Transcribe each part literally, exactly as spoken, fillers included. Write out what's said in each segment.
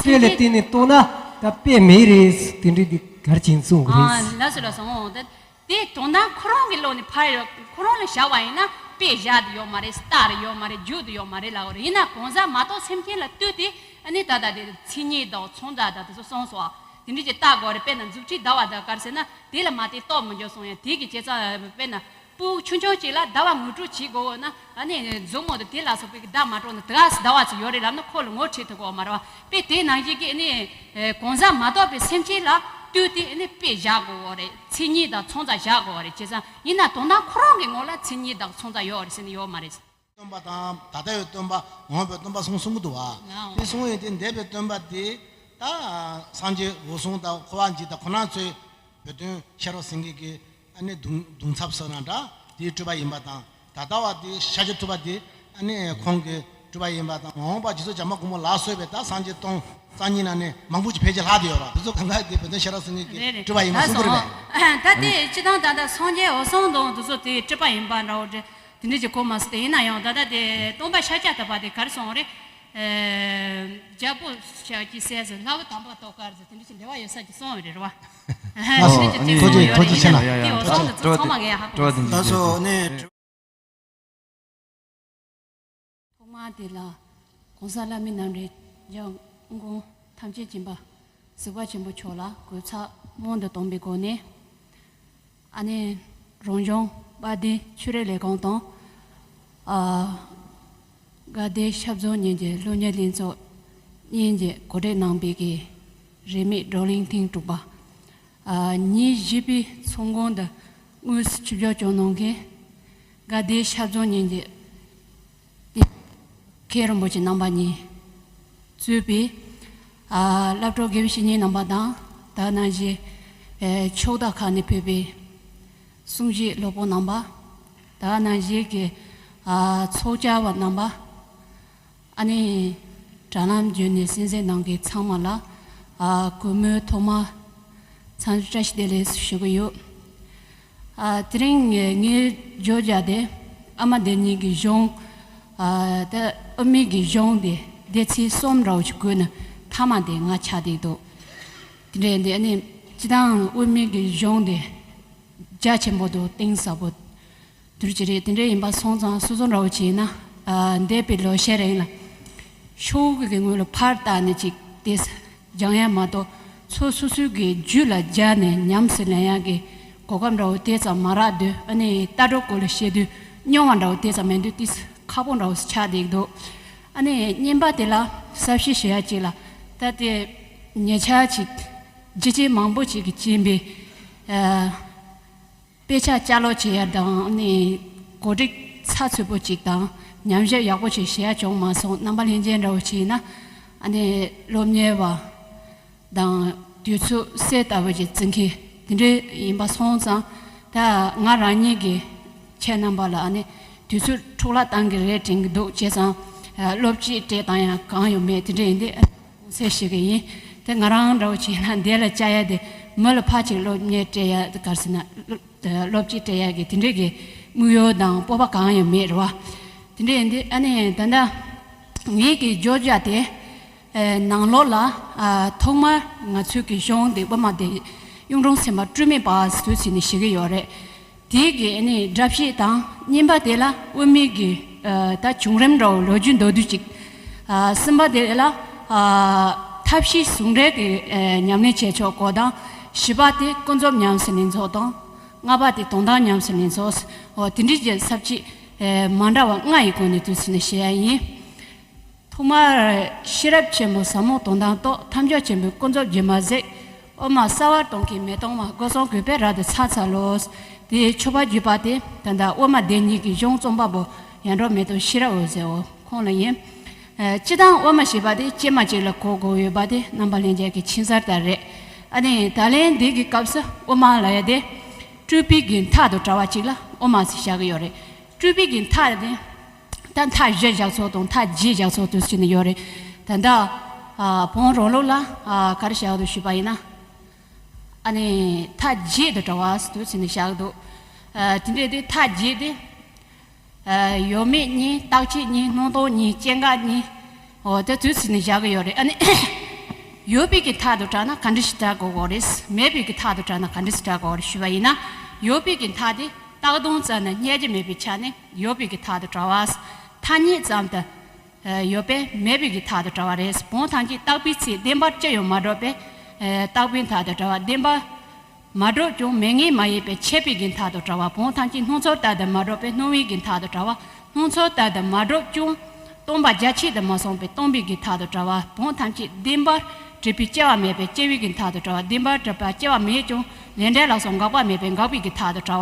དེ་ལ་བརྟེན་ནས་བཏང་ན་ད་དཔེ་མེད་རེད། དེ་འདྲའི་འདི་གར་ཅན་གསུང་གི་རེད། ཨ་ལགས་སོ་ལགས་སོ། འོང་དེ་དེ་དོན་དག་ཁོ་རང་གི་བློ་ནས་ཕར་ཡོད། ཁོ་རང་ལ་བཞག་པ་ཡིན་ན་དཔེ་བཞག་དེ་ཡོད་མ་རེད། སྟག་རེད་ཡོད་མ་རེད། རྒྱུག་དེ་ཡོད་མ་རེད་ལབ་རེད། ཡིན་ན་གང་ཟག་མ་གཏོགས་སེམས་ཅན་ལ་ལྟོས་ཏེ་ཨ་ནི་ད་ལྟ་དེ་མཚན་ཉིད་དང་མཚོན་རྟགས་དང་དེ་ཚོ་གསུངས་སོང་། དེ་འདྲ་ཅིག་བལྟ་དགོས་རེད། དཔེར་ན་མཛུབ་ཁྲིད་ཟླ་བ་དང་ག་རེ་ཟེར་ན་དེ་ལ་མ་བལྟས་ལྟོས་མི་འགྱུར་གསུངས་ཡ། དེ་གི་བྱས་ཙང་དཔེར་ན། སྤུ་གུ་ཆུང་ཆུང་ཅིག་ལ་ཟླ་བ་ངོ་སྤྲོད་བྱེད་དགོས་འོ་ན། ཨ་ནི་མཛུབ་མོ་དང་དེ་ལ་སོགས་པའི་བརྡ་མ་སྤྲོད་ན་དེ་ག་ཟླ་བ་ཚོ་ཡོད་རེད་ལབ་ན་ཁོ་ལ་ངོ་འཕྲོད་ཐུབ་ཀྱི་ཡོད་མ་རེད་བ། དཔེ་དེ་ནང་བཞིན་གྱི་ཨ་ནི་གང་ཟག་མ་གཏོགས་པའི་སེམས་ཅན་ལ་ལྟོས་ཏེ་ཨ་ནི་དཔེ་བཞག་དགོས་འོ་རེད། མཚན་ཉིད་དང་མཚོན་རྟགས་བཞག་དགོས་འོ་རེད། བྱས་ཙང་ཡིན་ན་དོན་དག་ཁོ་རང་གི་ངོ་ལ་མཚན་ཉིད་དང་མཚོན་རྟགས་ཡོད་རེད་ཟེར་ནས་ཡོད་མ་རེད། སྟོན་པ་དང་ད་ལྟ་བའི་སྟོན་པ་ངོ་བོ་སྟོན་པ་གསུམ་གསུང་གི་འདུག་བ། དེ་གསུང་ཡོད་དེ་འདས་པའི་སྟོན་པ་དེ་ད་སངས་རྒྱས་འོད་སྲུང་དང་འཁོར་བ་འཇིག་དང་ཁོ་རང་ཚོའི་བོད་དོན་ཤེས་རབ་སེང་གེ་གི་ཨ་ནི་གདུང་གདུང་ཚབ་ཟེར་ན་འདྲ། དེའི་སྤྲུལ་པ་ཡིན་པ་དང་། ད་ལྟ་བ་དེ་ཤཱཀྱ་ཐུབ་པ་དེ་ཨ་ནི་ཁོང་གི་སྤྲུལ་པ་ཡིན་པ་དང་། མ་འོངས་པ་རྗེ་བཙུན་བྱམས་པ་མགོན་པོ་ལ་སོགས་པའི་ད་སངས་རྒྱས་སྟོང་རྩ་གཉིས་ནང་ནས་མང་པོ་ཅིག་ཕལ་ཆེར་ལྷག་བསྡད་ཡོད་ར། དེ་ཚོ་གང་ག་དེ་བོད་དོན་ཤེས་རབ་སེང་གེ་གི་རེད་རེད། སྤྲུལ་པ་ཡིན་པ་ལགས་གསུང་གི་རེད་སོ། པས། ད་དེ་སྤྱི་བཏང་ད་ལྟ་སངས་རྒྱས་འོད་སྲུང་དང་དེ་ཚོ་དེའི་སྤྲུལ་པ་ཡིན་པ་འདྲ་བོ་འདྲ་དེ་འདྲ་ཅིག་གོ་མ་སོང་། དེ་ཡིན་ན་ཡང་ད་ལྟ་དེ་སྟོན་པ་ཤཱཀྱ་ཐུབ་པ་དེ་ག་རེ་གསུངས་རེད། ཨེ། རྒྱལ་པོ་ཤཱཀྱའི་སྲས་སུ་ལྷ་བུ་དམ་པ་ཏོག་དཀར་ཟེར་དེ་འདྲ་ཞིག་འདྲ་བ་ཡོད་ས་ཅིག་གསུངས་ཡོད་རེད་བ། ཨ་དེ་འདྲ་ཅིག་ཅིག་ཐུགས་གསུངས་རྗེ་ཡོད་ཐུགས་རེད། རྗེ་ཆེ་ཡིན་ན་ན་ཡ་ཡ་ཡ། དེ་འོད་སྲུང་དེ་ཚོ་ཚང་མ་གི་ཡ་ཧ་གོ་མ་སོང་། ལགས་སོ་ནས། ཐོག་མ་དེ་ལ་༸གོང་ས་ལྷ་མི་རྣམ་འདྲེན་འཇམ་དབྱངས་ཐམས་ཅད་མཁྱེན་པ་གཟིགས་པ་ཆེན་པོ་མཆོག་ལ་གུས་ཕྱག་སྔོན་དུ་བསྟོད་པའི་སྒོ་ནས། ཨ་ནི་རང་བྱུང་དཔལ་ལྡན་ཆོས་རིག་ལས་ཁུངས་དང་། ཨ། དགའ་ལྡན་ཞབས་བརྩོན་གཉིས་ཀྱི་སློབ་གཉེར་ལྷན་ཚོགས་གཉིས་ཀྱིས་གོ་སྒྲིག་གནང་བའི་གི་རིས་མེད་བགྲོ་གླེང་ཐེངས་དྲུག་པ། ཨ། ཉིན་བཞི་པའི་ཚོགས་འཁོར་འདི་དངོས་སུ་ཆིབས་བསྒྱུར་བསྐྱངས་གནང་མཁན་དགའ་ལྡན་ཞབས་བརྩོན་གཉིས་ཀྱི་མཁན་རིན་པོ་ཆེ་རྣམ་པ་གཉིས་གཙོས་པའི། ཨ། སློབ་གྲོགས་དགེ་བའི་བཤེས་གཉེན་རྣམ་པ་དང་། ད་ནང་བཞིན་ཨེ་ཕྱོགས་མཐའ་ཁག་ནས་ཕེབས་པའི་གསུང་བཤད་སློབ་དཔོན་རྣམ་པ། ད་ནང་བཞིན་གྱི་ཨ་ཚོགས་བཅར་བ་རྣམ་པ། ཨ་ནི་དྲ་ལམ་བརྒྱུད་ནས་གསན་གཟིགས་གནང་མཁན་ཚང་མ་ལ་ཨ་གུས་མོས་ཐོག་མར་འཚམས་འདྲི་བཀྲ་ཤིས་བདེ་ལེགས་ཞུ་གི་ཡོད། ཨ་དེ་རིང་ངའི་བརྗོད་བྱ་དེ་ཨ་མ་བདེ་གཉིས་ཀྱི་གཞུང་། ཨ་ད་དབུ་མའི་གི་གཞུང་དེ་སྡེ་ཚན་གསུམ་འདྲ་བོ་ཞིག་བགོས་ནས་མཐའ་མ་དེ་ང་ཆགས་བསྡད་འདུག་དེ་འདྲ་ཡིན་དུས་ཨ་ནི་སྤྱི་བཏང་དབུ་མའི་གི་གཞུང་དེ་རྒྱ་ཆེན་པོ་དང་གཏིང་ཟབ་པོ་དེ་འདྲ་ཅིག་རེད། དེ་འདྲ་ཡིན་པ་སོང་ཙང་སོ་སོ་འདྲ་བོ་ཅིག་ཡིན་ན། ཨ་འདས་པའི་ལོ་ཤས་རིང་ལ་ཤོག་གུ་གི་ངོས་ལ་ཕར་བལྟས་ནས་ཅིག་དེ་སྦྱང་ཡ་མ་གཏོགས། ཚོ་སོ་སོའི་གི་རྒྱུད་ལ་སྦྱར་ནས་ཉམས་སུ་ལེན་ཡག་གི་གོ་སྐབས་འདྲ་བོ་དེ་ཙམ་མ་རག་དུས། ཨ་ནི་ལྟ་གྲུབ་སྐོར་ལ་བཤད་དུས་རྙོག་པ་འདྲ་བོ་དེ་ཙམ་མེད་དུས་ཏིས་ཁག་པོ་འདྲ་བོ་ཆགས་བསྡད་འདུག་ཨ་ནི་གཉིས་པ་དེ་ལ་གསལ་བཤད་ཞུ་ཡ་ཅིག་ལ། ད་དེ་ཉེ་ཆར་ཅིག་རྒྱུ་རྐྱེན་མང་པོ་ཅིག་གི་རྐྱེན་པས། ཨ། དཔེ་ཆ་བསྐྱར་ཀློག་བྱེད་ཡ་དང་ནི་གོ་སྒྲིག་ཚགས་ཚུད་པོ་ཅིག་དང་ཉམས་ཞིབ་ཡག་པོ་ཅིག་བྱེད་ཡ་བྱུང་མ་སོང་། རྣམ་པ་ལྷན་རྒྱས་འདྲ་བོ་ཅིག་ཡིན་ན་ཨ་ནི་སློབ་གཉེར་བ་དང་དུས་ཚོད་གསལ་ལྟ་བུ་ཅིག་བརྩི་མཁན་དེ་འདྲ་ཡིན་པ་སོང་ཙང་། ད་ང་རང་ཉིད་ཀྱིས་ཁྱེད་རྣམ་པ་ལ་ཨ་ནི་དུས་ཚོད་འཕྲོ་བརླག་བཏང་གི་རེད་དྲན་གྱི་འདུག་བྱས་ཙང་སློབ་སྤྱི་སྤྲད་བཏང་ཡ་གང་ཡང་མེད། དེ་འདྲ་ཡིན་དུས་ཨ་ནི་གསལ་ཞུ་གི་ཡིན། དེ་ང་རང་འདྲ་བོ་ཅིག་ཡིན་ན་འདི་ལ་བཅར་ཡ་དེ་མི་ལ་ཕར་ཅིག་སློབ་གཉེར་སྤྲད་ཡ་ག་རེ་ཟེར་ན། སློབ་སྤྱི་སྤྲད་ཡག་གི་དེ་འདྲས་ཀྱི་དམིགས་ཡུལ་དང་སྤོབས་པ་གང་ཡང་མེད་རེད་བ། དེ་འདྲས་ཡིན་དུས་ཨ་ནི་ད་ལྟ་ངེད་ཀྱི་བརྗོད་བྱ་དེ་ཨ་ནང་ལོགས་ལ་ཨ་ཐོག་མར་ང་ཚོའི་གི་གཞུང་དེ་དབུ་མ་དེ་གཡུང་དྲུང་སེམས་དཔའ་སྤྲོས་མེད་པ་ཟེར་དུས་ཙམ་ནས་ཞུ་གི་ཡོད་རེད། དེའི་གི་ཨ་ནི་སྒྲ་བཤད་དང་། གཉིས་པ་དེ་ལ་དབུ་མའི་གི་ཨ་ད་བྱུང་རིམ་འདྲ་བོ་ལོ་རྒྱུས་མདོར་བསྡུས་ཅིག་ཨ་གསུམ་པ་དེ་ལ་ཨ་ཐབས་ཤེས་ཟུང་འབྲེལ་གྱི་ཨ་ཉམས་ལེན་བྱེད་ཕྱོགས་སྐོར་དང་། བཞི་པ་དེ་ཀུན་རྫོབ་ཉམས་སུ་ལེན་ཕྱོགས་དང་། ལྔ་པ་དེ་དོན་དམ་ཉམས་སུ་ལེན་ཕྱོགས། འོ་དེ་འདྲའི་གི་ས་བཅད་ཨ་མ་འདྲ་བ་ལྔ་ཡི་སྒོ་ནས་དུས་ཚོད་ནས་བཤད་ཡ་ཡིན། ཐོག་མར་ཤེས་རབ་ཆེན་པོ་ཟབ་མོ་དོན་དམ་རྟོགས། ཐབས་མཆོག་ཆེན་པོའི་ཀུན་རྫོབ་སྒྱུ་མ་ཟད། དབུ་མ་གསལ་བར་གཏོང་མཁན་མི་གཏོང་བ། སྒོ་གསུམ་གུས་པས་རབ་ཏུ་ཕྱག་འཚལ་ལོ། དེའི་མཆོད་པ་བརྒྱུད་པ་དེ་ད་ལྟ་དབུ་མ་སྡེ་གཉིས་ཀྱི་གཞུང་རྩོམ་པ་པོ་ཡར་འབྲོག་མེ་ཏོག་ཤེས་རབ་འོད་ཟེར་འོ་ཁོང་ལ་ཡིན། ཨ་སྤྱིར་བཏང་དབུ་མ་ཞེས་པ་དེ་ཅི་མ་ཅིག་ལ་གོ་དགོས་ཡོད་པ་དེ་རྣམ་པ་ལྷན་རྒྱས་ཀྱིས་མཁྱེན་གསལ་ལྟར་རེད། ཨ་ནི་ད་ལན་འདི་གི་སྐབས་སུ་དབུ་མ་ལབ་ཡ་དེ་སྤྲུལ་པའི་གི་མཐའ་དང་བྲལ་བ་ཅིག་ལ་དབུ་མ་ཟེར་བཞག་གི་ཡོད་རེད། སྤྲུལ་པའི་གི་མཐའ་དེ་ད་མཐའ་བཞི་བཞག་ཚུལ་དང་མཐའ་བརྒྱད་བཞག་ཚུལ་དུ་ཕྱེ་ནས་ཡོད་རེད། ད་ལྟ་ཨ་བོན་རང་ལུགས་ལ་ཨ་ག་རེ་བཞག་འདུག་ཞུས་པ་ཡིན་ན། ཨ་ནི་མཐའ་བརྒྱད་དུ་བྲལ་བ་དུས་ཚོད་ནས་བཞག་འདུག་ཨ་དེ་འདྲས་དེ་མཐའ་བརྒྱད་དེ། ཨ་ཡོད་མེད་གཉིས། རྟག་ཆད་གཉིས། སྣང་སྟོང་གཉིས། སྐྱེ་འགག་གཉིས། འོ་དེ་དུས་ཚོད་ནས་བཞག་གི་ཡོད་རེད། ཨ་ནི་ ཡོད་པའི་གི་མཐའ་དང་བྲལ་ན་ག་འདྲ་ཞིག་བྲལ་དགོས་གོ་རེད། མེད་པའི་གི་མཐའ་དང་བྲལ་ན་ག་འདྲ་ཞིག་བྲལ་དགོས་རེད་ཞུས་པ་ཡིན་ན། ཡོད་པའི་གི་མཐའ་དེ་རྟག་སྟོང་རྩ་ནས་རྙེད་རྒྱུ་མེད་པའི་ཆ་ནས་ཡོད་པའི་གི་མཐའ་དང་བྲལ་བ། ཐ་སྙད་ཙམ་དུ་ཡོད་པས་མེད་པའི་གི་མཐའ་དང་བྲལ་བ་རེད། བོང་ཐམས་ཅད་རྟག་པའི་ཚེ་བདེན་པར་ཅི་ཡང་མ་གྲུབ་པས་རྟག་པའི་མཐའ་དང་བྲལ་བ། བདེན་པ་མ་གྲུབ་ཀྱང་མེད་ངེས་མ་ཡིན་པས་ཆད་པའི་གི་མཐའ་དང་བྲལ་བ། བོང་ཐམས་ཅད་སྣང་ཚུལ་ལྟར་དུ་མ་གྲུབ་པས་སྣང་བའི་གི་མཐའ་དང་བྲལ་བ། སྣང་ཚུལ་ལྟར་དུ་མ་གྲུབ་ཀྱང་སྟོང་པ་རྒྱ་ཆེར་དུ་མ་སོང་པས་སྟོང་པའི་གི་མཐའ་དང་བྲལ་བ། བོང་ཐམས་ཅད་བདེན་པར་གྲུབ་པས་སྐྱེ་བ་མེད་པས་སྐྱེ་བའི་གི་མཐའ་དང་བྲལ་བ། བདེན་པར་གྲུབ་པ་སྐྱེ་བ་མེད་ཀྱང་ལས་འབྲས་ལ་སོགས་འགག་པ་མེད་པས་འགག་པའི་གི་མཐའ་དང་བྲལ་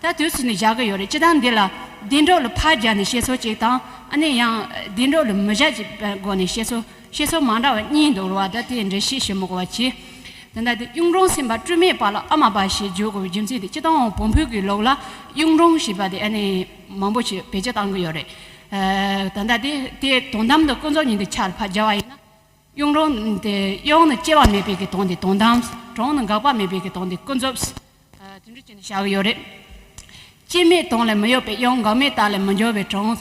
བ། ད་དུས་སུ་ནི་བཞག་གི་ཡོད་རེད། སྤྱིར་བཏང་འདི་ལ་བདེན་གྲུབ་ལ་ཕར་སྦྱར་ནས་བཤད་ཚུལ་གཅིག་དང་། ཨ་ནི་ཡང་བདེན་གྲུབ་ལ་མི་སྦྱར་གྱི་སྒོ་ནས་བཤད་ཚུལ། བཤད་སྲོལ་མ་འདྲ་བ་གཉིས་འདུག་ར་བ། ད་དེ་འགྲེལ་བཤད་ཞིབ་མོ་གོ་བ་བྱེད། དེ་འདྲ་དེ་གཡུང་དྲུང་སེམས་དཔའ་སྤྲོས་མེད་པ་ལ་ཨ་མ་པ་ཞེས་བརྗོད་དགོས་པའི་རྒྱུ་མཚན་དེ་སྤྱིར་བཏང་བོན་པོའི་གི་ལུགས་ལ་གཡུང་དྲུང་ཞེས་པ་དེ་ཨ་ནི་མང་པོ་ཞིག་བེད་སྤྱོད་གཏང་གི་ཡོད་རེད། ད་ལྟ་དེ་དེ་དོན་དམ་དུ་ཀུན་རྫོབ་ཉིད་དུ་ཆ་ལ་ཕར་སྦྱར་བ་ཡིན་ན། གཡུང་དྲུང་དེ་གཡུང་ནི་སྐྱེ་བ་མེད་པའི་གི་དོན་དེ་དོན་དམ། དྲུང་ནི་འགག་པ་མེད་པའི་གི་དོན་དེ་ཀུན་རྫོབ། དེ་འདྲ་བྱས་ནས་བཞག་གི་ཡོད་རེད། སྐྱེ་མེད་དོན་ལས་མི་གཡོ་བའི་གཡུང་། འགག་མེད་རྟགས་ལས་མི་འགྱུར་བའི་དྲུང་།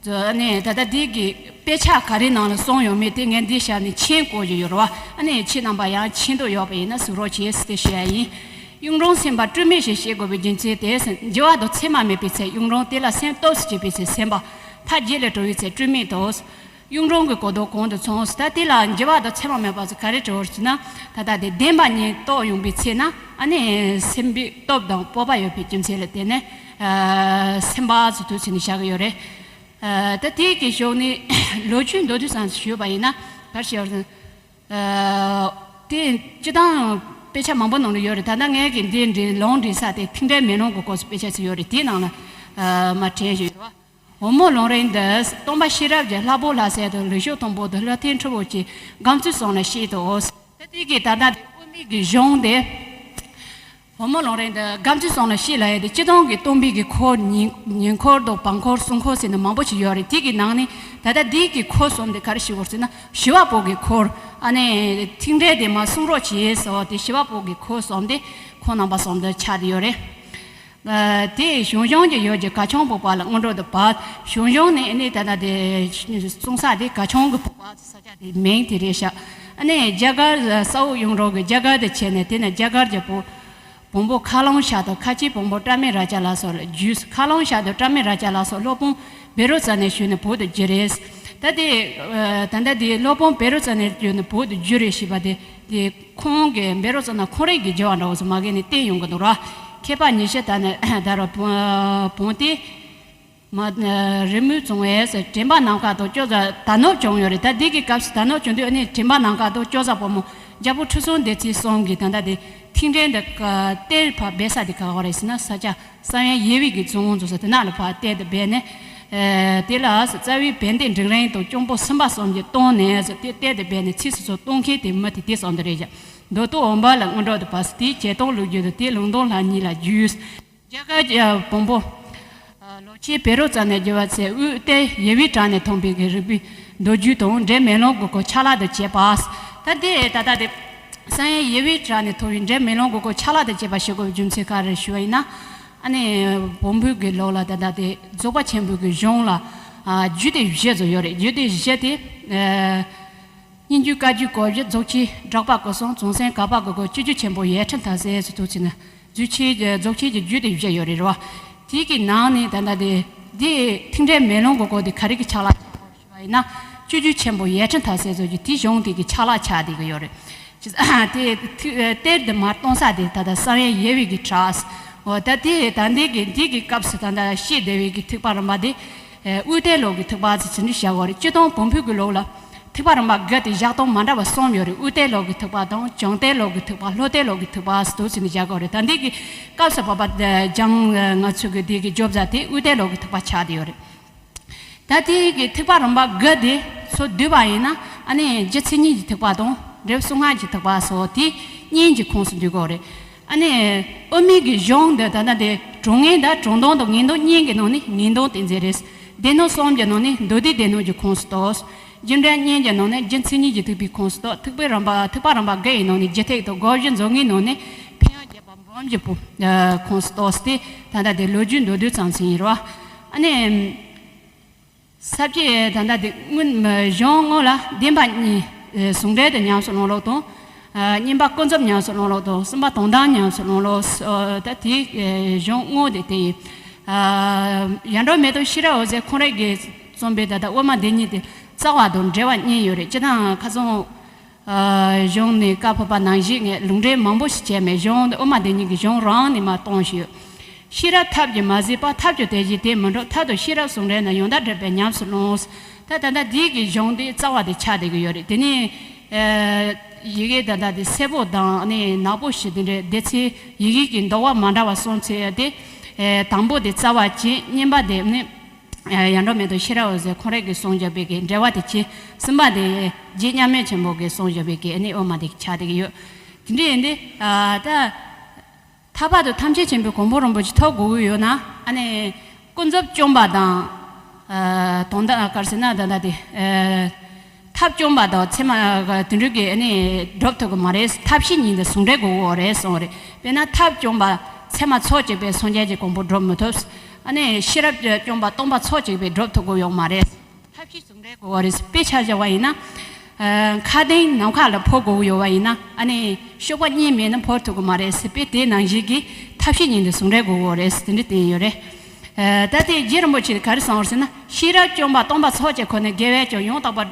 ཨ་ནི་ད་ལྟ་འདི་གི་དཔེ་ཆ་ག་རེ་ནང་ལ་གསུངས་ཡོད་མེད་དེ་ངས་འདི་བཞག་ནས་མཆན་བཀོད་ཀྱི་ཡོད་རེད་བ། ཨ་ནི་ཁྱེད་རྣམ་པ་ཡང་མཆན་འདོགས་ཡོད་པ་ཡིན་ན་གཟིགས་རོགས་བྱེད་ཟེར་ཏེ་ཞུ་ཡ་ཡིན། གཡུང་དྲུང་སེམས་དཔའ་སྤྲོས་མེད་ཞེས་བཤད་དགོས་པའི་རྒྱུ་མཚན་དེ། འགྱུར་བ་དང་མཚན་མ་མེད་པའི་ཚེ་གཡུང་དྲུང་། དེ་ལ་སེམས་སྟོབས་སུ་བྱེད་པའི་ཚེ་སེམས་དཔའ། མཐའ་བརྒྱད་ལས་གྲོལ་བའི་ཚེ་སྤྲོས་མེད་དོ། གཡུང་དྲུང་གི་གོ་ལྡོག་གོང་དུ་སོང་། ད་དེ་ལ་འགྱུར་བ་དང་མཚན་མ་མེད་པ་ཚོ་ག་རེ་འགྲོ་བར་ཟེར་ན། ད་ལྟ་དེ་བདེན་པ་ཉིད་རྟོགས་ཡོང་པའི་ཚེ་ན་ཨ་ནི་སེམས་པའི་སྟོབས་དང་སྤོབས་པ་ཡོད་པའི་རྒྱུ་མཚན་ལ་བརྟེན་ནས་སེམས་དཔའ་ཚོ་དུས་ཚོད་ནས་བཞག་གི་ཡོད་རེད། ད་དེ་གི་ཞོགས་ནས་ལོ་རྒྱུས་མདོར་བསྡུས་ཙམ་ཞུས་པ་ཡིན་ན་ག་རེ་ཞུ་བར་ཟེར། དེ་སྤྱིར་བཏང་དཔེ་ཆ་མང་པོ་ནང་ལ་ཡོད་རེད། ད་ལྟ་ངས་ཀྱི་འདི་འདྲའི་ལུང་འདྲེན་ས་དེ་ཐིག་འཕྲད་མེ་ལོང་གི་སྐོར་སུ་དཔེ་ཆ་ཚོ་ཡོད་རེད། དེའི་ནང་ལ་མར་དྲན་བཞིན་ཡོད། འོལ་མོ་ལུང་རིང་འདི། སྟོན་པ་ཤེས་རབ་ཀྱིས། ལྷ་བུ་ལྷ་སྲས་དང་། ལུགས་ཞུགས་དང་པོ་དང་། ལྷ་ལྡན་ཁྲོ་བོ་ཆེ། སྒམ་ཚུགས་གསུམ་ལ་གཤེགས་ཏོ། ད་དེ་གི་ད་ལྟ་དེ་དབུ་མའི་གི་གཞུང་དེ། འོལ་མོ་ལུང་རིང་འདི་སྒམ་ཚུགས་གསུམ་ལ་གཤེགས་ལབ་ཡ་དེ་སྤྱིར་བཏང་གི་སྟོན་པའི་གི་འཁོར་ཉིན་ཉིན་འཁོར་དང་བར་འཁོར་གསུམ་འཁོར་ཟེར་ནས་མང་པོ་ཞིག་ཡོད་རེད། དེ་གི་ནང་ནས་ད་ལྟ་འདི་གི་འཁོར་གསུམ་དེ་ག་རེ་ཞུ་དགོས་ཟེར་ན་ཞི་བ་པོ་གི་འཁོར། ཨ་ནི་ཐིག་འཕྲད་དེ་མར་གསུང་རོགས་བྱེད་ཟེར་བ་དེ་ཞི་བ་པོ་གི་འཁོར་གསུམ་དེ་ཁོང་རྣམ་པ་གསུམ་དུ་ཆགས་བསྡད་ཡོད་རེད། དེ་ཞང་ཞུང་གི་ཡུལ་གྱི་གར་ཆུང་ཕུག་པ་ལ་སྔོན་འགྲོ་དུ་བབས། ཞང་ཞུང་ནས་ནི་ད་ལྟ་དེ་གསུང་ས་དེ་གར་ཆུང་གི་ཕུག་པ་ས་ཆ་དེ་མིང་དེ་རེད་ཤག་ཨ་ནི་རྒྱ་གར་ས་འོག་གཡུང་དྲུང་གི་རྒྱ་གར་དུ་ཆས་ནས་དེ་ནས་རྒྱ་གར་གྱི་བོན་བོན་པོ་ཁ་ལོང་ཞབས་དང་ཁ་ཆེའི་བོན་པོ་པྲ་མི་ར་ཅ་ལ་སོགས་ལ་བརྒྱུད། ཁ་ལོང་ཞབས་དང་པྲ་མི་ར་ཅ་ལ་སོགས་སློབ་དཔོན་བཻ་རོ་ཙ་ན་ཞུས་ནས་བོད་དུ་བསྒྱུར་རེད། ད་དེ་ད་ལྟ་དེ་སློབ་དཔོན་བཻ་རོ་ཙ་ན་ཞུས་ནས་བོད་དུ་བསྒྱུར་རེད་ཞེས་པ་དེ་དེ། ཁོང་གིས་བཻ་རོ་ཙ་ན་ཁོང་རང་གི་བརྗོད་པ་འདྲ་བོ་ཚོ་མ་གི་ནས་བསྟན་ཡོང་གི་འདུག་ར། མཁས་པ་ཉི་ཤུ་དང་ནི་ད་རུང་བོན་བོན་ཏེ་མ་རི་མོའི་བཙོང་བས་དྲན་པ་ནམ་མཁའ་དང་སྐྱོ་ས་དར་ནག་བྱུང་ཡོད་རེད། ད་འདི་གི་སྐབས་སུ་དར་ནག་བྱུང་དུས་ཨ་ནི་དྲན་པ་ནམ་མཁའ་དང་སྐྱོ་ས་བུ་མོ་རྒྱལ་པོ་ཁྲི་སྲོང་ལྡེ་བཙན་གསུམ་གྱི་ད་ལྟ་དེ་ཐིག་འཕྲད་འདི་ག་གཏེར་ཕར་སྦས་ས་དེ་ག་བ་རེད་ཟེར་ན་ས་ཆ། བསམ་ཡས་ཡེ་བའི་གི་རྫོང་འཛུགས་ས་དེ་ནང་ལ་ཕར་གཏེར་དུ་སྦས་ནས། དེ་ལ་རྩ་བའི་བན་དེ་འབྲིང་རིམ་དང་སྐྱོང་པོ་སུམ་པ་གསུམ་གྱིས་གཏོང་ནས་དེ་གཏེར་དུ་སྦས་ནས་ཚིགས་སུ་གསོལ་གཏོང་མཁན་དེ་མི་དེ་དེ་ཙམ་དུ་རེད་ཀྱང་མདོ་སྟོད་འོལ་འབར་ལ་སྔོན་འགྲོ་དུ་བབས་སུ་དེའི་བྱེད་སྟངས་ལོ་རྒྱུས་དང་དེའི་ལུང་སྟོན་ལྷ་གཉིས་ལ་བརྒྱུད། རྒྱ་གར་གྱི་བོན་པོ། ལོ་ཆེན་བཻ་རོ་ཙ་ན་རྒྱལ་བ་ཚེ་དབུས་གཏེར་ཡེ་བའི་བྲག་ནས་ཐོན་པའི་གི་རིག་པའི་མདོ་རྒྱུད་དང་འབྲས་མེ་ལོང་གི་སྐོར་ཆ་ལག་ཏུ་བྱས་པ། ད་དེ་ད་ལྟ་དེ་བསམ་ཡས་ཡེ་བའི་བྲག་ནས་ཐོན་པའི་འབྲས་མེ་ལོང་གི་སྐོར་ཆ་ལག་ཏུ་བྱས་པ་ཞེས་དགོས་པའི་རྒྱུ་མཚན་ག་རེ་ཞུ་བ་ཡིན་ན། ཨ་ནི་བོན་པོའི་གི་ལུགས་ལ་ད་ལྟ་དེ་རྫོགས་པ་ཆེན་པོའི་གི་གཞུང་ལ་རྒྱུད་སྡེ་བཞི་ཙམ་ཡོད་རེད། རྒྱུད་སྡེ་བཞི་དེ། སྙན་བརྒྱུད་བཀའ་བརྒྱུད་གོ་བརྒྱུད་རྫོགས་ཆེན་སྦྲགས་པ་སྐུ་གསུམ་བྱང་སེམས་གབ་པ་དགུ་སྐོར་སྤྱོད་བརྒྱུད་ཆེན་པོ་ཡེ་ཁྲི་མཐའ་ཟེར་ཟེར་དུས་ཚོད་ནི། རྫོགས་ཆེན་གྱི་རྫོགས་ཆེན་གྱི་རྒྱུད་སྡེ་བཞི་ཡོད་རེད་རོ། དེ་གི་ནང་ནས་ད་ལྟ་དེ་དེ་ཐིག་འཕྲད་མེ་ལོང་གི་སྐོར་དེ་ག་རེ་གི་ཆ་ལག་ཆགས་པ་ཡིན་ན། སྤྱོད་བརྒྱུད་ཆེན་པོ་ཡེ་ཁྲི་མཐའ་ཟེར་ཟེར་གྱི་དེ་གཞུང་དེ་གི་ཆ་ལག་ཆགས་བསྡད་གི་ཡོད་རེད། དེ་ཐིག་གཏེར་དུ་མར་གཏོང་ས་དེ་ད་ལྟ་བསམ་ཡས་ཡེ་བའི་གི་བྲག་འོ་ད་དེ་ད་འདི་གི་འདི་གི་སྐབས་སུ་ད་ལྟ་བཤད་བསྡད་པའི་གི་ཐེག་པ་རིམ་པ་དེ། དབུས་གཏེར་ལུགས་ཀྱི་ཐེག་པ་ཟེར་ཚུལ་འདི་བཞག་གོ་རེད། སྤྱིར་བཏང་བོན་པོའི་གི་ལུགས་ལ་ཐེག་པ་རིམ་པ་བརྒྱད་དེ་བཞག་སྟངས་མ་འདྲ་བ་གསུམ་ཡོད་རེད། དབུས་གཏེར་ལུགས་ཀྱི་ཐེག་པ་དང་བྱང་གཏེར་ལུགས་ཀྱི་ཐེག་པ་ལྷོ་གཏེར་ལུགས་ཀྱི་ཐེག་པ་ཟེར་དུས་ཚོད་འདི་བཞག་གོ་རེད། ད་འདི་གི་སྐབས་སུ་བབ་པ་སྦྱང་ང་ཚོ་གི་འདི་གི་བརྗོད་བྱ་དེ་དབུས་གཏེར་ལུགས་ཀྱི་ཐེག་པ་ཆགས་བསྡད་ཡོད་རེད། ད་དེ་གི་ཐེག་པ་རིམ་པ་དགུ་དེ་ཚོ་བསྡུས་པ་ཡིན་ན་ཨ་ནི་རྒྱུ་མཚན་ཉིད་ཀྱི་ཐེག་པ་དང་འབྲས་བུ་གསུམ་ཀ་གི་ཐེག་པ་སོགས་དེ་གཉིས་ཀྱི་ཁོངས་སུ་འདུས་གོ་རེད། ཨ་ནི་དབུ་མའི་གི་གཞུང་འདི་ད་ལྟ་དེ་དྲང་ངེས་དང་དྲང་སྟོང་དང་ངེས་སྟོང་གཉིས་ཀྱི་ནང་ནས་ངེས་སྟོང་ཏིང་འཛིན་རེད། སྡེ་སྣོད་གསུམ་གྱི་ནང་ནས་མདོ་སྡེ་སྡེ་སྣོད་ཀྱི་ཁོངས་སུ་གཏོགས། རྒྱུ་འབྲས་གཉིས་ཀྱི་ནང་ནས་རྒྱུ་མཚན་ཉིད་ཀྱི་ཐེག་པའི་ཁོངས་སུ་གཏོགས། ཐེག་པའི་རིམ་པ་ཐེག་པ་རིམ་པ་དགུ་ཡི་ནང་ནས་རྒྱུ་ཐེག་དང་སྒོམ་བཞི་མཛོད་ལྔའི་ནང་ནས་ཕན་ཡོན་རྒྱས་པ་འབུམ་བཞི་པོ་ཁོངས་སུ་གཏོགས་ཏེ་ད་ལྟ་དེ་ལོ་རྒྱུས་མདོར་བསྡུས་ཙམ་ཞིག་ཡིན་རོ། ཨ་ནི། ས་བཅད་ད་ལྟ་དེ་སྔོན་གཞུང་སྔོན་ལ་བདེན་པ་གཉིས། ཨེ་ཟུང་འབྲེལ་དུ་ཉམས་སུ་བླང་ལུགས་དང་། ཨ་གཉིས་པ་ཀུན་རྫོབ་ཉམས་སུ་བླང་ལུགས་དང་། གསུམ་པ་དོན་དམ་ཉམས་སུ་བླང་ལུགས། ཨ་ད་དེའི་ཨེ་གཞུང་དངོས་དེ་དེ་ཡིན། ཨ་ཡར་འབྲོག་མེ་ཏོག་ཤེས་རབ་འོད་ཟེར་ཁོང་རང་གིས་རྩོམ་པའི་ད་ལྟ་དབུ་མ་འདི་ཉིད་དེ་རྩ་བ་དང་འབྲེལ་བ་གཉིས་ཡོད་རེད། སྤྱིར་བཏང་ཁ་སང་ཨ་གཞུང་ནས་བཀའ་ཕབ་པ་ནང་བཞིན་ངས་ལུང་འདྲེན་མང་པོ་ཞིག་བྱས་མེད། གཞུང་དབུ་མ་འདི་ཉིད་ཀྱི་གཞུང་རང་ནས་མར་གཏོང་ཞུས། ཤེས་རབ་ཐབས་ཀྱིས་མ་ཟིན་པ། ཐབས་ཀྱང་དེ་བཞིན་དེ་མི་འགྲུབ། ཐབས་དང་ཤེས་རབ་ཟུང་འབྲེལ་ན། ཡང་དག་སྒྲུབ་པས་ཉམས་སུ་བླང་། ད་ད་ལྟ་འདི་གི་གཞུང་འདི་རྩ་བ་དེ་ཆགས་བསྡད་ཀྱི་ཡོད་རེད། དེ་ནས་ཨ་ཡི་གེ་ད་ལྟ་དེ་སེར་པོ་དང་ནི་ནག་པོ་ཞིག་དེ་འདྲའི་སྡེ་ཚན་ཡི་གེ་གི་འདུ་བ་མ་འདྲ་བ་གསུམ་ཚོས་ཏེ། ཨ་དང་པོ་དེ་རྩ་བ་ཅན། གཉིས་པ་དེ་ནི། ཡར་འབྲོག་མེ་ཏོག་ཤེས་རབ་འོད་ཟེར་ཁོང་རང་གིས་གསུངས་བཞག་པའི་གི་འགྲེལ་པ་དེ་བྱས། གསུམ་པ་དེ་རྗེ་མཉམ་མེད་ཆེན་པོ་གིས་གསུངས་བཞག་པའི་གི་ཨ་ནི་དབུ་མ་དེ་ཆགས་བསྡད་ཀྱི་ཡོད། དེ་འདྲ་ཡིན་དུས་ཨ་ད་ཐར་པ་དང་ཐམས་ཅད་མཁྱེན་པའི་གོ་འཕང་རིན་པོ་ཆེ་ཐོབ་དགོས་ཀྱི་ཡོད་ན། ཨ་ནི་ཀུན་རྫོབ་བཅོམ་པ་དང་། ཨ་དོན་དམ་ག་རེ་ཟེར་ན་ད་ལྟ་དེ་ཨ་ཐབས་བཅོམ་པ་དང་ཚད་མ་དེ་འདྲ་གིས་ཨ་ནི་སྒྲུབ་ཐུབ་ཀྱི་མ་རེད། ཐབས་ཤེས་གཉིས་འདི་ཟུང་འབྲེལ་དགོས་ཀྱི་རེད་གསུངས་རེད། དཔེར་ན་ཐབས་བཅོམ་པ་ཚད་མ་ཚོགས་གཅིག་པའི་སངས་རྒྱས་ཀྱི་གོ་འཕང་སྒྲུབ་མི་ཐུབ། ཨ་ནི་ཤེས་རབ་བཅོམ་པ་སྟོང་པ་ཚོགས་གཅིག་པའི་སྒྲུབ་ཐུབ་ཀྱི་ཡོད་མ་རེད། ཐབས་ཤེས་ཟུང་འབྲེལ་དགོས་པ་རེད། དཔེ་ཆ་བཞག་པ་ཡིན་ན། ཨ་མཁའ་ལྡིང་ནམ་མཁའ་ལ་འཕུར་དགོས་ཀྱི་ཡོད་པ་ཡིན་ན། ཨ་ནི་གཤོག་པ་གཉིས་མེད་ན་འཕུར་ཐུབ་ཀྱི་མ་རེད་ཟེར་བའི་དེ་ནང་བཞིན་གྱི་ཐབས་ཤེས་གཉིས་འདི་ཟུང་འབྲེལ་དགོས་ཀྱི་རེད་ཟེར་དེ་འདྲ་བསྟན་ཡོད་རེད། ཨ་ད་དེ་རྗེ་རིན་པོ་ཆེས་ག་རེ་གསུངས་པ་རེད་ཟེར་ན། ཤེས་རབ་བཅོམ་པ་སྟོང་པ་ཚོགས་གཅིག་ཁོ་ནས་དགེ་བས་ཀྱང་ཡང་དག་པར་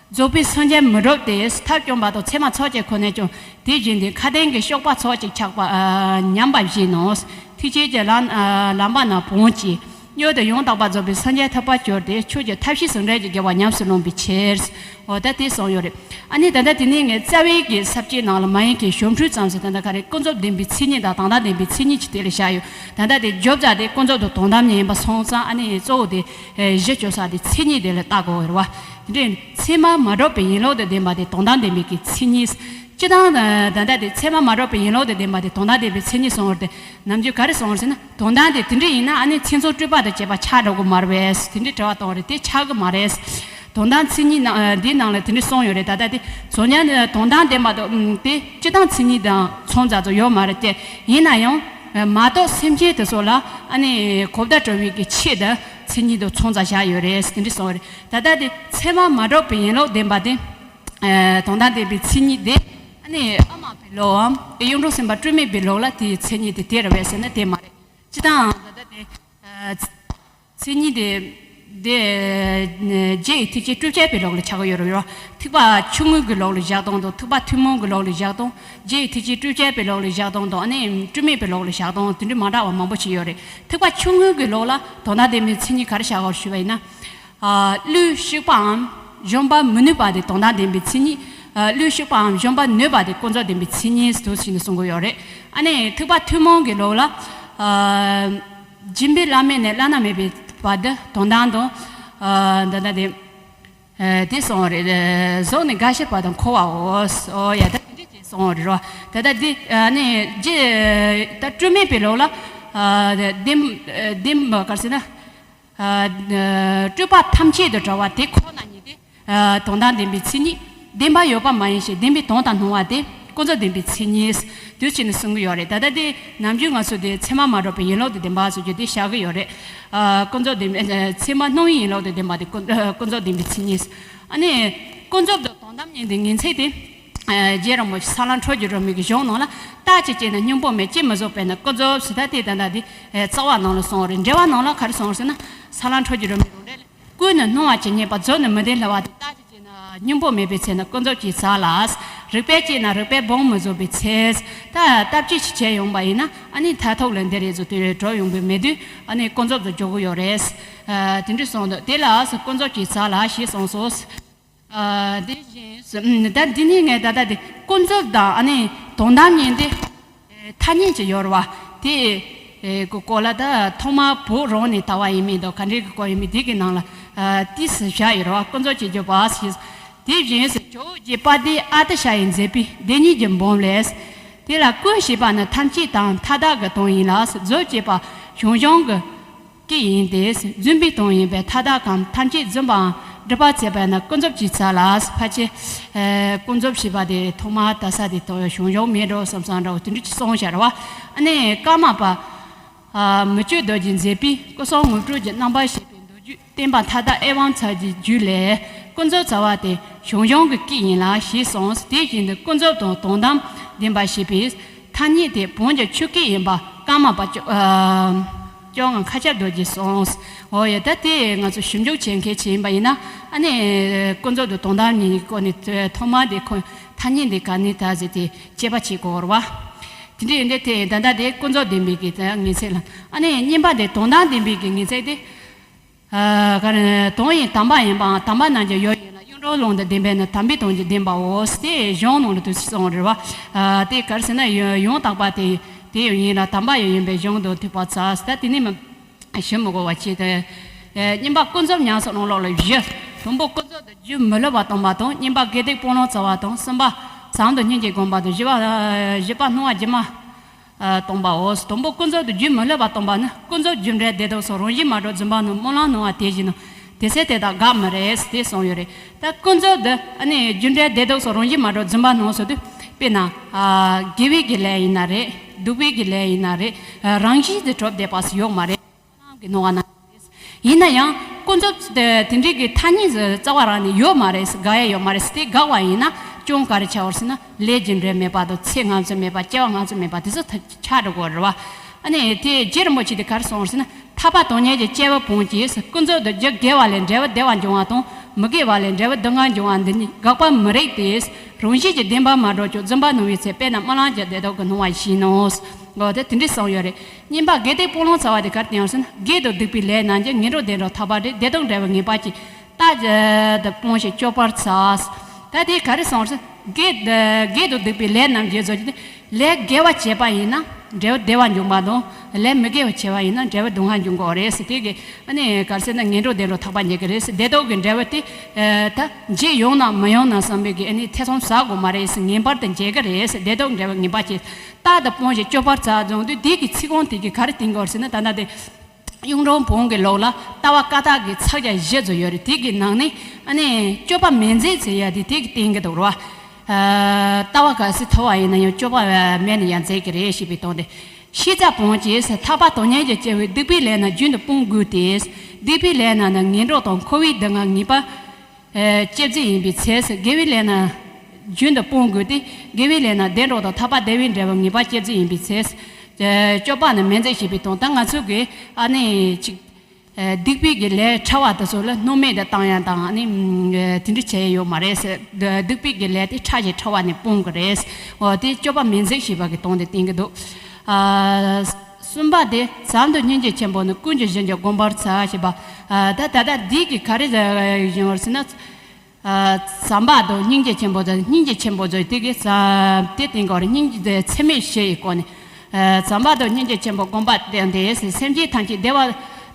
རྫོགས་པའི་སངས་རྒྱས་མི་འགྲུབ་སྟེ། ཐབས་བཅོམ་པ་དང་ཚད་མ་ཚོགས་གཅིག་ཁོ་ནས་ཀྱང་དེ་བཞིན་དུ་མཁའ་ལྡིང་གི་གཤོག་པ་ཚོགས་གཅིག་ཆགས་པ་ཨ་ཉམས་པ་བཞིན་ནོ། ཐེག་ཆེན་གྱི་ལམ་ཨ་ལམ་པ་རྣམས་བོངས་ཀྱིས། མྱུར་དུ་ཡང་དག་པར་རྫོགས་པའི་སངས་རྒྱས་ཐོབ་པར་གྱུར་ཏེ། ཆོས་ཀྱི་ཐབས་ཤེས་ཟུང་འབྲེལ་གྱི་དགེ་བ་ཉམས་སུ་བླངས་པའི་ཕྱིར། འོ་ད་དེ་གསུངས་ཡོད་རེད། ཨ་ནི་ད་ལྟ་དེ་ནས་ངས་རྩ་བའི་གི་ས་བཅད་ནང་ལ་མ་ཡིན་གྱི་ཞོར་འཕྲོས་ཙམ་ཞིག་ད་ལྟ་ག་རེ་ཀུན་རྫོབ་བདེན་པའི་མཚན་ཉིད་དང་དོན་དམ་བདེན་པའི་མཚན་ཉིད་ཀྱི་དེ་ལ་བཞག་ཡོད། ད་ལྟ་དེ་བརྗོད་བྱ་དེ་ཀུན་རྫོབ་དང་དོན་དམ་གཉིས་ཡིན་པ་སོང་ཙང་། ཨ་ནི་གཙོ་བོ་དེ་ཨེ་གཞི་བཅོལ་ས་དེ་མཚན་ཉིད་དེ་ལ་བལྟ་དགོས་རེད་བ། དེ་འདྲའི་ཚད་མ་མ་གྲུབ་པའི་ཡིན་ལུགས་དང་ལྡན་པ་དེ་དོན་དམ་བདེན་པའི་གི་མཚན་ཉིད། སྤྱིར་བཏང་ད་ལྟ་དེ་ཚད་མ་མ་གྲུབ་པའི་ཡིན་ལུགས་དང་ལྡན་པ་དེ་དོན་དམ་བདེན་པའི་མཚན་ཉིད་གསུངས་པ་དེ་ནམ་རྒྱུན་ག་རེ་གསུངས་པ་རེད་ཟེར་ན། དོན་དམ་དེ་དེ་འདྲ་ཡིན་ན་ཨ་ནི་མཚན་མཚོན་སྤྲོས་པ་དང་བཅས་པ་ཆགས་འགྲོ་གི་མ་རེད་པས། དེ་འདྲའི་དྲི་བ་གཏོང་བ་རེད། དེ་ཆགས་ཀྱི་མ་རེད། དོན་དམ་མཚན་ཉིད་ནང་འདིའི་ནང་ལ་དེ་འདྲ་གསུངས་ཡོད་རེད། ད་ལྟ་དེ་གཙོ་ཉར་ནི་དོན་དམ་བདེན་པ་དང་དེ་སྤྱིར་བཏང་མཚན་ཉིད་དང་མཚུངས་ཙམ་ཙམ་ཡོད་མ་རེད་དེ། ཡིན་ན་ཡང་མ་རྟོགས་སེམས་ཅན་དེ་ཚོ་ལ་ཨ་ནི་གོ་བརྡ་སྤྲོད་པའི་གི་ཆེད་དུ་མཚན་ཉིད་དང་མཚུངས་ཙམ་བཞག་ཡོད་རེད། དེ་འདྲ་གསུངས་ཡོད་རེད། ད་ལྟ་དེ་ཚད་མ་མ་གྲུབ་པའི་ཡིན་ལུགས་བདེན་པ་དེ། ཨ་དོན་དམ་བདེན་པའི་མཚན་ཉིད་དེ། ཨ་ནི་དབུ་མ་པའི་ལུགས་འམ་གཡུང་དྲུང་སེམས་དཔའ་སྤྲོས་མེད་པའི་ལུགས་ལ་དེའི་མཚན་ཉིད་དེ་དེ་རེད་པས་ཟེར་ན་དེ་མ་རེད། སྤྱིར་བཏང་ད་ལྟ་དེ་ཨ་མཚན་ཉིད་དེ་དེ་རྗེ་ཡི་ཐེག་ཆེན་སྤྲོས་བྲལ་པའི་ལུགས་ལ་ཆགས་ཀྱི་ཡོད་རེད་པ། ཐེག་པ་ཆུང་ངུ་གི་ལུགས་ལ་བཞག་སྟངས་དང་། ཐེག་པ་ཐུན་མོང་གི་ལུགས་ལ་བཞག་སྟངས། རྗེ་ཡི་ཐེག་ཆེན་སྤྲོས་བྲལ་པའི་ལུགས་ལ་བཞག་སྟངས་དང་། ཨ་ནི་སྤྲོས་མེད་པའི་ལུགས་ལ་བཞག་སྟངས་དེ་འདྲ་མ་འདྲ་བ་མང་པོ་ཞིག་ཡོད་རེད། ཐེག་པ་ཆུང་ངུ་གི་ལུགས་ལ་དོན་དམ་བདེན་པའི་མཚན་ཉིད་ག་རེ་བཞག་པར་ཞུས་པ་ཡིན་ན། ཨ་བློས་བཤིག་པའམ་གཞོམ་པར་མི་ནུས་པ་དེ་དོན་དམ་བདེན་པའི་མཚན་ཉིད། ཨ་བློས་བཤིག་པའམ་གཞོམ་པར་ནུས་པ་དེ་ཀུན་རྫོབ་བདེན་པའི་མཚན་ཉིད་དུ་ཞེས་ནས་གསུང་གི་ཡོད་རེད། ཨ་ནི་ཐེག་པ་ཐུན་མོང་གི་ལུགས་ལ། ཨ་སྦྱིན་པའི་བླ་མེད་ནས་བླ་ན་མེད་པའི་བར་དུ་དོན་དམ་དང་། ཨ་ད་ལྟ་དེ་ཨ་དེ་གསུངས་པ་རེད། གཟུགས་ནི་རྒ་ཤི་བ་དང་འཁོར་བའོ། ཨོ་ཡ་ད་དེ་འདྲ་ཅིག་གསུངས་པ་རེད་རོ། ད་ལྟ་འདི་ཨ་ནི་རྗེ་ད་སྤྲོས་མེད་པའི་ལུགས་ལ། ཨ་བདེན་བདེན་པ་ག་རེ་ཟེར་ན། ཨ་སྤྲོས་པ་ཐམས་ཅད་དུ་གྲོལ་བ་དེ་ཁོ་ན་ཉིད་དེ། ཨ་དོན་དམ་བདེན་པའི་མཚན་ཉིད། བདེན་པ་ཡོད་པ་མ་ཡིན་ཞིང་། བདེན་པའི་དོན་དུ་སྣང་བ་དེ་ཀུན་རྫོབ་བདེན་པའི་མཚན་ཉིད་དུ་བྱས་ནས་གསུང་གི་ཡོད་རེད། ད་ལྟ་དེ་ནམ་རྒྱུན་ང་ཚོ་དེ་ཚད་མ་མ་གྲུབ་པའི་ཡིན་ལུགས་དེ་བདེན་པ་ཟེར་རྒྱུ་དེ་བཞག་གི་ཡོད་རེད། ཨ་ཀུན་རྫོབ་བདེན་པའི་ཚད་མ་སྣང་བའི་ཡིན་ལུགས་དེ་བདེན་པ་དེ་ཀུན་ཀུན་རྫོབ་བདེན་པའི་མཚན་ཉིད། ཨ་ནི་ཀུན་རྫོབ་དང་དོན་དམ་གཉིས་དེ་ངེས་ཚིག་དེ། ཨ་རྗེ་རིན་པོ་ཆེ་ས་ལམ་འཁྲུལ་གྱི་སྒྲོན་མེ་གི་གཞུང་ནང་ལ། རྟག་གཅིག་བྱས་ན་སྙིང་པོ་མེད། ཅི་མི་བཟོད་པས་ན་ཀུན་རྫོབ་ཟེར། ད་དེ་ད་ལྟ་དེ་ཨེ་རྩ་བ་ནང་ལ་གསུངས་རེད། འགྲེལ་བ་ནང་ལ་ག་རེ་གསུངས་ཟེར་ན། ས་ལམ་འཁྲུལ་གྱི་སྒྲོན་མེ་རང་འགྲེལ་ལས། ཀུན་ནས་སྣང་བ་ཇི་སྙེད་པ། རྫོགས་ནས་མི་ལྡན་ལྷ་བ་དང་། རྟག་གཅིག་བྱས་ན་སྙིང་པོ་མེད་པའི་ཚེ་ན་ཀུན་རྫོབ་ཀྱི་ཚད་ལ། རིགས་པས་དཔྱད་ན་རིགས་པས་སྦོམ་མི་བཟོད་པའི་ཚེ། ད་ལྟ་ཅི་ཞིག་བྱས་ཡོང་པ་ཡིན་ན། ཨ་ནི་མཐར་ཐུག་ལ་འདི་རེད་ཟེར་དུས་གྲོལ་ཡོང་པའི་མེད་དུས། ཨ་ནི་ཀུན་རྫོབ་ཏུ་འཇོག་གི་ཡོད་རེད། ཨ་དེ་འདྲ་གསུངས་འདུག་དེ་ལ་ཀུན་རྫོབ་ཀྱི་ཚད་ལ་ཞེས་གསུངས་སོ། ཨ་དེ་བཞིན་ད་འདི་ནི་ངས་ད་ལྟ་དེ་ཀུན་རྫོབ་དང་ཨ་ནི་དོན་དམ་གཉིས་འདི་ཐ་སྙད་ཅིག་ཡོད་རེད་བ། དེ་གི་སྐོར་ལ་ད་ཐོག་མར་བོད་རང་ནས་དར་བ་ཡིན་མིན་དང་ག་འདྲའི་གི་སྐོར་ཡིན་མིན་དེ་གི་ནང་ལ་ཨ་ཏིས་བཞག་ཡོད་རེད་བ། ཀུན་རྫོབ་ཀྱི་རྒྱུ་བ་ཞེས། དེ་བཞིན་ཇོ་བོ་རྗེ་དཔལ་ལྡན་ཨ་ཏི་ཤ་ཡིས་མཛད་པའི་བདེན་གཉིས་ཀྱི་འབུམ་ལས། དེ་ལ་ཀུན་ཞེས་པ་ནི་ཐམས་ཅད་དང་མཐའ་དག་གི་དོན་ཡིན་ལ། རྫོགས་ཅེས་པ་བྱང་ཆུབ་ཀྱི་སྐད་ཡིན་ཏེ། བརྫུན་པའི་དོན་ཡིན་པས་མཐའ་དག་གམ། ཐམས་ཅད་བརྫུན་པའམ་སྒྲུབ་པར་བྱེད་པས་ན་ཀུན་རྫོབ་ཀྱི་ཚད་ལ། ཕལ་ཆེར་ཀུན་རྫོབ་ཞེས་པ་དེ་ཐོག་མར་དར་ས་དེ་ཐོག་བྱང་ཆུབ་མེད་འགྲོ་བསམ་བསམ་འདྲ་བོ་དེ་འདྲ་ཅིག་གསུངས་བཞག་རེད་བ། ཨ་ནི་ཀརྨ་པ་མི་བསྐྱོད་རྡོ་རྗེས་མཛད་པའི་སྐུ་གསུམ་ངོ་སྤྲོད་ཀྱི་རྣམ་པར་ཤེས་པའི་མདོ་རྒྱུད་བསྟན་པ་མཐའ་དག་ཨེ་ཝཾ་ཚར་གྱི་རྒྱུད་ལས། ཀུན་རྫོབ་རྩ་བ་དེ་བྱང་ཆུབ་ཀྱི་སྐད་ཡིན་ལ་ཞེས་གསུངས། དེ་བཞིན་དུ་ཀུན་རྫོབ་དང་དོན་དམ་བདེན་པ་ཞེས་པའི་ཐ་སྙད་དེ་བོན་གྱི་ཆོས་སྐད་ཡིན་པ་ཀརྨ་པ་ཅོ་ཨ་ཅོ་ལྔ་མཁའ་ཁྱབ་རྡོ་རྗེས་གསུངས། འོ་ཡ། ད་དེ་ང་ཚོ་ཞིབ་འཇུག་བྱེད་མཁན་ཅིག་ཡིན་པ་ཡིན་ན། ཨ་ནི་ཀུན་རྫོབ་དང་དོན་དམ་གཉིས་ཀྱི་སྐོར་ནས་ཐོག་མ་དེ་ཁོ་ཐ་སྙད་འདི་ག་ནས་ད་ཟེར་ཏེ་དཔྱད་པ་བྱེད་དགོས་རེད་བ། དེ་འདྲ་ཡིན་དུས་དེ་ད་ལྟ་དེ་ཀུན་རྫོབ་བདེན་པའི་གི་ངེས་ཚིག་ལ། ཨ་ནི་གཉིས་པ་དེ་དོན་དམ་བདེན་པའི་གི་ངེས་ཚིག་དེ། ཨ་ག་རེ། དོན་ཡང་དམ་པ་ཡིན་པའམ་དམ་པ་རྣམས་ཀྱི་ཡུལ་ཡིན་ལ། གཡུང་དྲུང་ལུང་དང་ལྡན་པས་ན་དམ་པའི་དོན་གྱི་བདེན་པའོ། དེ་གཞུང་ནང་ལ་དུ་གསུངས་རེད་བ། ཨ་དེ་ག་རེ་ཟེར་ན་ཡང་ཡང་དག་པ་དེ་དེ་ཡང་ཡིན་ལ་དམ་པ་ཡང་ཡིན་པའི་གཞུང་དུ་ཐུག་པ་ཚ་ད་དེ་ནི་མི་ཞུ་མི་དགོས་པ་བྱས་ཏེ། ཨ་གཉིས་པ་ཀུན་རྫོབ་ཉམས་སུ་བླང་ལུགས་ལ་བཞི། དང་པོ་ཀུན་རྫོབ་ཏུ་རྒྱུན་མི་བསླུ་བར་གཏོང་བ་དང་། གཉིས་པ་དགེ་སྡིག་སྤང་བླང་བྱ་བ་དང་། གསུམ་པ་བྱམས་དང་སྙིང་རྗེ་བསྒོམ་པ་དང་། བཞི་པ་བཞི་པ་སྣང་བ་སྒྱུ་མ་ཨ་སྟོང་པའོ། དང་པོ་ཀུན་རྫོབ་ཏུ་རྒྱུན་མི་བསླུ་བར་སྟོང་པ་ནི། ཀུན་རྫོབ་རྒྱུ་འབྲས་བདེ་སྡུག་སོགས་རང་བཞིན་མ་གྲུབ་རྫུན་པ་རྣམས་སྨོན་ལམ་སྣང་བ་དེ་བཞིན་ནོ། དེ་ཚེ་དེ་དག་འགག་མི་རེད་དེ་གསུངས་ཡོད་རེད། ད་ཀུན་རྫོབ་ཏུ་ཨ་ནི་རྒྱུ་འབྲས་བདེ་སྡུག་སོགས་རང་བཞིན་མ་གྲུབ་རྫུན་པ་རྣམས་སོ་དུ། དཔེར་ན་ཨ་དགེ་བའི་གི་ལས་ཡིན་ན་རེད། སྡིག་པའི་གི་ལས་ཡིན་ན་རེད། ཨ་རང་བཞིན་དུ་གྲུབ་བསྡད་པ་སུ་ཡོད་མ་རེད། སྨོན་ལམ་གྱི་སྣང་བ་ན། ཡིན་ན་ཡང་ཀུན་རྫོབ་དེ་དེ་འདྲའི་གི་ཐ་སྙད་རྩ་བ་རང་ནས་ཡོད་མ་རེད། དགག་ཡ་ཡོད་མ་རེད། དེ་དགག་པ་ཡིན་ན་ཅུང་ག་རེ་ཆགས་པ་རེད་ཟེར་ན། ལས་རྒྱུ་འབྲས་མེད་པ་དང་། ཚེ་སྔ་ཕྱི་མེད་པ། སྐྱེ་བ་སྔ་ཕྱི་མེད་པ་དེ་ཚོ་ཆགས་འགྲོ་གི་རེད་བ། ཨ་ནི་དེ་རྗེ་རིན་པོ་ཆེ་དེ་ག་རེ་གསུངས་ཟེར་ན། ཐར་པ་དོན་གཉེར་གྱི་སྐྱེས་བུ་བོན་གྱིས་ཀུན་རྫོབ་ཏུ་རྒྱུ་དགེ་བ་ལས་འབྲས་བུ་བདེ་བ་འབྱུང་བ་དང་། མི་དགེ་བ་ལས་འབྲས་བུ་སྡུག་བསྔལ་འབྱུང་བ་འདི་གཉིས་དགག་པ་མི་རིགས་ཏེ། རང་བཞིན་གྱི་བདེན་པ་མ་གྲུབ་ཀྱང་རྫུན་པ་སྣང་བའི་ཚེ། དཔེར་ན་སྨོན་ལམ་གྱི་བདེ་སྡུག་གི་སྣང་བ་བཞིན་ནོ། འོ་དེ་དེ་འདྲ་གསུངས་ཡོད་རེད། གཉིས་པ་དགེ་སྡིག་སྤང་བླང་བྱ་བ་དེ་ག་རེ་སྟོན་ཟེར་ན། དགེ་དང་སྡིག་པའི་ལས་རྣམས་ཀྱི། ངན་འགྲོ་བདེ་འགྲོར་ཐར་པ་རེད། བདེ་སྡུག་འབྲས་བུ་ངེས་པར་གྱིས། རྟག་ཏུ་སྤོངས་ཤིང་སྐྱོབ་པར་བྱ། ད་དེ་ག་རེ་གསུངས་ཟེར། དགེ་དགེ་དང་སྡིག་པའི་ལས་རྣམས་ཀྱི་བཟོ་རྒྱུ་དེ། ལས་དགེ་བ་བྱས་པ་ཡིན་ན་འབྲས་བུ་བདེ་བ་འབྱུང་བ་དང་། ལས་མི་དགེ་བ་བྱས་པ་ཡིན་ན་འབྲས་བུ་སྡུག་བསྔལ་འབྱུང་གི་རེད་ཟེར། དེ་གི་ཨ་ནི་ག་རེ་ཟེར་ན། ངན་འགྲོ་བདེ་འགྲོར་ཐར་པ་རྙེད་ཀྱི་རེད་ཟེར། བདེ་སྡུག་གི་འབྲས་བུ་དེ་ད་འབྱེད་ཡོང་ན་མི་ཡོང་ན་བསམ་པའི་གི་ཨ་ནི་ཐེ་ཚོམ་ཟ་དགོས་མ་རེད་ཟེར། ངེས་པར་དུ་འབྱེད་ཀྱི་རེད་ཟེར། བདེ་སྡུག་འབྲས་བུ་ངེས་པར་གྱིས། རྟག་ཏུ་སྤོངས་ཤིང་སྐྱོབ་པར་བྱ་བྱུང་དུས། དེ་གི་ཚིག་རྐང་དེ་གིས་ག་རེ་སྟོན་གྱི་ཡོད་ཟེར་ན། ད་ལྟ་དེ་གཡུང་དྲུང་བོན་གྱི་ལུགས་ལ་ལྟ་བ་བཀའ་རྟགས་ཀྱི་ཕྱག་རྒྱ་བཞི་ཚོ་ཡོད་རེད། དེ་གི་ནང་ནས་ཨ་ནི་སྤྱོད་པ་མི་མཛེས་ཟེར་ཡ་དེ་དེ་གིས་སྟོན་གྱི་འདུག་རེད་བ། ལྟ་བ་ག་ཚོད་མཐོ་བ་ཡིན་ན་ཡང་སྤྱོད་པ་མེད་ན་ཡང་མཛེས་ཀྱི་རེད་ཞེས་པའི་དོན་ཏེ། ཤེས་བྱ་བོན་གྱིས་ཐར་པ་དོན་གཉེར་གྱི་སྐྱེས་བུས་སྡིག་པའི་ལས་རྣམས་རྒྱུན་དུ་སྤོང་དགོས་ཏེ། སྡིག་པའི་ལས་རྣམས་ནི་ངན་འགྲོ་དང་འཁོར་བའི་སྡུག་བསྔལ་ངེས་པར་ཨེ་སྐྱེད་རྫས་ཡིན་པའི་ཚེ། དགེ་བའི་ལས་རྣམས་རྒྱུན་དུ་སྤོང་དགོས་ཏེ། དགེ་བའི་ལས་རྣམས་བདེ་འགྲོ་དང་ཐར་པ་བདེ་བའི་འབྲས་བུ་ངེས་པར་སྐྱེད་རྫས་ཡིན་པའི་ཚེ། ཨེ་སྤྱོད་པ་ནི་མི་མཛེས་ཞེས་པའི་དོན། ད་ང་ཚོ་གིས་ཨ་ནི་ཅིག་ཨེ་སྡིག་པའི་གི་ལས་ཕྲ་བ་དེ་ཚོ་ལ་སྣང་མེད་དུ་བཏང་ཡ་དང་། ཨ་ནི་ཨེ་དེ་འདྲ་བྱས་ཡ་ཡོད་མ་རེད་ཟེར། སྡིག་པའི་གི་ལས་དེ་ཕྲ་ཞིང་ཕྲ་བ་ནས་སྤོང་དགོས་རེད། འོ་དེ་སྤྱོད་པ་མི་མཛེས་ཞེས་པ་གི་དོན་དེ་སྟོན་གྱི་འདུག་ཨ་གསུམ་པ་དེ་བྱམས་དང་སྙིང་རྗེ་ཆེན་པོ་ནི། ཀུན་གྱི་གཞི་འགྱུར་བསྒོམ་པར་བྱ་ཞེས་པ། ཨ་ད་ད་ལྟ་འདི་གི་ག་རེ་ཡིན་པ་ཟེར་ན། ཨ་བྱམས་པ་དང་སྙིང་རྗེ་ཆེན་པོ་དང་། སྙིང་རྗེ་ཆེན་པོ་ཚོ་དེ་གི་བྱམས་དེ་སྟོན་གྱི་ཡོད་རེད། སྙིང་རྗེ་ཚད་མེད་བཞི་ཡི་སྒོ་ནས། ཨ་བྱམས་པ་དང་སྙིང་རྗེ་ཆེན་པོ་བསྒོམ་པ་སྟེ། སེམས་ཅན་ཐམས་ཅད་བདེ་བ་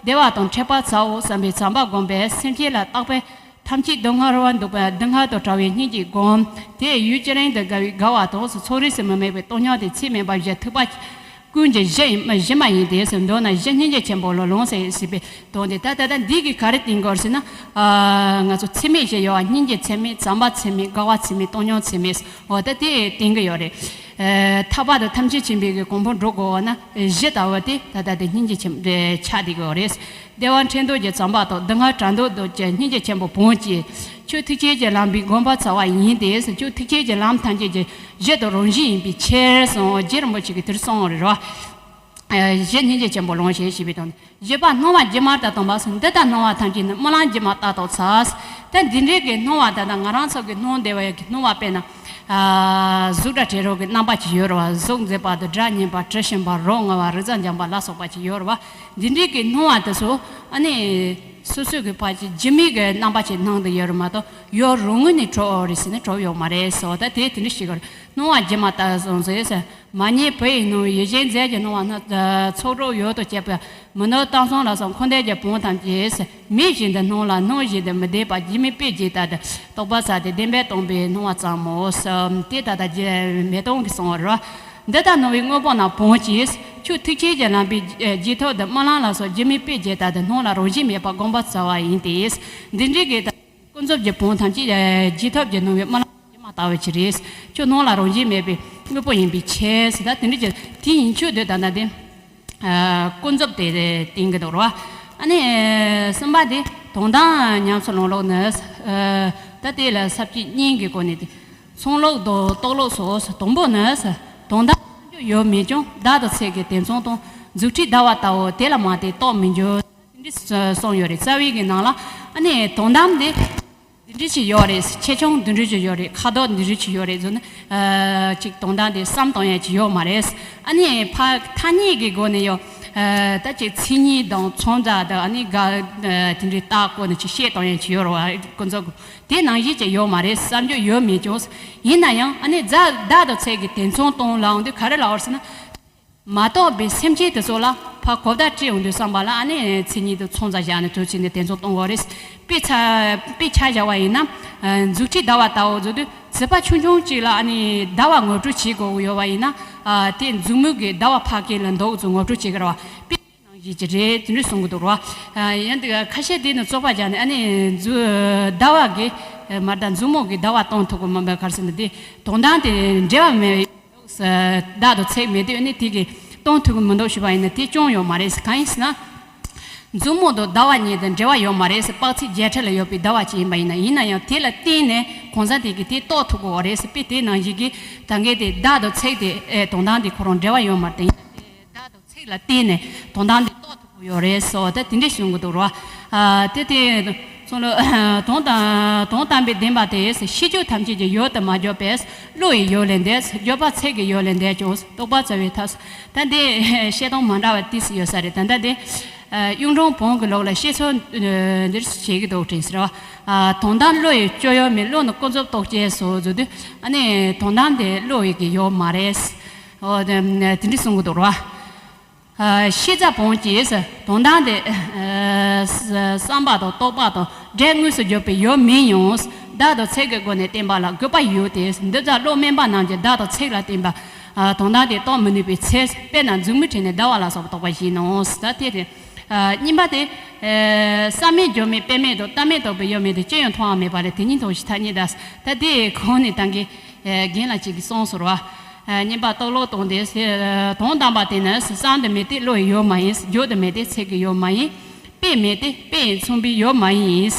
བདེ་བ་དང་འཕྲད་པར་བྱའོ་བསམ་པའི་བྱམས་པ་བསྒོམ་པས། སེམས་ཅན་ལ་རྟག་པར་ཐམས་ཅད་སྡུག་བསྔལ་རུ་འདུག་པ་སྡུག་བསྔལ་དང་བྲལ་བའི་སྙིང་རྗེ་བསྒོམ། དེ་ཡུན་ཅི་རིང་དུ་དགའ་བའི་དགའ་བ་དང་། ཚོགས་རིས་སུ་མི་དམིགས་པའི་བཏང་སྙོམས་དེ། ཚད་མེད་པ་བཞི་ཐེག་པ་ཀུན་གྱི་གཞི་ཡིན་གཞི་མ་ཡིན་ཏེ། མདོར་ན་གཞི་སྙིང་རྗེ་ཆེན་པོ་ལ་ལོངས་སུ་སྤྱད་པའི་དོན་ཏེ། ད་ད་ལྟ་འདི་གིས་ག་རེ་སྟོན་གྱི་ཡོད་ཟེར་ན། ཨ་ང་ཚོ་ཚད་མེད་བཞི་ཡོད་པ། སྙིང་རྗེ་ཚད་མེད། བྱམས་པ་ཚད་མེད། དགའ་བ་ཚད་མེད། བཏང་སྙོམས་ཚད་མེད། འོ་ད་དེ་སྟོན་གྱི་ཡོད་རེད། ཨ་ཐར་པ་དང་ཐམས་ཅད་མཁྱེན་པའི་གི་གོ་འཕང་འགྲོ་དགོས་པ་ན་གཞི་ལྟ་བུ་དེ་ད་ལྟ་དེ་སྙིང་རྗེ་ཆེན་པོ་ཆགས་བསྡད་ཀྱི་ཡོད་རེད། བདེ་བ་འཕྲད་མདོག་གི་བྱམས་པ་དང་། སྡུག་བསྔལ་བྲལ་མདོག་གི་སྙིང་རྗེ་ཆེན་པོ་བོན་གྱིས། ཆོས་ཐེག་ཆེན་གྱི་ལམ་པའི་བསྒོམ་པར་བྱ་བ་ཡིན་ཏེ། ཆོས་ཐེག་ཆེན་གྱི་ལམ་ཐམས་ཅད་ཀྱི་གཞི་དང་རང་བཞིན་ཡིན་པའི་ཕྱིར་གསུངས། རྗེ་རིན་པོ་ཆེ་གིས་དེར་གསུངས་པ་རེད་བ། ཨ་གཞི་སྙིང་རྗེ་ཆེན་པོ་ལོངས་སྤྱོད་ཞེས་པའི་དོན། བཞི་པ་སྣང་བ་སྒྱུ་མ་ལྟར་སྟོང་པ་གསུངས། འདི་ལྟར་སྣང་བ་ཐམས་ཅད་ནི། སྨོན་ལམ་སྒྱུ་མ་ལྟར་རྟོགས་བྱ། ད་འདི་འདྲའི་གི་སྣང་བ། ད་ལྟ་ང་རང་ཚོ་གི་སྣང་བསྡད་པའི་གི་སྣང་བ་དཔེར་ན། ཨ་གཟུགས་སྒྲ་དྲི་རོ་གི་རྣམ་པ་ཅིག་ཡོད་རེད་བ། གཟུགས་མཛེས་པ་དང་། སྒྲ་སྙན་པ། དྲི་ཞིམ་པ། རོ་མངར་བ། རེག་བྱ་འཇམ་པ་ལ་སོགས་པ་ཅིག་ཡོད་རེད་བ། འདི་འདྲའི་གི་སྣང་བ་དེ་ཚོ་ཨ་ནི་སོ་སོའི་གི་ཕར་ཅིག་སྒྱུ་མའི་གི་རྣམ་པ་ཅིག་སྣང་བསྡད་ཡོད་རེད་མ་གཏོགས། ཡུལ་རང་ངོས་ནས་གྲུབ་ཡོད་རེད་ཟེར་ན་གྲུབ་ཡོད་མ་རེད་ཟེར་བ། ད་དེ་དེ་འདྲ་ཞིག་གི་སྣང་བ་སྒྱུ་མ་ལྟར་སོང་ཟེར། མ་ཉེས་བུ་ཡིས་སྣང་བའི་ཡིད་བཞིན་མཛེས་ཀྱི་སྣང་བ་ནི། ཚོགས་དྲུག་ཡུལ་དུ་བྱེད་པའི་མི་ནུབ་གཏམ་གསུམ་ལ་སོགས་འཁོར་འདས་ཀྱི་བོན་ཐམས་ཅད། མིག་བཞིན་དུ་སྣང་ལ་སྣང་བཞིན་དུ་མི་བདེ་བ། སྒྱུ་མའི་དཔེ་ཇི་ལྟར་དུ་རྟོགས་པར་བྱ་སྟེ། བདེན་པར་སྟོང་པའི་སྣང་བ་ཙམ་མོ་ཟེར། དེ་ད་ལྟ་རྗེ་མེ་ཏོག་གིས་གསུངས་པ་རེད། འདི་ལྟར་སྣང་བའི་དངོས་པོ་རྣམས་བོན་གྱིས། ཆོས་ཐེག་ཆེན་གྱི་ལམ་པའི་རྗེས་ཐོབ་ཏུ། སྨོན་ལམ་ལ་སོགས་སྒྱུ་མའི་དཔེ་ཇི་ལྟར་དུ། སྣང་ལ་རང་བཞིན་མེད་པར་བསྒོམ་པར་བྱ་བ་ཡིན་ཏེ། འདི་འདྲའི་གི་ད་ཀུན་རྫོབ་ཀྱི་བོན་ཐམས་ཅད་རྗེས་ཐོབ་ཀྱི་སྣང་བའི་སྨོན་ལམ་སྒྱུ་མ་ལྟ་བུ་ཅིག་རེད། ཁྱོད་སྣང་ལ་རང་བཞིན་མེད་པའི་དངོས་པོ་ཡིན་པའི་ཕྱིར་ཟེར། ད་དེ་འདྲ་ཅིག་དེ་ཡིན་ཆོས་དེ་ད་ལྟ་དེ་ཀུན་རྫོབ་དེ་བསྟན་གྱི་འདུག་རེད་བ། ཨ་ནི་གསུམ་པ་དེ་ དོན་དམ་ཉམས་སུ་ལེན་ལུགས་ནི། ཨ། ད་དེ་ལ་ས་བཅད་གཉིས་ཀྱི་སྒོ་ནས་དེ། ཚོང་ལུགས་དང་རྟོགས་ལུགས་སོ། དང་པོ་ནི། དོན་དམ་བསམ་རྒྱུ་ཡོད་མེད་ཀྱང་བདག་དང་ཚིག་གི་དོན་མཚུངས་དང་། རྫུ་འཕྲུལ་ཟླ་བ་ལྟ་བུ་དེ་ལ་མ་བརྟེན་རྟོགས་མི་འགྱུར། དེ་འདྲ་གསུངས་ཡོད་རེད། རྩ་བའི་གི་ནང་ལ་ཨ་ནི་དོན་དམ་དེ། འདི་འདྲ་ཞིག་ཡོད་རེད། ཆེ་ཆུང་འདི་འདྲ་ཞིག་ཡོད་རེད། ཁ་དོག་འདི་འདྲ་ཞིག་ཡོད་རེད་ཟེར་ན། ཨ། ཅིག་དོན་དམ་དེ་བསམ་གཏོང་ཡ་ཅིག་ཡོད་མ་རེད། ཨ་ནི་ཕར་ཐ་སྙད་ཀྱི་སྒོ་ནས་ཡོད། ཨ། ད་ཅིག་མཚན་ཉིད་དང་མཚོན་བྱ་དང་ཨ་ནི་ག་ཨ། དེ་འདྲའི་རྟགས་སྒོ་ནས་ཅིག་བཤད་གཏོང་ཡ་ཅིག་ཡོད་རེད་བ། ཁོ་ཚོ་དེ་ནང་བཞིན་ཅིག་ཡོད་མ་རེད། བསམ་རྒྱུ་ཡོད་མེད་ཀྱང་། ཡིན་ན་ཡང་ཨ་ནི་བདག་བདག་དང་ཚིག་གི་དོན་མཚུངས་གཏོང་ལབ་འོང་དུས་ག་རེ་ལབ་པ་རེད་ཟེར་ན། མ་རྟོགས་པའི་སེམས་ཅན་དེ་ཚོ་ལ་ཕར་གོ་བརྡ་སྤྲད་ཡོང་དུས་ཙམ་པ་ལ་ཨ་ནི་མཚན་ཉིད་དུ་མཚོན་བྱ་བཞག་ནས་དུས་ཚོད་ནས་དེ་ཚོ་གཏོང་དགོས་རེད། དཔེ་ཆ་དཔེ་ཆ་བཞག་པ་ཡིན་ན། རྫུ་འཕྲུལ་ཟླ་བ་ལྟ་བུ་བཟོ་དུས་རྫུ་བ་ཆུང་ཆུང་གཅིག་ལ་ཨ་ནི་ཟླ་བ་ངོ་སྤྲོད་བྱེད་དགོས་ཀྱི་ཡོད་པ་ཡིན་ན། དེ་མཛུབ་མོ་གིས་ཟླ་བ་ཕར་སྐྱེལ་ལ་འདུག་ཚོ་ངོ་སྤྲོད་བྱེད་ཀྱི་རེད་བ། དཔེ་ནང་བཞིན་གྱི་རེད། དེ་འདྲ་གསུང་གི་འདུག་ར། ཡང་དེ་ཁ་ཤས་དེ་ནི་བཙོག་པ་བྱས་ནས་ཨ་ནི་མཛུ་ཟླ་བ་གིས་མ་ད་མཛུབ་མོ་གིས་ཟླ་བ་གཏོང་ཐུབ་ཀྱི་མིན་པའི་ག་རེ་ཟེར་ན། དེ་དོན་དམ་དེ་འབྲེལ་བ་མེད། བདག་དང་ཚིག་མེད་དུས་ནི་དེ་གིས་གཏོང་ཐུབ་ཀྱི་མི་འདུག་ཞུས་པ་ཡིན་ན་དེ་ཅུང་ཡོད་མ་རེད། གང་ཡིན་ཟེར་ན། མཛུབ་མོ་དང་ཟླ་བ་གཉིས་དང་འབྲེལ་བ་ཡོད་མ་རེད་ཟེར། དཔག་ཚད་བརྒྱད་ཁྲི་ལ་ཡོད་པའི་ཟླ་བ་ཅིག་ཡིན་པ་ཡིན་ན། ཡིན་ན་ཡང་དེ་ལ་བརྟེན་ནས་གང་ཟག་དེ་གིས་དེ་རྟོགས་ཐུབ་ཀྱི་ཡོད་རེད་ཟེར། དཔེ་དེ་ནང་བཞིན་གྱི་ད་གིན་དེ་བདག་དང་ཚིག་དེ་ཨེ་དོན་དམ་དེ་ཁོ་རང་འབྲེལ་བ་ཡོད་མ་རེད། ཡིན་ན་དེ་བདག་དང་ཚིག་ལ་བརྟེན་ནས་དོན་དམ་དེ་རྟོགས་ཐུབ་ཀྱི་ཡོད་རེད་ཟེར། ད་དེ་འདྲ་གསུང་གི་འདུག་ར། ཨ། དེ་དེ། གསུང་ལུགས། དོན་དམ་དོན་དམ་པའི་བདེན་པ་དེ་ཤེས་རྒྱུ་ཐམས་ཅད་ཀྱི་ཡུལ་དུ་མ་གྱུར་པས་བློ་ཡི་ཡུལ་ལས་འདས། བརྗོད་པ་ཚིག་གི་ཡུལ་ལས་འདས་ཀྱང་རྟོགས་པར་བྱ་བའི་ཐབས། ད་འདི་བཤད་སྟངས་མ་འདྲ་བ་ཏོག་ཙམ་ཡོད་ས་རེད། ད་ལྟ་འདི་གཡུང་དྲུང་བོན་གྱི་ལུགས་ལ་བཤད་སྲོལ་འདིར་བྱེད་ཀྱི་འདུག་དྲན་ཟེར་བ། དོན་དམ་བློ་ཡི་སྤྱོད་ཡུལ་མིན། བློ་ནི་ཀུན་རྫོབ་རྟོག་བཅས་སོ་ཟེར་དུས་ཨ་ནི་དོན་དམ་དེ་བློ་ཡི་གི་ཡུལ་མ་རེད། འོ་དེ་དེ་འདྲ་གསུང་གི་འདུག་ར། ཤེས་བྱ་བོན་གྱིས་དོན་དམ་དེ། བསམ་པ་དང་རྟོག་པ་དང་སྒྲས་དངོས་སུ་བརྗོད་པའི་ཡུལ་མིན་ཡང་། བརྡ་དང་ཚིག་གི་སྒོ་ནས་བསྟན་པ་ལ་དགོས་པ་ཡོད་དེ། འདི་ལྟར་བློ་དམན་པ་རྣམས་ཀྱིས་བརྡ་དང་ཚིག་ལ་བརྟེན་པའི་དོན་དམ་དེ་རྟོགས་མི་ནུས་པའི་ཚེ། དཔེར་ན་མཛུབ་མོའི་གྲས་ནས་ཟླ་བ་ལ་སོགས་པ་རྟོགས་པ་བཞིན་ནོ། ད་དེ་དེ། གཉིས་པ་དེ། བསམ་མེད་སྦྱོར་མེད་དཔེ་མེད་དང་། བལྟ་མེད་རྟོགས་པའི་ཡུལ་མིན་ཏེ། ཅི་ཡང་མཐོང་བ་མེད་པ་ལས། དེ་ཉིད་མཐོང་ཞེས་ཐ་སྙད་གདའ། ད་དེ་གོང་ནས་ད་གིན་རྒན་ལགས་ཅིག་གིས་གསུངས་སོང་ར། གཉིས་པ་རྟོགས་ལུགས་དང་དེ། དོན་དམ་པ་དེ་ནི་བསམ་དུ་མེད་དེ་བློ་ཡི་ཡུལ་མ་ཡིན། བརྗོད་དུ་མེད་དེ་ཚིག་གི་ཡུལ་མ་ཡིན། དཔེ་མེད་དེ་དཔེ་ཡིས་མཚོན་པའི་ཡུལ་མ་ཡིན།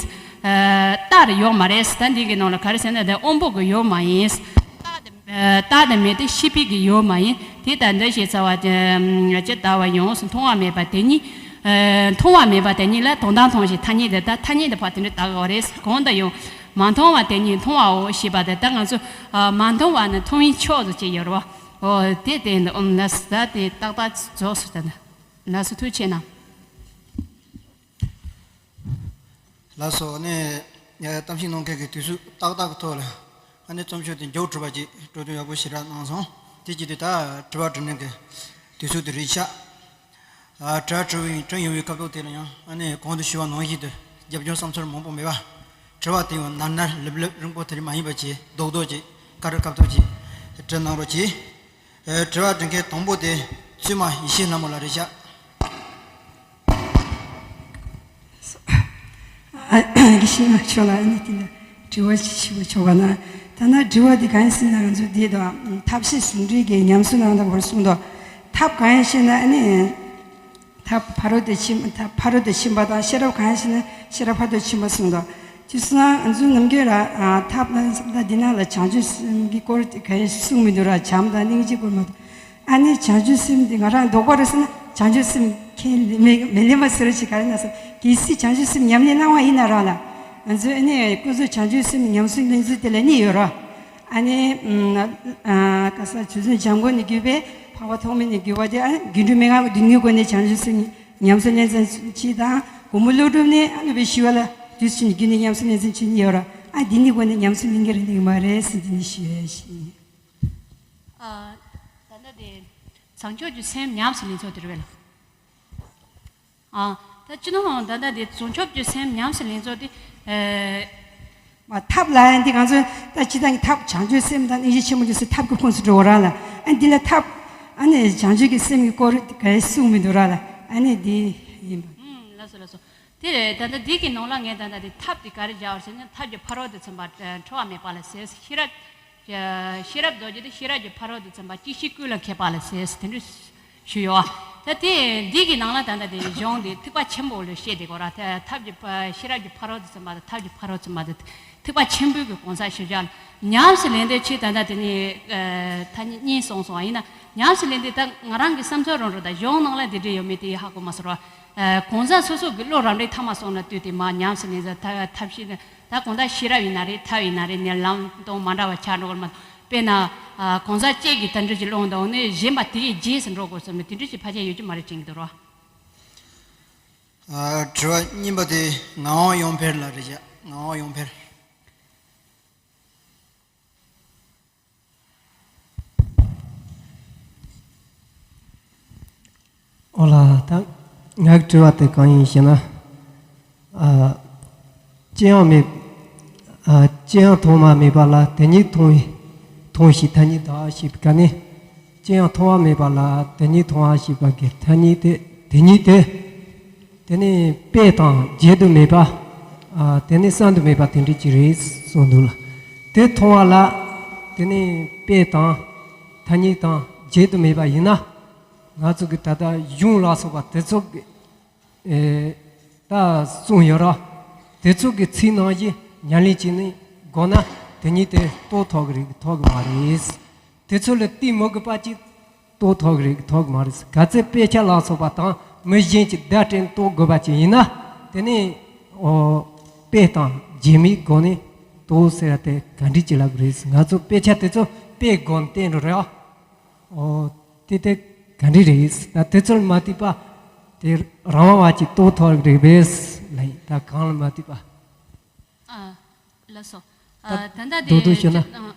རྟག་ཏུ་ཡོད་མ་རེད། ད་འདི་གི་ནང་ལ་ག་རེ་ཟེར་ན། དེ་དབང་པོ་གི་ཡུལ་མ་ཡིན། རྟག་ཏུ་མེད་དེ་ཤེས་པའི་གི་ཡུལ་མ་ཡིན། དེ་ལྟར་འདི་ཞེས་བྱ་བ་ཅི་ལྟ་བུ་ཡང་མཐོང་བ་མེད་པ་དེ་ཉིད། མཐོང་བ་མེད་པ་དེ་ཉིད་ལ་དོན་དམ་མཐོང་ཞེས་ཐ་སྙད་དེ། ད་ཐ་སྙད་དེ་ཕར་དེ་འདྲ་བཏགས་ཡོད་རེད། གང་དུ་ཡང་མ་མཐོང་བ་དེ་ཉིད་མཐོང་བའོ་ཞེས་པ་དེ། ད་ང་ཚོ་མ་མཐོང་བ་ནི་མཐོང་བའི་ཕྱོགས་སུ་བྱས་ཡོད་རེད་བ། འོ་དེ་དེ་འདི་ཨོམ་ལ་ས་དེ་ཏག་ཏག་རྫོགས་སོང་། ད་ལ་སོ་ཐུགས་ཆེ་གནང་། ལགས་སོ། ཨ་ནི་གཏམ་བཤད་གནང་མཁན་གྱི་དུས་ཚོད་ཏག་ཏག་གི་ཐོག་ལ་ཨ་ནི་རྩོམ་ཤོག་དེ་མཇུག་གྲུབ་པ་ཅིག་སྤྲོ་སྐྱོང་ཡག་པོ་ཞེ་དྲག་གནང་སོང་། དེ་བྱེད་དུས་ད་དྲི་བ་དྲིས་ལན་གྱི་དུས་ཚོད་དེ་རེད་ཤག་ཨ། དྲི་བ་དྲི་བའི་དྲི་ཡོང་བའི་སྐབས་ཐོག་དེ་ལ་ཡང་ཨ་ནི་གོང་དུ་ཞུས་པ་ནང་བཞིན་དུ་རྒྱབ་ལྗོངས་བསམ་ཚུལ་མང་པོ་མེད་པ། དྲི་བ་དེ་ཡང་ནར་ནར་ལེབ་ལེབ་རིང་པོ་དེ་རིགས་མ་ཡིན་པ་བྱས་རྡོག་རྡོག་ཅིག་སྐབས་རེ་སྐབས་ཐོག་ཅིག་དྲི་གནང་རོགས་གྱིས། ཨེ། དྲི་བ་དྲི་མཁན་དང་པོ་དེ་ཚུལ་མ་ཡེ་ཤེས་ལྷ་མོ་ལགས་རེད་ཤག་ཡེ་ཤེས་ལྷ་མཆོག་ལ་ཨ་ནི་དེ་ལ་དྲི་བ་ཞིག་ཞུ་བ་ཆོག་པ་ན། ད་ན་དྲི་བ་དེ་གང་ཡིན་ཟེར་ན། ང་ཚོ་འདི་དང་ཐབས་ཤེས་ཟུང་འབྲེལ་གྱི་ཉམས་སུ་བླང་དགོས་པར་གསུངས་འདུག་ཐབས་གང་ཡིན་ཞེ་ན། ཨ་ནི་ཐབས་ཕ་རོལ་ཏུ་ཕྱིན། ཐབས་ཕ་རོལ་ཏུ་ཕྱིན་པ་དང་། ཤེས་རབ་གང་ཡིན་ཞེ་ན་ཤེས་རབ་ཕ་རོལ་ཏུ་ཕྱིན་པ་གསུངས་འདུག་དེ་སོང་ང་ཚོ་ནམ་རྒྱུན་ར་ཐབས་ལ་འདི་ནང་ལ་བྱང་ཆུབ་སེམས་ཀྱི་སྐོར་དེ་གང་ཡང་གསུངས་མི་འདུག་ར། བྱམས་དང་སྙིང་རྗེ་སྐོར་མ་གཏོགས། ཨ་ནི་བྱང་ཆུབ་སེམས་འདི་ང་རང་ལྡོག་པ་རེད་ཟེར་ན། བྱང་ཆུབ་སེམས་ཁས་མི་མི་ལེན་པ་ཟེར་ཅིག་ག་རེ་ན་ཟེར། གལ་སྲིད་བྱང་ཆུབ་སེམས་ཉམས་ལེན་གནང་བ་ཡིན་ན་རང་ལ། ང་ཚོས་ཨ་ནི་ཀུན་རྫོབ་བྱང་ཆུབ་སེམས་ཉམས་སུ་ལེན་ཚུལ་དེ་ལ་གཉིས་ཡོད་ར། ཨ་ནི་ཨ་ག་ས་རྗེ་བཙུན་འཇམ་མགོན་ནས་བརྒྱུད་པའི་འཕགས་པ་ཐོགས་མེད་ནས་བརྒྱུད་པ་དེ། ཨ་ནི་དགེ་འདུན་མན་ངག་གི་སྡུག་བསྔལ་སྒོ་ནས་བྱང་ཆུབ་སེམས་ཉམས་སུ་ལེན་ཚུལ་གཅིག་དང་། མགོན་པོ་ཀླུ་སྒྲུབ་ནས་ཨ་ནི་བའི་ཞི་བ་ལྷ་བདུད་རྩི་བྱིན་གྱིས་བརྒྱུད་ནས་ཉམས་སུ་ལེན་ཚུལ་གཅིག་གཉིས་ཡོད་ར། ཨ་འདི་གཉིས་སྒོ་ནས་ཉམས་སུ་ལེན་གྱི་རེད་ལེན་གྱི་མ་རེད་ཟེར་འདི་ནས་ཞུ་ཡ་ཞིག་ཡིན། ཨ། ད་ལྟ་དེ་བྱང་ཆུབ་ཀྱི་སེམས་ཉམས་སུ་ལེན་ཚུལ་དེ་རེད་པས་ལགས། ཨ། ད་སྤྱི་ནོར་ད་ལྟ་དེ་བྱང་ཆུབ་ཀྱི་སེམས་ཉམས་སུ་ལེན་ཚུལ་དེ། ཨེ། མ་ཐབས་ལ་ཡང་འདི་ང་ཚོས་ད་སྤྱིར་བཏང་གི་ཐབས་བྱང་ཆུབ་སེམས་དང་སྙིང་རྗེ་ཆེན་པོ་འདི་ཚོ་ཐབས་ཀྱི་ཁོངས་སུ་འགྲོ་བ་རང་ལ། ཨ་འདི་ལ་ཐབས་ཨ་ནི་བྱང་ཆུབ་ཀྱི་སེམས་ཀྱི་སྐོར་ག་རེ་གསུངས་མི་འདུག་རང་ལ། ཨ་ནི་འདི་ཡིན་པ། ཨུམ། ལགས་སོ་ལགས་སོ། དེ་ད་ལྟ་འདི་གི་ནང་ལ་ངས་ད་ལྟ་དེ་ཐབས་དེ་ག་རེ་སྦྱར་བ་ཟེར་ན། ཐབས་ཀྱི་ཕ་རོལ་ཏུ་ཕྱིན་པ་འཁྲུལ་བ་མེད་པ་ལ་ཟེར། ཤེས་རབ་ཀྱི་ཤེས་རབ་རྡོ་རྗེ་དེ་ཤེས་རབ་ཀྱི་ཕ་རོལ་ཏུ་ཕྱིན་པ་གཅིག་ཤེས་ཀུན་ལ་མཁས་པ་ལ་ཟེར། དེ་འདྲ་ཞུས་ཡོད། ད་དེ་འདི་གི་ནང་ལ་ད་ལྟ་དེ་གཞུང་དེ་ཐེག་པ་ཆེན་པོ་ལ་བཤད་དེ་གོ་ར། ཐ་ཐབས་ཀྱི་ཕ་ཤེས་རབ་ཀྱི་ཕ་རོལ་ཏུ་ཕྱིན་པ་དང་ཐབས་ཀྱི་ཕ་རོལ་ཏུ་ཕྱིན་པ་དང་ཐེག་པ་ཆེན་པོའི་གི་གང་ཟག་ཤེས་བྱ་ལ་ཉམས་སུ་ལེན་དེ་ཆེ། ད་ལྟ་དེ་ནི་ཐ་སྙད་གཉིས་གསུངས་སོང་བ་ཡིན་ན། ཉམས་སུ་ལེན་དེ་ད་ང་རང་གི་བསམ་ཚུལ་རང་རོ་ད་གཞུང་ནང་ལ་དེ་འདྲ་ཡོད་མེད་དེ་ཧ་གོ་མ་སོང་ར། གང་ཟག་སོ་སོ་གི་བློ་རབ་འབྲིང་ཐ་མ་སོང་ན་ལྟོས་ཏེ་མ་ཉམས་སུ་ལེན་ཟེར། ཐབས་ཤེས་ད་གང་ཟག་ཤེས་རབ་ཡིན་ན་རེད། ཐབས་ཡིན་ན་རེད། ནས་ལམ་སྟོང་མ་འདྲ་བ་ཆགས་འགྲོ་གི་མ། དཔེར་ན། ཨ། གང་ཟག་གཅིག་གིས་དེ་འདྲ་ཞིག་བླངས་དང་ནི་གཞན་པ་དེའི་རྗེས་སུ་འགྲོ་དགོས་བསམ་ནས་དེ་འདྲ་ཞིག་ཕལ་ཆེར་ཡོད་ཀྱི་མ་རེད་དྲན་གྱི་འདུག་རོ། ཨ། དྲི་བ་གཉིས་པ་དེ་ངག་དབང་ཡོན་ཕེར་ལ་རེད་བཞག་ངག་དབང་ཡོན་ཕེར། ཨོ་ལ། ད་ངའི་དྲི་བ་དེ་གང་ཡིན་ཞེ་ན། ཨ། ཅི་ཡང་མེད། ཨ། ཅི་ཡང་མཐོང་བ་མེད་པ་ལ་དེ་ཉིད་མཐོང་བའི་མཐོང་ཞིང་ཐ་སྙད་བདག་ཞེས་པའི་སྐབས་ནས། ཅི་ཡང་མཐོང་བ་མེད་པ་ལ་དེ་ཉིད་མཐོང་བ་ཞེས་པ་གི་ཐ་སྙད་དེ་དེ་ཉིད་དེ། དེ་ནི་དཔེ་དང་བརྗོད་དུ་མེད་པ། ཨ། དེ་ནི་བསམ་དུ་མེད་པ་དེ་འདྲ་ཅིག་རེད་གསུངས་འདུག་ལ། དེ་མཐོང་བ་ལ་དེ་ནི་དཔེ་དང་ཐ་སྙད་དང་བརྗོད་དུ་མེད་པ་ཡིན་ན། ང་ཚོ་གི་ད་ལྟ་གཞུང་ལ་སོགས་པ་དེ་ཚོ་གི། ཨེ། ད་གསུངས་ཡོད་ར། དེ་ཚོ་གི་ཚིག་ནང་བཞིན་ཉམས་ལེན་བྱས་ནས་དགོས་ན་དེ་ཉིད་དེ་རྟོགས་ཐུབ་ཀྱི་རེད། ཐུབ་ཀྱི་མ་རེད། དེ་ཚོ་ལ་བལྟས་མི་དགོས་པ་ཅིག་རྟོགས་ཐུབ་ཀྱི་རེད། ཐུབ་ཀྱི་མ་རེད། ག་ཚོད་དཔེ་ཆ་ལ་སོགས་པ་དང་མི་གཞན་གྱི་བརྡ་སྤྲད་རྟོགས་དགོས་པ་ཅིག་ཡིན་ན། དེ་ནི། ཨོ། དཔེ་དང་རྗེས་མའི་སྒོ་ནས་རྟོགས་ཟེར་བ་དེ་ག་འདྲ་ཅིག་ལབ་དགོས་རེད། ང་ཚོ་དཔེ་ཆ་དེ་ཚོ་དཔེ་སྒོ་ནས་བསྟན་འགྲོ་རེད། ཨོ། དེ་དེ་ག་འདྲ་རེད། ད་དེ་ཚོ་ལ་མ་ལྟོས་པ་དེ་རང་དབང་བ་ཅིག་རྟོགས་ཐུབ་རེད་པས་ལབ་ཡིན། ད་གང་ལ་མ་ལྟོས་པ། ཨ། ལགས་སོ། ད་ཨ། ད་ལྟ་དེ་མདོར་བསྡུས་ཞུ་ན། ཨ།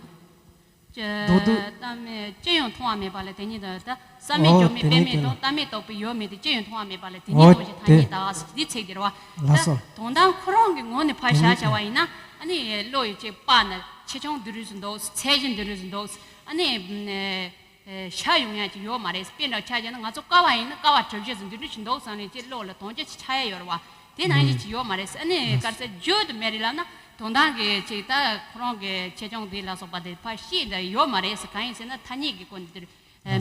ཅི། མདོར་བསྡུས། ལྟ་མེད་ཅི་ཡང་མཐོང་བ་མེད་པ་ལ་དེ་ཉིད་དང་། ད་བསམ་མེད་ཨོ་སྦྱོར་མེད་དེ་པས་ཉིད་མེད་དེ་དང་། ལ་ལྟ་མེད་རྟོགས་པའི་ཡོད་མེད་དེ་ཅི་ཡང་མཐོང་བ་མེད་པ་ལ་དེ་ཉིད་ཨོ་མཐོང་ཞིང་ཐ་དེ་སྙད་བདག་ཟེར་འདི་ཚིག་འདི་རེད་བ། ལགས་ད་སོ། དོན་དམ་ཁོ་རང་གི་ངོས་ནས་ཕར་དེ་བཞག་ཉིད་བྱ་བ་དེ་ཡིན་ན། ཨ་ནི་བློ་ཡི་ཅིག་དཔག་ན་ཆེ་ཆུང་འདི་རུ་ཟིན་འདུག་ཚད་གཞི་འདི་རུ་ཟིན་འདུག་ཨ་ནི། ཨེ། ཤ་ཡོང་ཡ་ཅིག་ཡོད་མ་རེད། དཔེ་འདྲ་ཆ་བཞག་ན་ང་ཚོ་ཀ་བ་ཡིན་ན་ཀ་བ་གྲུ་བཞི་ཟིན་འདི་འདྲ་ཞིག་འདུག་བསམ་ནས་ཅིག་བློ་ལ་དོན་རྐྱེན་ཅིག་ཆགས་ཡ་ཡོད་རེད་བ། དེ་ནང་བཞིན་ཅིག་ཡོད་མ་རེད། ཨ་ནི་ག་རེ་ཟེར་བརྗོད་དུ་མེད་རེད་ལབ་ན། དོན་དམ་གྱི་ཅིག་ད་ཁོ་རང་གི་ཆེ་ཆུང་དེ་ལ་སོགས་པ་དེ་ཕར་ཤེས་འདྲ་ཡོད་མ་རེད་ཟེར། གང་ཡིན་ཟེར་ན་ཐ་སྙད་ཀྱི་སྐོར་འདི་འདིར་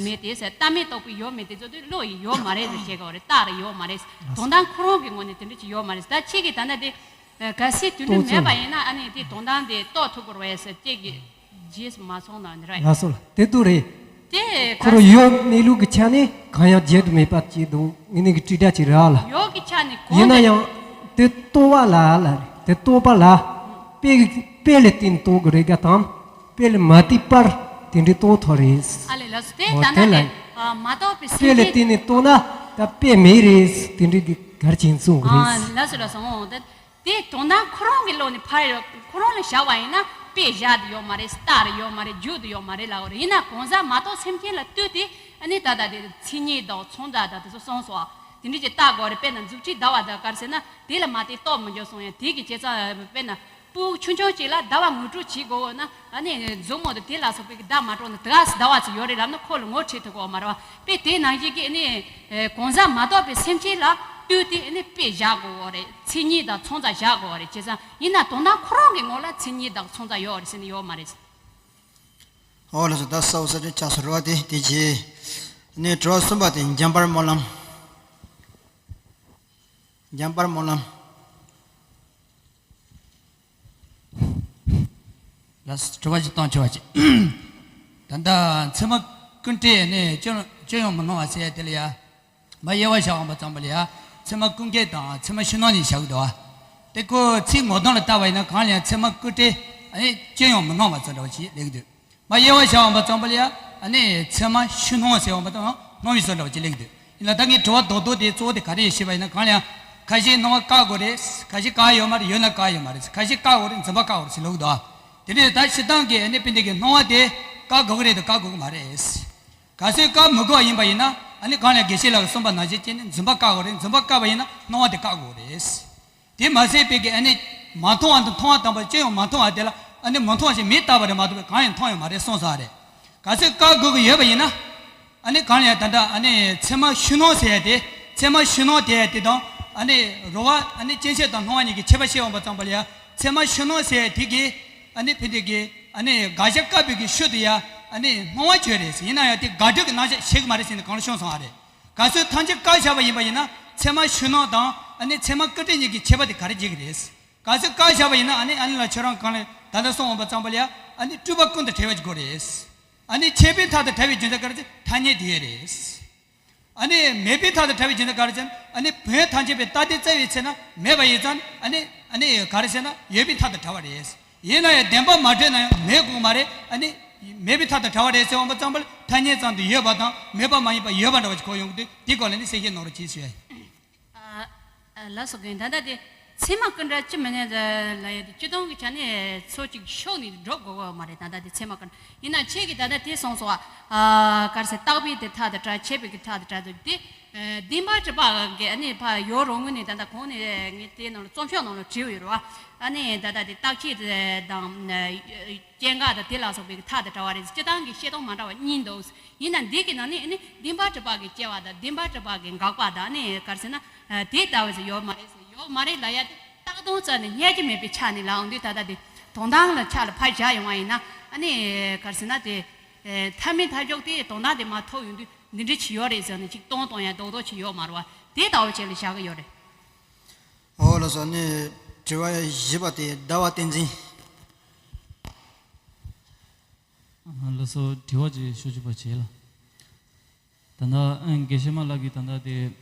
མེད་དེ་ཟེར། ལྟ་མེད་རྟོགས་པའི་ཡོད་མེད་དེ་ཚོ་དེ་བློ་ཡི་ཡོད་མ་རེད་ཟེར་བཤད་གི་ཡོད་རེད། རྟགས་རེ་ཡོད་མ་རེད། དོན་དམ་ཁོ་རང་གི་ངོས་ནས་དེ་འདྲ་ཅིག་ཡོད་མ་རེད། ད་ཁྱེད་ཀྱིས་ད་ལྟ་དེ་གལ་སྲིད་དེ་འདྲ་མེད་པ་ཡིན་ན་ཨ་ནི་དེ་དོན་དམ་དེ་རྟོགས་ཐུབ་དགོས་རེད་ཟེར། ཁྱེད་ཀྱིས་རྗེས་སུ་མ་སོང་ན་འདི་རེད། ལགས་སོ་ལ་དེ་འདུག་རེད། དེ་ཁོ་རང་ཡོད་མེད་ལུགས་ཀྱི་ཆ་ནས་གང་ཡང་བརྗེད་དུ་མེད་པ་ཅིག་འདུག་ངེད་གཉིས་ཀྱི་དྲིལ་བསྒྲགས་ཅིག་རེད་ལ། ཡོད་ཀྱི་ཆ་ནས་གོང་ཡིན་ན་དེ་ཡང་དེ་རྟོགས་པ་ལ་ལ་རེད། དེ་རྟོགས་པ་ལ་དཔེ་དཔེ་ལ་བརྟེན་ནས་རྟོགས་དགོས་རེད་ག་དང་། དཔེ་ལ་མ་ལྟོས་པར་དེ་འདྲའི་རྟོགས་ཐུབ་རེད། ཨ་ལས་ལགས་སོ། དེ་འོ་ད་དེ་ལྟ་ལ་དེ་ཨ་མ་རྟོགས་པའི་དཔེ་སེམས་ལ་ཅན། བརྟེན་ནས་རྟོགས་ན་ད་དཔེ་མེད་རེད། དེ་འདྲའི་གི་གར་ཆེན་གསུང་གི་ཨ་རེད། ལགས་སོ་ལགས་སོ། འོ་དེ། དེ་དོན་དམ་ཁོ་རང་གི་བློ་ནས་ཕར་ཡོད། ཁོ་རང་ལ་བཞག་པ་ཡིན་ན་དཔེ་བཞག་དེ་ཡོད་མ་རེད། རྟགས་རེ་ཡོད་མ་རེད། རྒྱུ་དེ་ཡོད་མ་རེད་ལབ་རེད། ཡིན་ན་གང་ཟག་མ་རྟོགས་སེམས་ཅན་ལ་ལྟོས་ཏེ་ཨ་ནི་ད་ལྟ་དེ་མཚན་ཉིད་དང་མཚོན་བྱ་དང་དེ་ཚོ་གསུངས་སོང་། དེ་འདྲ་ཅིག་བལྟ་དགོས་རེད། དཔེར་ན་མཛུབ་ཁྲིད་ཟླ་བ་དང་ག་རེ་ཟེར་ན་དེ་ལ་མ་བལྟས་རྟོགས་མི་འགྱུར་གསུངས་ཡ། དེ་གི་བྱས་ཙང་དཔེར་ན་སྤུ་གུ་ཆུང་ཆུང་ཅིག་ལ་ཟླ་བ་ངོ་སྤྲོད་བྱེད་དགོས་ན་ཨ་ནི་མཛུབ་མོ་དང་དེ་ལ་སོགས་པའི་གི་བརྡ་མ་སྤྲོད་ན་དེ་ག་སེ་ཟླ་བ་ཚོ་ཡོད་རེད་ལབ་ན་ཁོ་ལ་ངོ་འཕྲོད་ཐུབ་ཀྱི་ཡོད་མ་རེད་བ། དཔེ་དེ་ནང་བཞིན་གྱི་ཨ་ནི། ཨེ། གང་ཟག་མ་རྟོགས་པའི་སེམས་ཅན་ལ་ལྟོས་ཏེ་ཨ་ནི་དཔེ་བཞག་དགོས་རེད། མཚན་ཉིད་དང་མཚོན་བྱ་བཞག་དགོས་རེད། བྱས་ཙང་ཡིན་ན་དོན་དམ་ཁོ་རང་གི་ངོ་ལ་མཚན་ཉིད་དང་མཚོན་བྱ་ཡོད་རེད་ཟེར་ནི་ཡོད་མ་རེད། ཨོ་ལགས་སོ། ད་གསལ་པོ་གསལ་སྟོན་ཆགས་སོང་རེད་བ། དེ་དེ་རྗེས་ནས་དྲི་བ་གསུམ་པ་དེ་འཇམ་དཔལ་སྨོན་ལམ། འཇམ་དཔལ་སྨོན་ལམ། ལགས་སོ། དྲི་བ་ཅིག་བཏང་ཆོག་པ་ཅིག་ད་ལྟ་མཚན་མ་ཀུན་བྲལ་ནས་སྐྱོན་སྐྱོན་ཡང་མི་སྣང་བ་ཟེར་ཡ་དེ་ལ་ཡ། མ་དབྱེ་བ་བྱ་འོང་པ་ཙམ་པ་ལ་ཡ། མཚན་མ་ཀུན་བྲལ་དང་མཚན་མ་ཕྱི་སྣང་གཉིས་བྱ་གི་འདུག་བ། དེ་ཁོ་ཚིག་ངོ་གདོང་ལ་བལྟ་བ་ཡིན་ན་གང་ལ་ཡང་མཚན་མ་ཀུན་བྲལ་ཨ་ནི་སྐྱོན་ཡང་མི་སྣང་བ་ཙམ་འདྲ་བ་ཅིག་ལེགས་འདུག་མ་དབྱེ་བ་བྱ་འོང་པ་ཙམ་པ་ལ་ཡ། ཨ་ནི་མཚན་མ་ཕྱི་སྣང་ཟེར་འོང་པ་ཙམ་སྣང་བའི་བཟོ་འདྲ་བ་ཅིག་ལེགས་འདུག་ཡིན་ལ་ད་ངའི་དྲི་བ་རྡོག་རྡོག་དེ་གཙོ་བོ་དེ་ག་རེ་ཡིན་ཞེས་པ་ཡིན་ན་གང་ལ་ཡང་ཁ་ཤས་སྣང་བ་བཀག་དགོས་རེད། ཁ་ཤས་བཀག་ཡོད་མ་རེད། ཡོད་ན་བཀག་ཡོད་མ་རེད། ཁ་ཤས་བཀག་དགོས་རེད། འཛིན་པ་བཀག་དགོས་རེད་ཟེར་ལབ་ཀྱི་འདུག་དེ་འདྲས་ད་སྤྱིར་བཏང་གི་ཨ་ནི་དཔེ་འདི་གི་སྣང་བ་དེ་བཀག་དགོས་ཀྱི་རེད་དང་བཀག་དགོས་ཀྱི་མ་རེད། གལ་སྲིད་བཀག་མི་དགོས་པ་ཡིན་པ་ཡིན་ན་ཨ་ནི་གང་ལ་དགེ་བཤེས་ལགས་ཀྱིས་གསུངས་པ་ནང་བཞིན་བྱས་ནས་འཛིན་པ་བཀག་དགོས་རེད། འཛིན་པ་བཀག་པ་ཡིན་ན་སྣང་བ་དེ་བཀག་དགོས་རེད། དེ་མ་ཟད་པའི་གི་ཨ་ནི་མ་མཐོང་བ་དང་མཐོང་བ་དང་པོ་ཅི་ཡང་མ་མཐོང་བ་དེ་ལ་ཨ་ནི་མི་མཐོང་ཞེས་མིང་བཏགས་པ་རེད་མ་གཏོགས་པའི་གང་ཡང་མཐོང་ཡོད་མ་རེད་གསུངས་ས་རེད། གལ་སྲིད་བཀག་དགོས་ཀྱི་ཡོད་པ་ཡིན་ན། ཨ་ནི་གང་ལ་ཡང་ད་ལྟ་ཨ་ནི་མཚན་མ་ཕྱི་སྣང་ཟེར་ཡ་དེ། མཚན་མ་ཕྱི་སྣང་དེ་ཡ་དེ་དང་ཨ་ནི་རོ་བ་ཨ་ནི་སྐྱེ་མཆེད་དང་སྣང་བ་གཉིས་ཀྱི་ཁྱད་པར་བཤད་འོང་པ་ཙམ་པ་ལ་ཡ། མཚན་མ་ཕྱི་སྣང་ཟེར་ཡ་དེ་གིས་ཨ་ནི་ཕན་བདེ་གི་ཨ་ནི་དགག་བྱ་བཀག་པའི་གི་ཤུལ་དུ་ཡ་ཨ་ནི་སྣང་བ་བརྗོད་རེད་ཟེར། ཡིན་ན་ཡང་དེ་དགག་སྒྲུབ་ཀྱི་རྣམ་གཞག་བྱེད་ཀྱི་མ་རེད་ཟེར་ནས་གང་ལ་གསུངས་སོང་བ་རེད། གལ་སྲིད་ཐམས་ཅད་བཀག་བཞག་པ་ཡིན་པ་ཡིན་ན་ཚད་མ་ཤུལ་སྣང་དང་ཨ་ནི་ཚད་མ་སྐུར་བྲལ་གཉིས་ཀྱི་ཁྱད་པར་དེ་ག་རེ་འབྱེད་ཀྱི་རེད། གལ་སྲིད་བཀག་བཞག་པ་ཡིན་ན་ཨ་ནི་ཨ་ནི་ལ་ཁྱོད་རང་གང་ལས་ད་ལྟ་སོང་འོང་པ་ཙམ་པ་ལ་ཡ་ཨ་ནི་སྤྲུལ་པ་ཀུན་ཏུ་བྲལ་བའི་སྒོ་རེད། ཨ་ནི་ཆད་པའི་མཐའ་དང་བྲལ་བའི་རྒྱུ་མཚན་ག་རེ་ཟེར་ཐ་སྙད་དེ་རེད། ཨ་ནི་མེད་པའི་མཐའ་དང་བྲལ་བའི་རྒྱུ་མཚན་ག་རེ་ཟེར་ན་ཨ་ནི་བོན་ཐམས་ཅད་པའི་རྟགས་དེ་བཙལ་བའི་ཚེ་ན་མེད་པ་ཡིན་ཙང་ཨ་ནི་ཨ་ནི་ག་རེ་ཟེར་ན་ཡོད་པའི་མཐའ་དང་བྲལ་བ་རེད། ཡིན་ན་ཡང་བདེན་པ་མ་འགྲོས་ན་ཡང་མེད་དགོས་མ་རེད། ཨ་ནི་མེད་པའི་མཐའ་དང་བྲལ་བ་རེད་ཟེར་འོང་པ་ཙམ་པ་ལ་ཐ་སྙད་ཙམ་དུ་ཡོད་པ་དང་མེད་པ་མ་ཡིན་པ་ཡོད་པ་འདྲ་བ་ཞིག་གོ་ཡོང་གི་འདུག་དེ་སྐོར་ལ་ནི་གསལ་བཤད་གནང་རོགས་གྱིས་ཞུ་ཡ་ཡིན། ཨ། ཨ། ལགས་སོ། རྒན། ད་ལྟ་དེ་ཚད་མ་ཀུན་བྲལ་ཅི་མི་སྙམ་ལ་ཡ་དེ་སྤྱིར་བཏང་གི་ཆ་ནས་ཚོ་གཅིག་ཤོག་ནས་འགྲོ་དགོས་ཀྱི་མ་རེད། ད་ལྟ་དེ་ཚད་མ་ཀུན་ཡིན་ན་ཁྱེད་ཀྱིས་ད་ལྟ་དེ་གསུངས་སོང་བ། ཨ། ག་རེ་ཟེར། བརྟག་པའི་དེ་མཐའ་དང་བྲལ། ཆད་པའི་གི་མཐའ་དང་བྲལ་དུ་དེ། ཨ། བདེན་པ་གྲུབ་པ་གི་ཨ་ནི་ཕ་ཡོད་རུང་ངོས་ནས་ད་ལྟ་གོང་ནས་ངས་དེའི་ནང་ལ་རྩོམ་ཤོག་ནང་ལ་བྲིས་ཡོད་རེད་བ། ཨ་ནི་ད་ལྟ་དེ་རྟག་ཆད་དང་། སྐྱེ་འགག་དང་དེ་ལ་སོགས་པའི་མཐའ་དང་བྲལ་བ་རེད། སྤྱིར་བཏང་གི་བཤད་སྟངས་མ་འདྲ་བ་གཉིས་འདུག་ཡིན་ན་འདི་གི་ནང་ནས་ཨ་ནི་བདེན་པ་གྲུབ་པ་གི་སྐྱེ་བ་དང་བདེན་པ་གྲུབ་པ་གི་འགག་པ་དང་ཨ་ནི་ག་རེ་ཟེར་ན། དེ་ལྟ་བུ་ཟེར་ཡོད་མ་རེད་ཟེར། ཡོད་མ་རེད་ལབ་ཡ་དེ་རྟགས་དང་རྩ་ནས་བསྙད་རྒྱུ་མེད་པའི་ཆ་ནས་ལབ་འོང་དུས་ད་ལྟ་དེ་དོན་དག་ལ་ཆ་ལ་ཕར་བཞག་ཡོང་བ་ཡིན་ན་ཨ་ནི་ག་རེ་ཟེར་ན་དེ། མཐའ་མའི་མཐའ་མཇུག་དེ་དོན་དག་དེ་མར་ཐུག་ཡོང་དུས་འདི་འདྲ་ཅིག་ཡོད་རེད་ཟེར་ནས་ཅིག་སྟོང་སྟོང་ཡ་རྡོག་རྡོག་ཅིག་ཡོད་མ་རེད་བ། དེ་ལྟ་བུ་ཅིག་ལ་བཞག་གི་ཡོད་རེད། འོ་ལགས་སོ། ཨ་ནི་དྲི་བ་བཞི་པ་དེ་ཟླ་བ་བསྟན་འཛིན། ལགས་སོ། དྲི་བ་ཅིག་ཞུ་བཅུག་པ་བྱེད་ལ། ད་ལྟ་ཨ་དགེ་བཤེས་མ་ལགས་ཀྱིས་ད་ལྟ་དེ་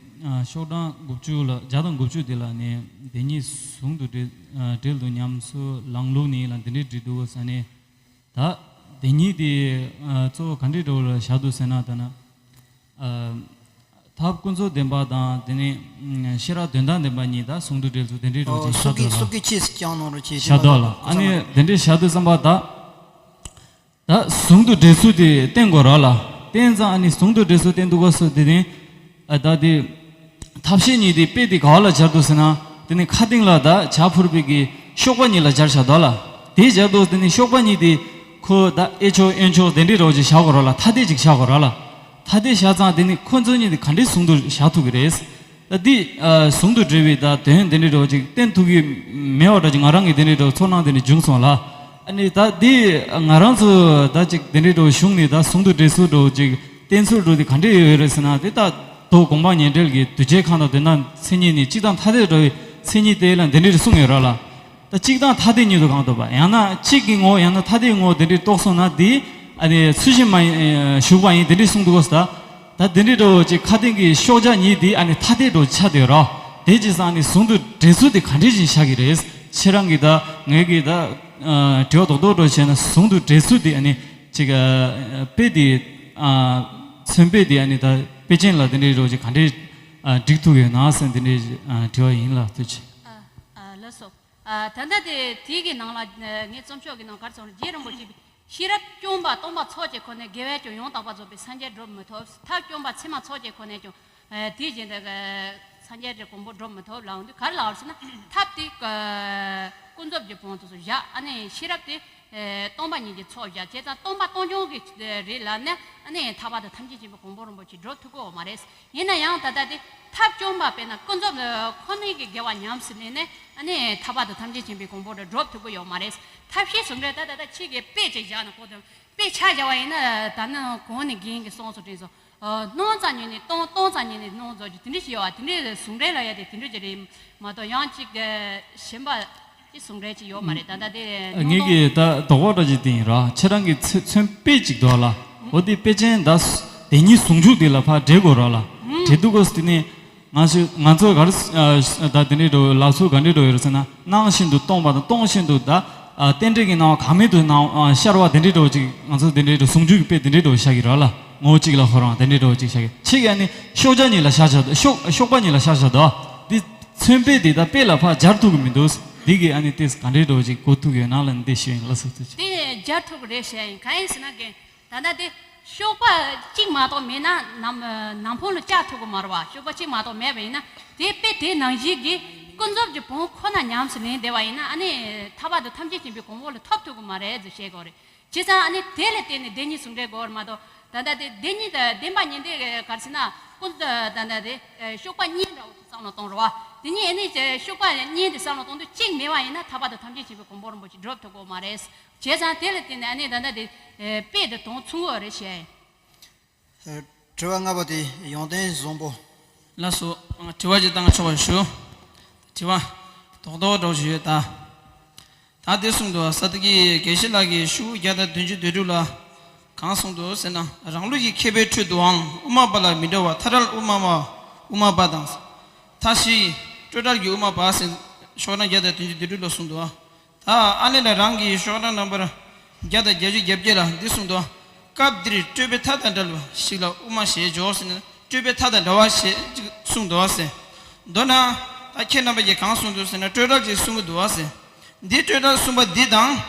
ཨ་ཤོག་གྲངས་དགུ་བཅུ་ལ་བརྒྱ་དང་དགུ་བཅུ་དེ་ལ་ནི་བདེན་གཉིས་ཟུང་དུ་འབྲེལ་ཨ་འབྲེལ་འདུག་ཉམས་སུ་ལེན་ལུགས་ནི་ལ་འདི་འདྲའི་བྲིས་འདུག་ཟེར་ནས། ད་བདེན་གཉིས་དེ་ཨ་གཙོ་བོ་ག་འདྲའི་འགྲོ་ལ་བཞག་འདུག་ཟེར་ན། ད་ན་ཨ་ཐབས་ཀུན་རྫོབ་བདེན་པ་དང་དེ་ནས་ཨ་ཤེས་རབ་དོན་དམ་བདེན་པ་གཉིས་ད་ཟུང་དུ་འབྲེལ་ཚུལ་དེ་འདྲའི་འགྲོ་ཨོ་ཅིག་སུ་ཤར་གིས་འདུག་ལ། སུ་གིས་ཅི་ཞིག་བསྐྱངས་གནང་རོགས་བྱེད་ཞུས་ཤར་པ་འདུག་ལ། ལ་ཨ་ནི་དེ་འདྲའི་བཞག་འདུག་བསམ་པ་ད། ད་ཟུང་དུ་འབྲེལ་ཚུལ་དེ་བསྟན་དགོས་ར་ལ། བསྟན་ཙང་ཨ་ནི་ཟུང་དུ་འབྲེལ་ཚུལ་བསྟན་འདུག་ག་སོ་དེ་ནི་ཨ་ད་དེ་ཐབས་ཤེས་གཉིས་དེ་དཔེ་དེ་ག་བ་ལ་སྦྱར་འདུག་ཟེར་ན། དེ་ནི་ཁ་སྟེང་ལ་ད་བྱ་འཕུར་བའི་གི་གཤོག་པ་གཉིས་ལ་སྦྱར་བཞག་འདུག་ལ། དེ་སྦྱར་འདུག་དེ་ནི་གཤོག་པ་གཉིས་དེ་ཁོ་ད་གཡས་ཕྱོགས་གཡོན་ཕྱོགས་དེ་འདྲའི་རོ་ཅིག་བཞག་དགོས་ར་ལ། ཐ་དད་ཅིག་བཞག་དགོས་ར་ལ། ཐ་དད་བཞག་ཙང་དེ་ནི་ཁོ་ཚོ་གཉིས་དེ་ག་འདྲའི་ཟུང་དུ་བཞག་ཐུབ་ཀྱི་རེད། ད་འདི་ཨ་ཟུང་དུ་འབྲེལ་བའི་ད་དོན་དེ་འདྲའི་རོ་ཅིག་བསྟན་ཐུབ་ཀྱི་མེད་པ་འདྲ་ཅིག་ང་རང་གི་དེ་འདྲའི་རོ་ཚོར་སྣང་དེ་འདྲ་བྱུང་སོང་ལ། ཨ་ནི་ད་འདི་ང་རང་ཚོ་ད་ཅིག་དེ་འདྲའི་འགྲོ་གཞུང་ནས་ད་ཟུང་དུ་འབྲེལ་ཚུལ་འགྲོ་ཅིག་བསྟན་ཚུལ་འགྲོ་དེ་ག་འདྲས་ཡོད་རེད་ཟེར་ན། དེ་ད་མདོ་དགོངས་པ་ཉན་འགྲེལ་གྱི་གདུལ་བྱའི་ཁམས་དང་དོན་དམ་མཚན་ཉིད་ནི་གཅིག་དང་ཐ་དད་འགྲོ་བའི་མཚན་ཉིད་དེ་ལ་འདི་འདྲས་གསུངས་ཡོད་ར་ལ། ད་གཅིག་དང་ཐ་དད་གཉིས་སུ་གང་ཐོབ་པ་ཡང་ན་གཅིག་གི་ངོ་བོ་ཡང་ན་ཐ་དད་ངོ་བོ་དེ་འདྲས་རྟོགས་སོང་ན་དེ་ཨ་ནི་ཚུལ་བཞིན་མ་ཡིན་ཞུགས་པ་ཡིན་དེ་འདྲས་གསུངས་འདུག་གོ་ད། ད་དེ་འདྲས་འགྲོ་ཅིག་ཁ་སྟེང་གི་ཤོག་བྱ་གཉིས་དེ་ཨ་ནི་ཐ་དད་འགྲོ་ཆགས་བསྡད་ཡོད་ར། དེ་བྱས་ཙང་ཨ་ནི་ཟུང་དུ་འབྲེལ་ཚུལ་དེ་ག་འདྲས་ཅིག་ཤར་གྱི་རེད། ཁྱེད་རང་གིས་ད་ངས་ཀྱིས་ད་ཨ་དྲི་བ་རྡོག་རྡོག་འགྲོ་བྱས་ན་ཟུང་དུ་འབྲེལ་ཚུལ་དེ་ཨ་ནི་ཅིག་ཨ་དཔེ་དེ་ཨ་མཚོན་དཔེ་དེ་ཨ་ནི་ད་དཔེ་ཅན་ལ་དེ་འདྲའི་རོ་ཅིག་ག་འདྲས་ཨ་འགྲིག་ཐུབ་ཡོད་ན་ཟེར་དེ་འདྲའི་ཨ་དྲི་བ་ཡིན་ལ། ཐུགས་རྗེ་ཆེ། ཨ་ཨ་ལགས་སོ། ཨ་ད་ལྟ་དེ་དེའི་གི་ནང་ལ་ངས་རྩོམ་ཤོག་གི་ནང་ག་རེ་ཚོགས་རྗེ་རིན་པོ་ཆེ་ཤེས་རབ་སྐྱོང་བ་སྟོང་པ་ཚོགས་ཀྱི་སྒོ་ནས་དགེ་བས་ཀྱང་ཡང་དག་པར་རྫོགས་པའི་སངས་རྒྱས་འགྲུབ་མི་ཐུབ། ཐབས་སྐྱོང་བ་ཚད་མ་ཚོགས་ཀྱི་སྒོ་ནས་ཀྱང་དེ་བཞིན་དུ་སངས་རྒྱས་ཀྱི་གོ་འཕང་འགྲུབ་མི་ཐུབ་ལབ་འོང་དུས་ག་རེ་ལབ་ཟེར་ན། ཐབས་དེ་ཀུན་རྫོབ་ཀྱི་བོན་དུ་བཞག་ཨ་ནི་ཤེས་རབ་དེ་སྟོང་པ་ཉིད་ཀྱི་ཚོགས་བཞག་བྱས་ཙང་སྟོང་པ་སྟོང་རྐྱང་གི་རེད་ལབ་ན་ཨ་ནི་ཐར་པ་དང་ཐམས་ཅད་མཁྱེན་པའི་གོ་འཕང་རིན་པོ་ཆེ་འགྲུབ་ཐུབ་ཀྱི་ཡོད་མ་རེད། ཡིན་ན་ཡང་ད་ལྟ་དེ་ཐབས་སྐྱོང་བ་དཔེར་ན་ཀུན་རྫོབ་ཁོ་ནའི་གི་དགེ་བ་ཉམས་སུ་ལེན་ནས་ཨ་ནི་ཐར་པ་དང་ཐམས་ཅད་མཁྱེན་པའི་གོ་འཕང་དུ་འགྲུབ་ཐུབ་ཀྱི་ཡོད་མ་རེད། ཐབས་ཤེས་ཟུང་འབྲེལ་ད་ད་ལྟ་ཁྱེད་ཀྱིས་དཔེ་ཅིག་བཞག་ན་གོ་དང་དཔེ་ཆ་བཞག་པ་ཡིན་ན་ད་ནི་གོང་ནས་རྒན་གྱིས་གསུངས་སོང་དྲན་སོང་། སྣང་ཙམ་ཉིད་ནས་སྟོང་སྟོང་ཙམ་ཉིད་ནས་སྣང་ཟེར་རྒྱུ་དེ་འདྲ་ཞིག་ཡོད་པ་དེ་འདྲའི་ཟུང་འབྲེལ་ལབ་ཡ་དེ་དེ་འདྲ་ཅིག་རེད་མ་གཏོགས་ཡང་ཅིག་གཞན་པ་ཅིག་ཟུང་འབྲེལ་ཅིག་ཡོད་མ་རེད། ད་ལྟ་དེ་ངས་ཀྱིས་ད་དོགས་པ་འདྲ་ཅིག་བསྟན་ཡིན་ར། ཁྱེད་རང་གིས་མཚོན་དཔེ་ཅིག་འདུག་ལ། འོ་དེ་དཔེ་ཅན་ད་དེ་ཉིད་ཟུང་འཇུག་དེ་ལ་ཕར་འབྲེལ་དགོས་ར་ལ། འབྲེལ་འདུག་གོ་དེ་ནས་ང་ཚོས་ང་ཚོས་ག་རེ་ད་དེ་འདྲའི་འགྲོ་ལབ་ཚུལ་ག་འདྲའི་འགྲོ་ཡོད་རེད་ཟེར་ན། སྣང་བཞིན་དུ་སྟོང་པ་དང་སྟོང་བཞིན་དུ་ད་རྟེན་འབྲེལ་གྱི་སྣང་བ་གང་མེད་དུ་སྣང་ཤར་བ་དེ་འདྲའི་འགྲོ་ཅིག་ང་ཚོ་དེ་འདྲའི་འགྲོ་ཟུང་འཇུག་གི་དཔེ་དེ་འདྲའི་འགྲོ་ཤར་གྱི་ར་ལ། ངོ་གཅིག་ལ་ཁོ་རང་དེ་འདྲའི་འགྲོ་ཅིག་ཤར་གྱི་ཕྱིས་ཀྱི་ཨ་ནི་ཤོག་བྱ་གཉིས་ལ་ཤར་ཤར་ཤོག་ཤོག་པ་གཉིས་ལ་ཤར་ཤར་དོ། འདི་མཚོན་དཔེ་དེ་ད་དཔེ་ལ་ཕར་སྦྱར་ཐུབ་ཀྱི་མི་འདུག་འདི་གི་ཨ་ནི་ཏེས་ག་འདྲའི་འགྲོ་ཅིག་གོ་ཐུབ་ཡོད་ན་ལ་འདི་ཤེས་ཡིན་ལ་སོགས་ཚུལ་ཅིག་དེ་སྦྱར་ཐུབ་ཀྱི་རེད་ཤེས་ཡིན། གང་ཡིན་ཟེར་ན་རྒན། ད་ལྟ་དེ་གཤོག་པ་གཅིག་མ་གཏོགས་མེད་ན་ནམ་ནམ་ཕུང་ལ་བཅར་ཐུབ་ཀྱི་མ་རེད་བ། གཤོག་པ་གཅིག་མ་གཏོགས་མེད་པ་ཡིན་ན་དེ་དཔེ་དེ་ནང་བཞིན་གྱི་ཀུན་རྫོབ་ཀྱི་བོན་ཁོ་ན་ཉམས་སུ་ལེན་བསྡད་པ་ཡིན་ན་ཨ་ནི་ཐར་པ་དང་ཐམས་ཅད་མཁྱེན་པའི་གོ་འཕང་ལ་ཐོབ་ཐུབ་ཀྱི་མ་རེད་ཟེར་བཤད་དགོས་རེད། བྱས་ཙང་ཨ་ནི་དེ་ལ་བརྟེན་ནས་བདེན་གཉིས་ཟུང་འབྲེལ་དགོས་རེད་མ་གཏོགས། ད་ལྟ་དེ་བདེན་གཉིས་དང་བདེན་པ་གཉིས་དེ་ག་རེ་ཟེར་ན་ཀུན་ད་ལྟ་དེ་གཤོག་པ་གཉིས་འདྲ་བོ་བསམ་བློ་གཏོང་རེད་བ། དེ་གཉིས་ཨ་ནི་གཤོག་པ་གཉིས་དེ་བསམ་བློ་གཏོང་དུས་གཅིག་མེད་པ་ཡིན་ན་ཐར་པ་དང་ཐམས་ཅད་མཁྱེན་པའི་གོ་འཕང་རིན་པོ་ཆེ་འགྲུབ་ཐུབ་ཀྱི་ཡོད་མ་རེད། བྱས་ཙང་དེ་ལ་བརྟེན་ནས་ཨ་ནི་ད་ལྟ་དེ་དཔེ་དེ་དོན་མཚུངས་པ་རེད་བཤད། ཨ། དྲི་བ་ལྔ་པ་དེ་ཡོན་ཏན་བཟང་པོ། ལགས་སོ། དྲི་བ་ཅིག་བཏང་ཆོག་པ་ཞུ། དྲི་བ་རྡོག་རྡོག་འདྲ་བོ་ཞིག་ཡོད་ད། ད་དེ་གསུངས་འདུག་ས་ཏ་གི་དགེ་བཤེས་ལགས་ཀྱིས་ཤོག་བུ་བརྒྱ་དང་བདུན་ཅུ་དོན་དྲུག་ལ་གང་གསུངས་འདུག་ཟེར་ན། རང་ལུགས་ཀྱི་མཁས་པའི་ཁྲོད་དུའང་དབུ་མ་པ་ལ་མི་འདྲ་བ་མཐའ་བྲལ་དབུ་མ་པ། དབུ་མ་པ་དང་། མཐའ་བཞིའི་སྤྲོས་བྲལ་གྱི་དབུ་མ་པ་ཟེར་ཤོག་གྲངས་བརྒྱ་དང་བདུན་ཅུ་དོན་དྲུག་ལ་གསུངས་འདུག་ད་ཨ་ནེ་ལགས་རང་གི་ཤོག་གྲངས་ནམ་བར་བརྒྱ་དང་བརྒྱད་ཅུ་གྱ་བརྒྱད་ལ་འདི་གསུངས་འདུག་སྐབས་འདིར་སྤྲོས་པའི་མཐའ་དང་བྲལ་བ་ཞིག་ལ་དབུ་མ་ཞེས་བརྗོད་ཟེར་ན། སྤྲོས་པའི་མཐའ་དང་བྲལ་བ་ཞེས་གཅིག་གསུངས་འདུག་ཟེར། མདོར་ན། ད་ཁྱེད་རྣམ་པ་ཀྱིས་གང་གསུངས་འདུག་ཟེར་ན། སྤྲོས་བྲལ་ཅིག་གསུང་གི་འདུག་ཟེར། འདི་སྤྲོས་བྲལ་གསུངས་པ་འདི་དང་།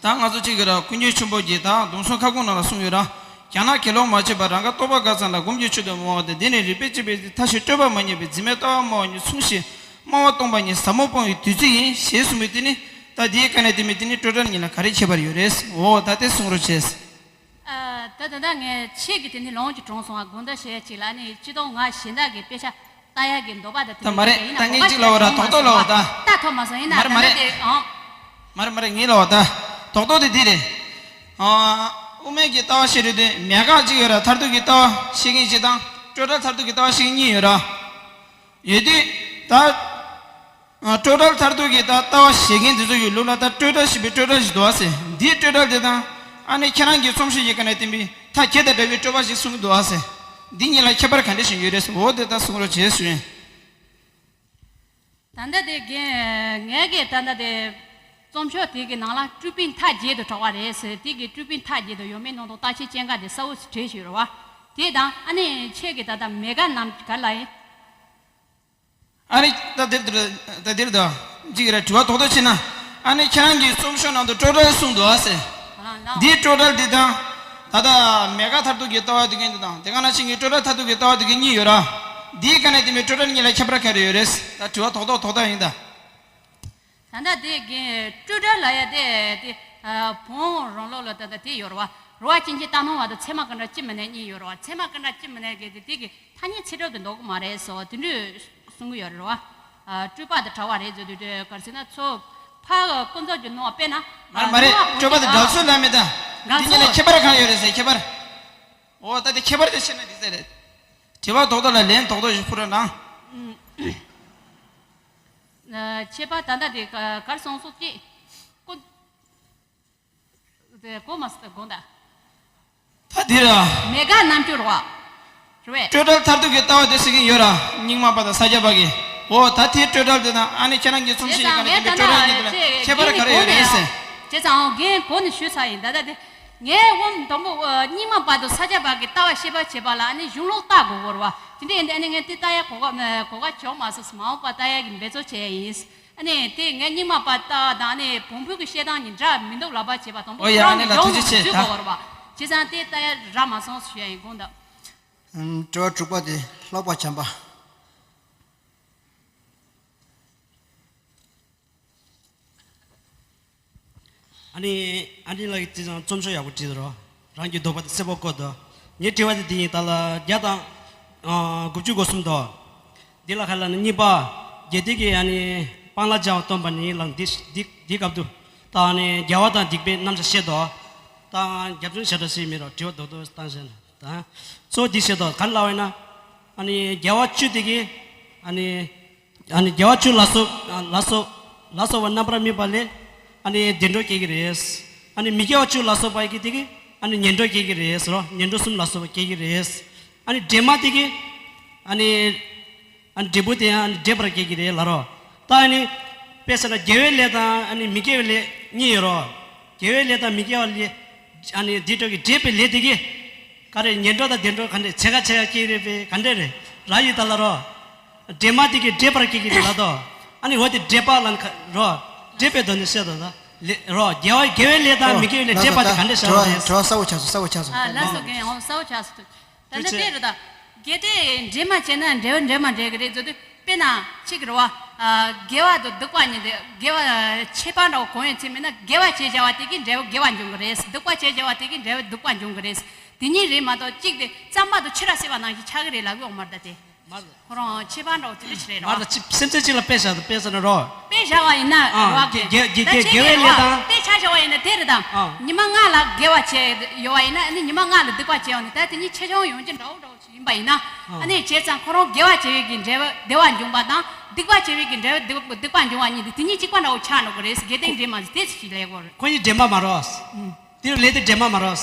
ད་ང་ཚོ་གཅིག་གི་ར་ཀུན་མཁྱེན་ཆེན་པོ་གིས་ད་སྡོམ་གསུམ་ཁ་སྐོང་ནང་ལ་གསུངས་ཡོད་ར། རྒྱ་ནག་དགེ་སློང་མ་བྱས་པར་རང་ག་རྟོགས་པ་འགག་ཙམ་ལ་སྒོམ་གྱི་ཆེད་དུ་སྨྲ་བ་སྟེ། འདི་ནི་རིགས་པས་དཔྱད་པའི་མཐའ་བཞིའི་སྤྲོས་པ་མ་རྙེད་པས་འཛིན་མེད་ལྟ་བ་སྨྲ་བ་ཉིད་མཚུངས་ཤིང་། སྨྲ་བ་སྟོང་པ་ཉིད་ཟབ་མོ་སྤོང་བའི་བདུད་རྩི་ཡིན་ཞེས་གསུངས་པས། དེ་ནི་ད་འདིའི་སྐབས་ནས་དེ་མིན་དེ་ནི་སྤྲོས་བྲལ་གཉིས་ལ་ག་རེ་ཁྱད་པར་ཡོད་རེད། འོ་ད་དེ་གསུང་རོགས་བྱས། ཨ། ད་ད་ལྟ་ངས་ཁྱེད་ཀྱི་དེ་ནི་ལོངས་ཀྱི་གྲོང་སོང་ང་དགོངས་དག་བཞེས་ཅིག་ལ་ནི་སྤྱི་ལོ་ང་གཞན་དག་གི་དཔེ་ཆ་ལྟ་ཡག་གི་འདོད་པ་དང་དེ་ད་མ་རེད། ཡིན་ན་ད་ངས་གཅིག་ལབ་པ་ར་རྡོག་རྡོག་ལབ་པ་ད། ལྟ་ཐུབ་མ་སོང་། ཡིན་ན་མ་རེད་ད་མ་ལྟ་རེད། དེ་ཨང་། མ་རེད་མ་རེད། ངས་ལབ་པ་ད། རྡོག་རྡོག་དེ་འདི་རེད། ཨ། དབུ་མའི་གི་ལྟ་བ་བཤད་རེད་དེ་མེད་དགག་གཅིག་ཡོད་ར། མཐར་ཐུག་གི་ལྟ་བ་བཤད་མཁན་གཅིག་དང་སྤྲོས་བྲལ་མཐར་ཐུག་གི་ལྟ་བ་བཤད་མཁན་གཉིས་ཡོད་ར། ཡོད་དུས་ད། ཨ། སྤྲོས་བྲལ་མཐར་ཐུག་གི་ད་ལྟ་བ་བཤད་མཁན་དེ་ཚོ་ཡི་ལུགས་ལ་ད་སྤྲོས་བྲལ་ཞེས་པའི་སྤྲོས་བྲལ་ཞིག་འདུག་ཨ་ཟེར། འདིའི་སྤྲོས་བྲལ་དེ་དང་། ཨ་ནི་ཁྱེད་རང་གི་རྩོམ་ཤེས་ཀྱི་སྐབས་ནས་བསྟན་པའི་མཐའ་བརྒྱད་དང་བྲལ་བའི་སྤྲོས་པ་ཞིག་གསུངས་ཀྱི་འདུག་ཨ་ཟེར། འདི་གཉིས་ལ་ཁྱད་པར་ག་འདྲ་ཞིག་ཡོད་རེད་ཟེར། འོ་དེ་ད་གསུང་རོགས་བྱེད་ཞུ་ཡིན། ད་ལྟ་དེ་རྒན་ངས་ཀྱི་ད་ལྟ་དེ་རྩོམ་ཤོག་དེ་གི་ནང་ལ་སྤྲོས་པའི་མཐའ་བརྒྱད་དུ་གྲགས་པ་རེད་ཟེར། དེ་གི་སྤྲོས་པའི་མཐའ་བརྒྱད་དུ་ཡོད་མེད་ནང་དུ་བརྟག་དཔྱད་ཅན་འགའ་དེ་གསལ་བོ་བྲིས་ཡོད་རེད་བ། དེ་དང་ཨ་ནི་ཁྱེད་ཀྱི་ད་ལྟ་མེད་དགག་རྣམས་ག་ལ་ཡིན། ཨ་ནི་ད་འདིར་འདིར་ད་འདིར་ད་འཇིག་ར་དྲི་བ་རྡོག་རྡོག་བྱས་ན། ཨ་ནི་ཁྱེད་རང་གི་རྩོམ་ཤོག་ནང་དུ་སྤྲོས་བྲལ་གསུངས་འདུག་ཨ་ཟེར། འདིའི་སྤྲོས་བྲལ་འདི་དང་། ད་ལྟ་མེད་དགག་མཐར་ཐུག་གི་ལྟ་བ་འདོད་མཁན་འདི་དང་དེ་ག་ནང་བཞིན་གྱི་སྤྲོས་བྲལ་མཐར་ཐུག་གི་ལྟ་བ་འདོད་མཁན་གཉིས་ཡོད་ར། འདིའི་སྐབས་ནས་བསྟན་པའི་སྤྲོས་བྲལ་གཉིས་ལ་ཁྱད་པར་ག་རེ་ཡོད་རེད། ད་དྲི་བ་རྡོག་རྡོག་རྡོག་རྡོག་ཡིན་ད། ད་ལྟ་དེ་གི་སྤྲོས་བྲལ་ལབ་ཡ་དེ་དེ་བོན་རང་ལུགས་ལ་ད་ལྟ་དེ་ཡོད་རེད་བ། རོལ་བ་ཅན་གྱི་རྟ་ནོར་བ་དང་ཚད་མ་ཀུན་བྲལ་སྐྱེ་མི་གནས་གཉིས་ཡོད་རེད་བ། ཚད་མ་ཀུན་བྲལ་སྐྱེ་མི་གནས་གི་དེ་དེ་གི་ཐ་སྙད་ཚིག་གྲོགས་དེ་འདོགས་གི་མ་རེད་ཟེར་བ་དེ་འདྲས་གསུང་གི་ཡོད་རེད་བ། ཨ། སྤྲོས་པ་དང་བྲལ་བ་རེད་ཟེར་དུས་དེ་ག་རེ་ཟེར་ན་ཚོ་ཕ་ཀུན་རྫོབ་ཀྱི་ནང་དཔེར་ན། མ་རེད་མ་རེད། སྤྲོས་པ་དང་བྲལ་ཚུལ་ལ་མེད་ད། འདི་གཉིས་ལ་ཁྱད་པར་གང་ཡོད་རེད་ཟེར་ཁྱད་པར། འོ་ད་དེ་ཁྱད་པར་དེ་ཤེས་ན་འགྲིག་ས་རེད། དྲི་བ་རྡོག་རྡོག་ལ་ལན་རྡོག་རྡོག་ཞིག་ཕུལ་རོགས་གནང་། ཨ། ཁྱད་པར་ད་ལྟ་དེ་ག་གར་སོང་སོང་ཅིག་ཀུན། དེ་གོ་མ་སོང་དགོངས་དག་ད་འདི་ར། མེད་དགག་རྣམ་འགྱུར་བ། རེད་པས། སྤྲོས་བྲལ་མཐར་ཐུག་གི་ལྟ་བ་དེ་ཟེར་གྱིན་ཡོད་ར། རྙིང་མ་པ་དང་ས་སྐྱ་པ་གིས། འོ་ད་དེའི་སྤྲོས་བྲལ་དེ་དང་ཨ་ནི་ཁྱེད་རང་གིས་རྩོམ་ཤེས་ཀྱི་སྐབས་ནས་དེ་མི་སྤྲོས་བྲལ་གཉིས་དེ་ལ་ཁྱད་པར་ག་རེ་ཡོད་རེད་ཟེར། བྱས་ཙང་འོ་རྒན་གོ་ནས་ཞུས་ཚར་ཡིན། ད་ལྟ་དེ་ངས་འོ་དང་པོ་རྙིང་མ་པ་དང་ས་སྐྱ་པ་གི་ལྟ་བ་ཤེས་པ་བྱེད་པ་ལ་ཨ་ནི་གཞུང་ལུགས་ལྟ་དགོས་ཀྱི་རེད་བ། དེ་འདྲ་ཡིན་དུས་ཨ་ནི་ངས་དེ་ལྟ་ཡ་གོ་སྐབས་གོ་སྐབས་བྱུང་མ་སོང་། མ་འོངས་པ་ལྟ་ཡ་གི་འབད་རྩོལ་བྱས་ཡིན། ཨ་ནི་དེ་ངས་རྙིང་མ་པ་ལྟ་བ་དང་ཨ་ནི་བོན་པོ་གི་བཤད་སྟངས་གཉིས་འདྲ་མི་འདུག་ལབ་པ་བྱས་པ་དང་པོ་ཨོ་ཡ། ཁོ་རང་ཨ་ནི་གི་ལ་ཡོངས་ཐུགས་རྗེ་ཆེ་སུ་ད། གོ་བར་བ། བྱས་ཙང་དེ་ལྟ་ཡ་རག་མ་སོང་ཞུ་ཡ་ཡིན། དགོངས་དག་ཨམ། དྲི་བ་དྲུག་པ་དེ་ཀློག་པ་བྱམས་པ། ཨ་ནི་ཨ་ནི་ལགས་ཀྱིས་དེ་ཙང་རྩོམ་ཤོག་ཡག་པོ་བྲིས་འདུག་རོ། རང་གི་འདོད་པ་དེ་གསལ་པོ་བཀོད་འདུག་ངའི་དྲི་བ་དེ་འདི་ཡིན། ད་ལ་བརྒྱ་དང་། ཨ། དགུ་བཅུ་གོ་གསུམ་དོ། འདི་ལ་ཁ་ལ་ནི་གཉིས་པ། དགེ་སྡིག་གི་ཨ་ནི་སྤང་བླང་བྱ་བ་སྟོན་པ་ནི་ལ་འདི་འདི་འདི་སྐབས་དུ། ད་ཨ་ནི་དགེ་བ་དང་སྡིག་པའི་རྣམ་གཞག་བཤད་དོ། ད་རྒྱབ་ལྗོངས་བྱ་སྒྲ་སྲིད་མི་རོ། དྲི་བ་རྡོག་རྡོག་བཏང་བྱས་ན་ད། གཙོ་བོ་འདི་བཤད་དོ། ག་ལ་བས་ན། ཨ་ནི་དགེ་བ་བཅུ་དེ་གི། ཨ་ནི། ཨ་ནི་དགེ་བ་བཅུ་ལ་སོགས་ལ་སོགས་ལ་སོགས་པ་རྣམ་པར་སྨིན་པ་ལས། ཨ་ནི་བདེ་འགྲོ་སྐྱེ་གི་རེད། ཨ་ནི་མི་དགེ་བ་བཅུ་ལ་སོགས་པ་ཡི་གེ་དེ་གི། ཨ་ནི་ངན་འགྲོ་སྐྱེ་གི་རེད་ཟེར་རོ། ངན་འགྲོ་གསུམ་ལ་སོགས་པ་སྐྱེ་གི་རེད། ཨ་ནི་འདྲེས་མ་དེ་གི། ཨ་ནི། ཨ་ནི་འབྲས་བུ་དེ་ཡང་ཨ་ནི་འདྲེས་པར་སྐྱེ་གི་རེད་ལ་རོ། ད་ཨ་ནི། དཔེ་བཞག་ན་དགེ་བའི་ལས་དང་ཨ་ནི་མི་དགེ་བའི་ལས་གཉིས་ཡོད་རོ། དགེ་བའི་ལས་དང་མི་དགེ་བའི་ལས། ཨ་ནི་འདི་འགྲོ་གི་འདྲེས་པའི་ལས་དེ་གི། ག་རེ་ངན་འགྲོ་དང་བདེ་འགྲོ་ག་འདྲས་ཕྱེད་ཀ་ཕྱེད་ཀ་སྐྱེ་རེད་པས་ག་འདྲས་རེད། ར་ཡི་ད་ལ་རོ། འདྲེས་མ་དེ་གི་འདྲེས་པར་སྐྱེ་གི་རེད་ལ་དོ། ཨ་ནི་འོ་དེ་འདྲེས་པ་ལ་ཁ་རོ། འདྲེས་པའི་དོན་ནི་བཤད་དོ་ད། ལེ་རོ། དགེ་བ་དགེ་བའི་ལས་དང་མི་དགེ་བའི་ལས་འདྲེས་པ་དེ་ག་འདྲས་བཤད་དོ་རེད། དྲི་བ་གསལ་བོ་ཆགས་སོང་། གསལ་བོ་ཆགས་སོང་། ཨ་ལགས་སོ། རྒན་ཡང་གསལ་བོ་ཆགས་སོང་། ད་ལྟ་དེ་རེད་ད། གལ་ཏེ་འདྲེས་མ་བྱས་ན་འབྲས་བུ་འདྲེས་མ་འབྲེལ་གི་རེད་ཟེར་དུས་དཔེར་ན་ཅིག་རེད་བ། ཨ། དགེ་བ་དང་སྡིག་པ་གཉིས་དེ་དགེ་བ་ཁྱད་པར་འདྲ་བོ་གང་ཡོད་ཚད་མིན་ན་དགེ་བ་བྱས་བྱ་བ་དེ་གིས་འབྲས་བུ་དགེ་བ་འབྱུང་གི་རེད། སྡིག་པ་བྱས་བྱ་བ་དེ་གིས་འབྲས་བུ་སྡིག་པ་འབྱུང་གི་རེད། དེ་གཉིས་རེད་མ་གཏོགས་གཅིག་དེ་རྩམ་པ་དང་ཕྱུར་ར་བསྲེས་པ་ནང་བཞིན་ཆགས་གི་རེད་ལབ་གི་ཡོད་མ་རེད་ད་དེ། མར་ཁོ་རང་ཆད་པ་འདྲ་བོ་དེ་འདྲ་ཞིག་རེད་རོ། མར་ལ་ཅི་སེམས་ཚེ་གཅིག་ལ་དཔེ་བཞག་དང་དཔེ་ཟེར་ན་རོ། དཔེ་བཞག་པ་ཡིན་ན་ཨ་རོ་གི་དགེ་དགེ་ད་དགེ་ཅི་དགེ་བའི་ལས་དང་། དཔེ་ཆ་བཞག་པ་ཡིན་ན་དེ་རེད་དང་། ཨ་ཉི་མ་ལྔ་ལ་དགེ་བ་བྱས་ཡོད་པ་ཡིན་ན་ཨ་ནི་ཉི་མ་ལྔ་ལ་སྡིག་པ་བྱས་ཡོང་ནས་ད་དེ་གཉིས་ཆེ་ཆུང་ཡོང་རྒྱུ་འདྲ་བོ་འདྲ་བོ་ཞིག་ཡིན་པ་ཡིན་ན། ཨ་ཨ་ནི་བྱས་ཙང་ཁོ་རང་དགེ་བ་བྱས་པའི་གི་འབྲས་བུ་བདེ་བ་འབྱུང་བ་དང་སྡིག་པ་བྱས་པའི་གི་འབྲས་བུ་སྡིག་སྡིག་པ་འབྱུང་བ་གཉིས་དེ་དེ་གཉིས་གཅིག་པ་འདྲ་བོ་ཆགས་འགྲོ་གི་རེད་ཟེར། དགེ་ལྡན་འདྲེས་མ་ཟེར་དེ་ཚོ་ཞིག་ལས་གོ་རེད། ཁོ་གཉིས་འདྲེས་མ་མ་རོ། ཨུ། དེ་ལས་དེ་འདྲེས་མ་མ་རོ།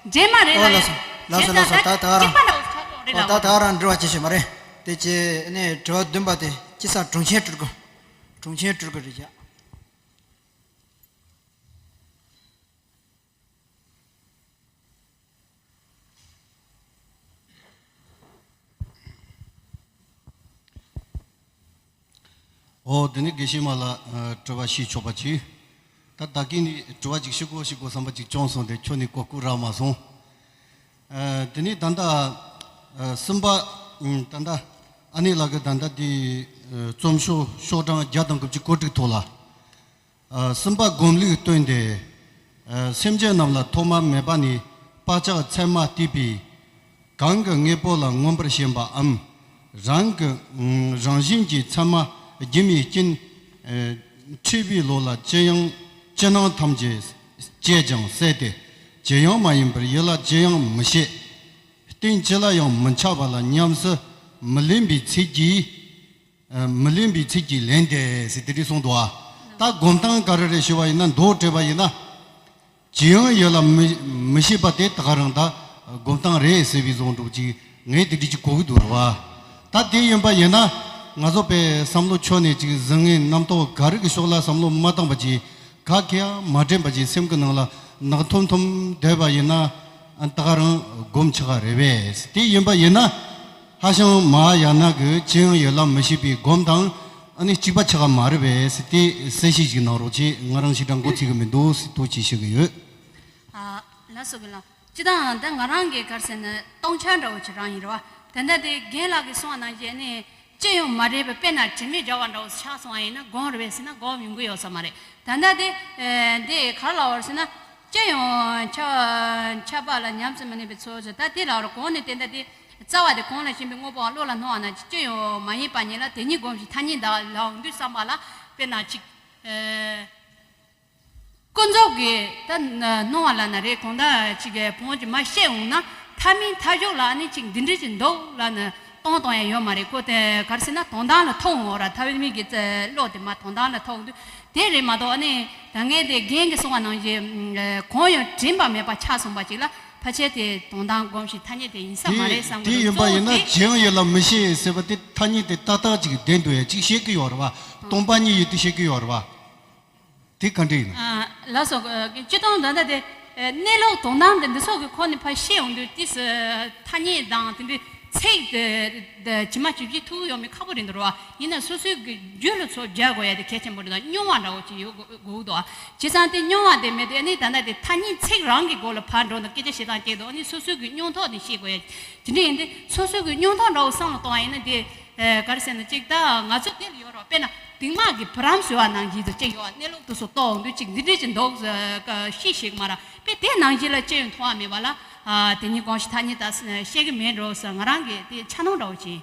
འདྲེས་མ་རེད་ཨོ་ལ། ལགས་སོ་ལགས་སོ་ལགས་སོ། ད་ད་ག་རང་གཅིག་པ་འདྲ་བོ་ཆགས་ཀྱི་རེད་ལ། ད་ད་ག་རང་འབྲེལ་བ་བྱེད་ཤེས་མ་རེད། དེ་རྗེས་ནས་དྲི་བ་བདུན་པ་དེ་སྤྱི་བསང་དྲུང་ཆེན་སྤྲུལ་སྐུ། དྲུང་ཆེན་སྤྲུལ་སྐུ་རེད་ཡ། ཨོ་དེ་ནི་དགེ་བཤེས་མ་ལ་ཨ་དྲི་བ་ཞུས་ཆོག་པ་གྱིས། ད་ད་གིན་ནི་དྲི་བ་ཅིག་ཞུ་དགོས་ཞུ་དགོས་བསམ་པ་ཅིག་བྱུང་སོང་སྟེ་ཁྱོད་ནི་གོ་སྐབས་རག་མ་སོང་། ཨ་དེ་ནི་ད་ལྟ་ཨ་གསུམ་པ་ཨ་ད་ལྟ་ཨ་ནེ་ལགས་ཀྱིས་ད་ལྟ་དེ་ཨ་རྩོམ་ཤོག་ཤོག་གྲངས་བརྒྱ་དང་དགུ་བཅུ་གོ་དྲུག་ཐོག་ལ། ཨ་གསུམ་པ་སྒོམ་ལུགས་སྟོན་ཏེ། ཨ་སེམས་ཅན་རྣམས་ལ་ཐོག་མ་མེད་པ་ནས་བག་ཆགས་མཚན་མ་བརྟས་པས། གང་གི་དངོས་པོ་ལ་མངོན་པར་ཞེན་པའམ། རང་གི་རང་བཞིན་གྱི་མཚན་མ་སྒྱུ་མའི་རྐྱེན་ཨ་འཁྲིད་པའི་བློ་ལ་ཅི་ཡང་ཅི་སྣང་ཐམས་ཅད་སྐྱེས་ཀྱང་ཟད་དེ། ཇི་ཡང་མ་ཡིན་པར་ཡིད་ལ་ཅི་ཡང་མི་བྱེད། རྟེན་ཅི་ལ་ཡང་མི་ཆགས་པ་ལ་ཉམས་སུ་མི་ལེན་པའི་ཚིག་གིས། ཨ་མི་ལེན་པའི་ཚིག་གིས་ལན་འདེབས་ཟེར་དེ་འདྲ་གསུངས་འདུག་ཨ། ད་སྒོམ་སྟངས་ག་རེ་རེད་ཞུ་བ་ཡིན་ན་མདོ་བྲིས་པ་ཡིན་ན། ཇི་ཡང་ཡིད་ལ་མི་མི་བྱེད་པ་དེ་ད་ག་རང་ད་སྒོམ་སྟངས་རེད་ཟེར་བའི་བཟོ་འདྲ་ཅིག་ངས་དེ་འདྲ་ཅིག་གོ་གི་འདུག་རེད་བ། ད་དེ་ཡིན་པ་ཡིན་ན་ང་ཚོ་པའི་བསམ་བློ་ཆོས་ནས་ཅིག་གཟུགས་བརྙན་རྣམ་རྟོག་ག་རེ་གི་ཕྱོགས་ལ་བསམ་བློ་མ་བཏང་པ་ཅིག་ག་གེ་ཡང་མ་དྲན་པ་ཅིག་སེམས་ཀྱི་ནང་ལ་ནག་འཐོམ་འཐོམ་བསྡད་པ་ཡིན་ན་ཨ་ད་ག་རང་སྒོམ་ཆག་ག་རེད་བས། དེ་ཡིན་པ་ཡིན་ན། ཧ་ཤང་མ་ཧཱ་ཡ་ན་གི་ཇི་ཡང་ཡིད་ལ་མི་བྱེད་པའི་སྒོམ་དང་ཨ་ནི་གཅིག་པ་ཆགས་ཀ་མ་རེད་པས་ཟེར་ཏེ་གསལ་བཤད་ཅིག་གནང་རོགས་བྱེད། ང་རང་ཞེ་དྲག་མགོ་ཚོད་ཀྱི་མི་འདུག་ཟེར་ཐུགས་རྗེ་ཆེ་ཞུ་གི་ཡོད། ཨ་ལགས་སོ་གི་ལགས། སྤྱིར་བཏང་ད་ང་རང་གི་ག་རེ་ཟེར་ན་སྟོང་ཆ་འདྲ་བོ་ཅིག་རང་ཡིན་རེད་བ། དེ་འདྲ་དེ་རྒན་ལགས་ཀྱིས་གསུངས་པ་ནང་བཞིན་ནི་ཅི་ཡང་མ་རེད་པས། དཔེར་ན་དྲི་མེད་བྱ་བ་འདྲ་བོ་ཆགས་སོང་བ་ཡིན་ན་སྒོམ་རེད་པས་ཟེར་ན་སྒོམ་ཡོང་གི་ཡོད་ས་མ་རེད། ད་ལྟ་དེ་ཨེ་འདི་ག་རེ་ལབ་པ་རེད་ཟེར་ན། ཅི་ཡང་ཆགས་ཆགས་པ་ལ་ཉམས་སུ་མི་ལེན་པའི་ཚུལ་ཟེར། ད་དེ་ལབ་རེད། གོང་ནས་དེ་འདྲ་དེ་རྩ་བ་དེ་གོང་ལ་ཕྱིན་པའི་དངོས་པོའང་བློ་ལ་སྣང་བ་ན་ཅི་ཡང་མ་ཡིན་པ་ཉིད་ལ་དེ་ཉིད་སྒོམ་ཞིང་ཐ་སྙད་བདག་ལ་འོང་དུས་བསམ་པ་ལ་དཔེར་ན་ཅིག་ཨེ། ཀུན་རྫོབ་ཀྱི་ད་སྣང་བ་ལ་ན་རེ་གང་ལྟར་ཅིག་གི་བོང་ཅིག་མ་ཤེས་འོང་ན་ཐ་མའི་མཐའ་བཞོག་ལ་ནི་ཅིག་འདི་འདྲ་ཅིག་འདུག་ལ་ནི་གཏོང་གཏོང་ཡ་ཡོད་མ་རེད། ཁོ་དེ་ག་རེ་ཟེར་ན་དོན་དམ་ལ་ཐོགས་འོང་ར། ཐ་མའི་གི་བློ་དེ་མ་དོན་དམ་ལ་ཐོགས་འདུག་དེ་རེད་མ་གཏོགས་ནི་ད་ངས་དེ་རྒན་གྱིས་གསུངས་པ་ནང་བཞིན་གང་ཡང་དྲན་པ་མེད་པ་ཆགས་སོང་པ་ཅིག་ལ་ཕལ་ཆེར་དེ་དོན་དམ་སྒོམ་ཞིང་ཐ་སྙད་དེ་ཡིན་ས་མ་རེད་བསམ་གི་འདུག་དེ་ཡིན་པ་ཡིན་ན་གཅིག་ཡང་ཡིད་ལ་མི་བྱེད་ཟེར་བ་དེ་ཐ་སྙད་དེ་ཏག་ཏག་ཅིག་བསྡད་འདུག་ཡ། ཅིག་བཤད་ཀྱི་ཡོད་རེད་བ། སྟོང་པ་ཉིད་ཡོད་དེ་བཤད་ཀྱི་ཡོད་རེད་བ། དེ་ག་འདྲ་ཡིན་ན། ཨ་ལགས་སོ། ཨ་སྤྱིར་བཏང་ད་ལྟ་དེ་ཨ་གནས་ལུགས་དོན་དམ་དེ་འདི་སོགས་ཀྱི་ཁོ་ནས་ཕར་ཤེས་ཡོང་དུས་ཏིས་ཐ་སྙད་དང་དེ་འདྲའི་ཚིག་དེ་དེ་ཇི་མ་ཇི་བཞིན་ཐུག་ཡོང་མི་ཁག་པོ་རེད་འདུག་ར་བ། ཡིན་ན་སོ་སོའི་གི་རྒྱུད་ལ་ཚུར་སྦྱར་དགོས་ཡ་དེ་གལ་ཆེན་པོ་རེད། ད་མྱོང་བ་འདྲ་བོ་ཅིག་ཡོད་དགོས་དགོས་འདུག་ཨ། བྱས་ཙང་དེ་མྱོང་བ་དེ་མེད་དེ་ཨ་ནི་ད་ལྟ་དེ་ཐ་སྙད་ཚིག་རང་གི་སྒོ་ལ་ཕར་འགྲོ་ན་སྐད་ཆ་བཤད་སྟངས་སྐྱེལ་འདུག་ཨ་ནི་སོ་སོའི་གི་མྱོང་ཐོག་ནས་ཤེས་དགོས་ཡ། དེ་འདྲ་ཡིན་དུས་སོ་སོའི་གི་མྱོང་ཐོག་འདྲ་བོ་བསམ་བློ་གཏོང་བ་ཡིན་ན་དེ། ཨེ་ག་རེ་ཟེར་ན་ཅིག་ད་ང་ཚོ་འདིར་ཡོད་རོགས། དཔེར་ན་དེང་མ་གི་བུ་རམ་ཟེར་བ་ནང་བཞིན་དུ་ཅིག་ཡོད། གནས་ལུགས་དེ་ཚོ་རྟོགས་འོང་དུས་ཅིག་འདི་འདྲས་ཅིག་འདུག་ཤེས་ཤེས་ཀྱི་མ་རེད། དཔེ་དེ་ནང་བཞིན་ལ་ཅི་ཡང་མཐོང་བ་མེད་པ་ལ་ཨ་དེ་ཉིད་གང་ཞིག་ཐ་སྙད་ད་ཤེས་ཀྱི་མེད་འགྲོ་ཟེར་ང་རང་གི་དེ་འཆར་སྣང་འདྲ་བོ་ཅིག་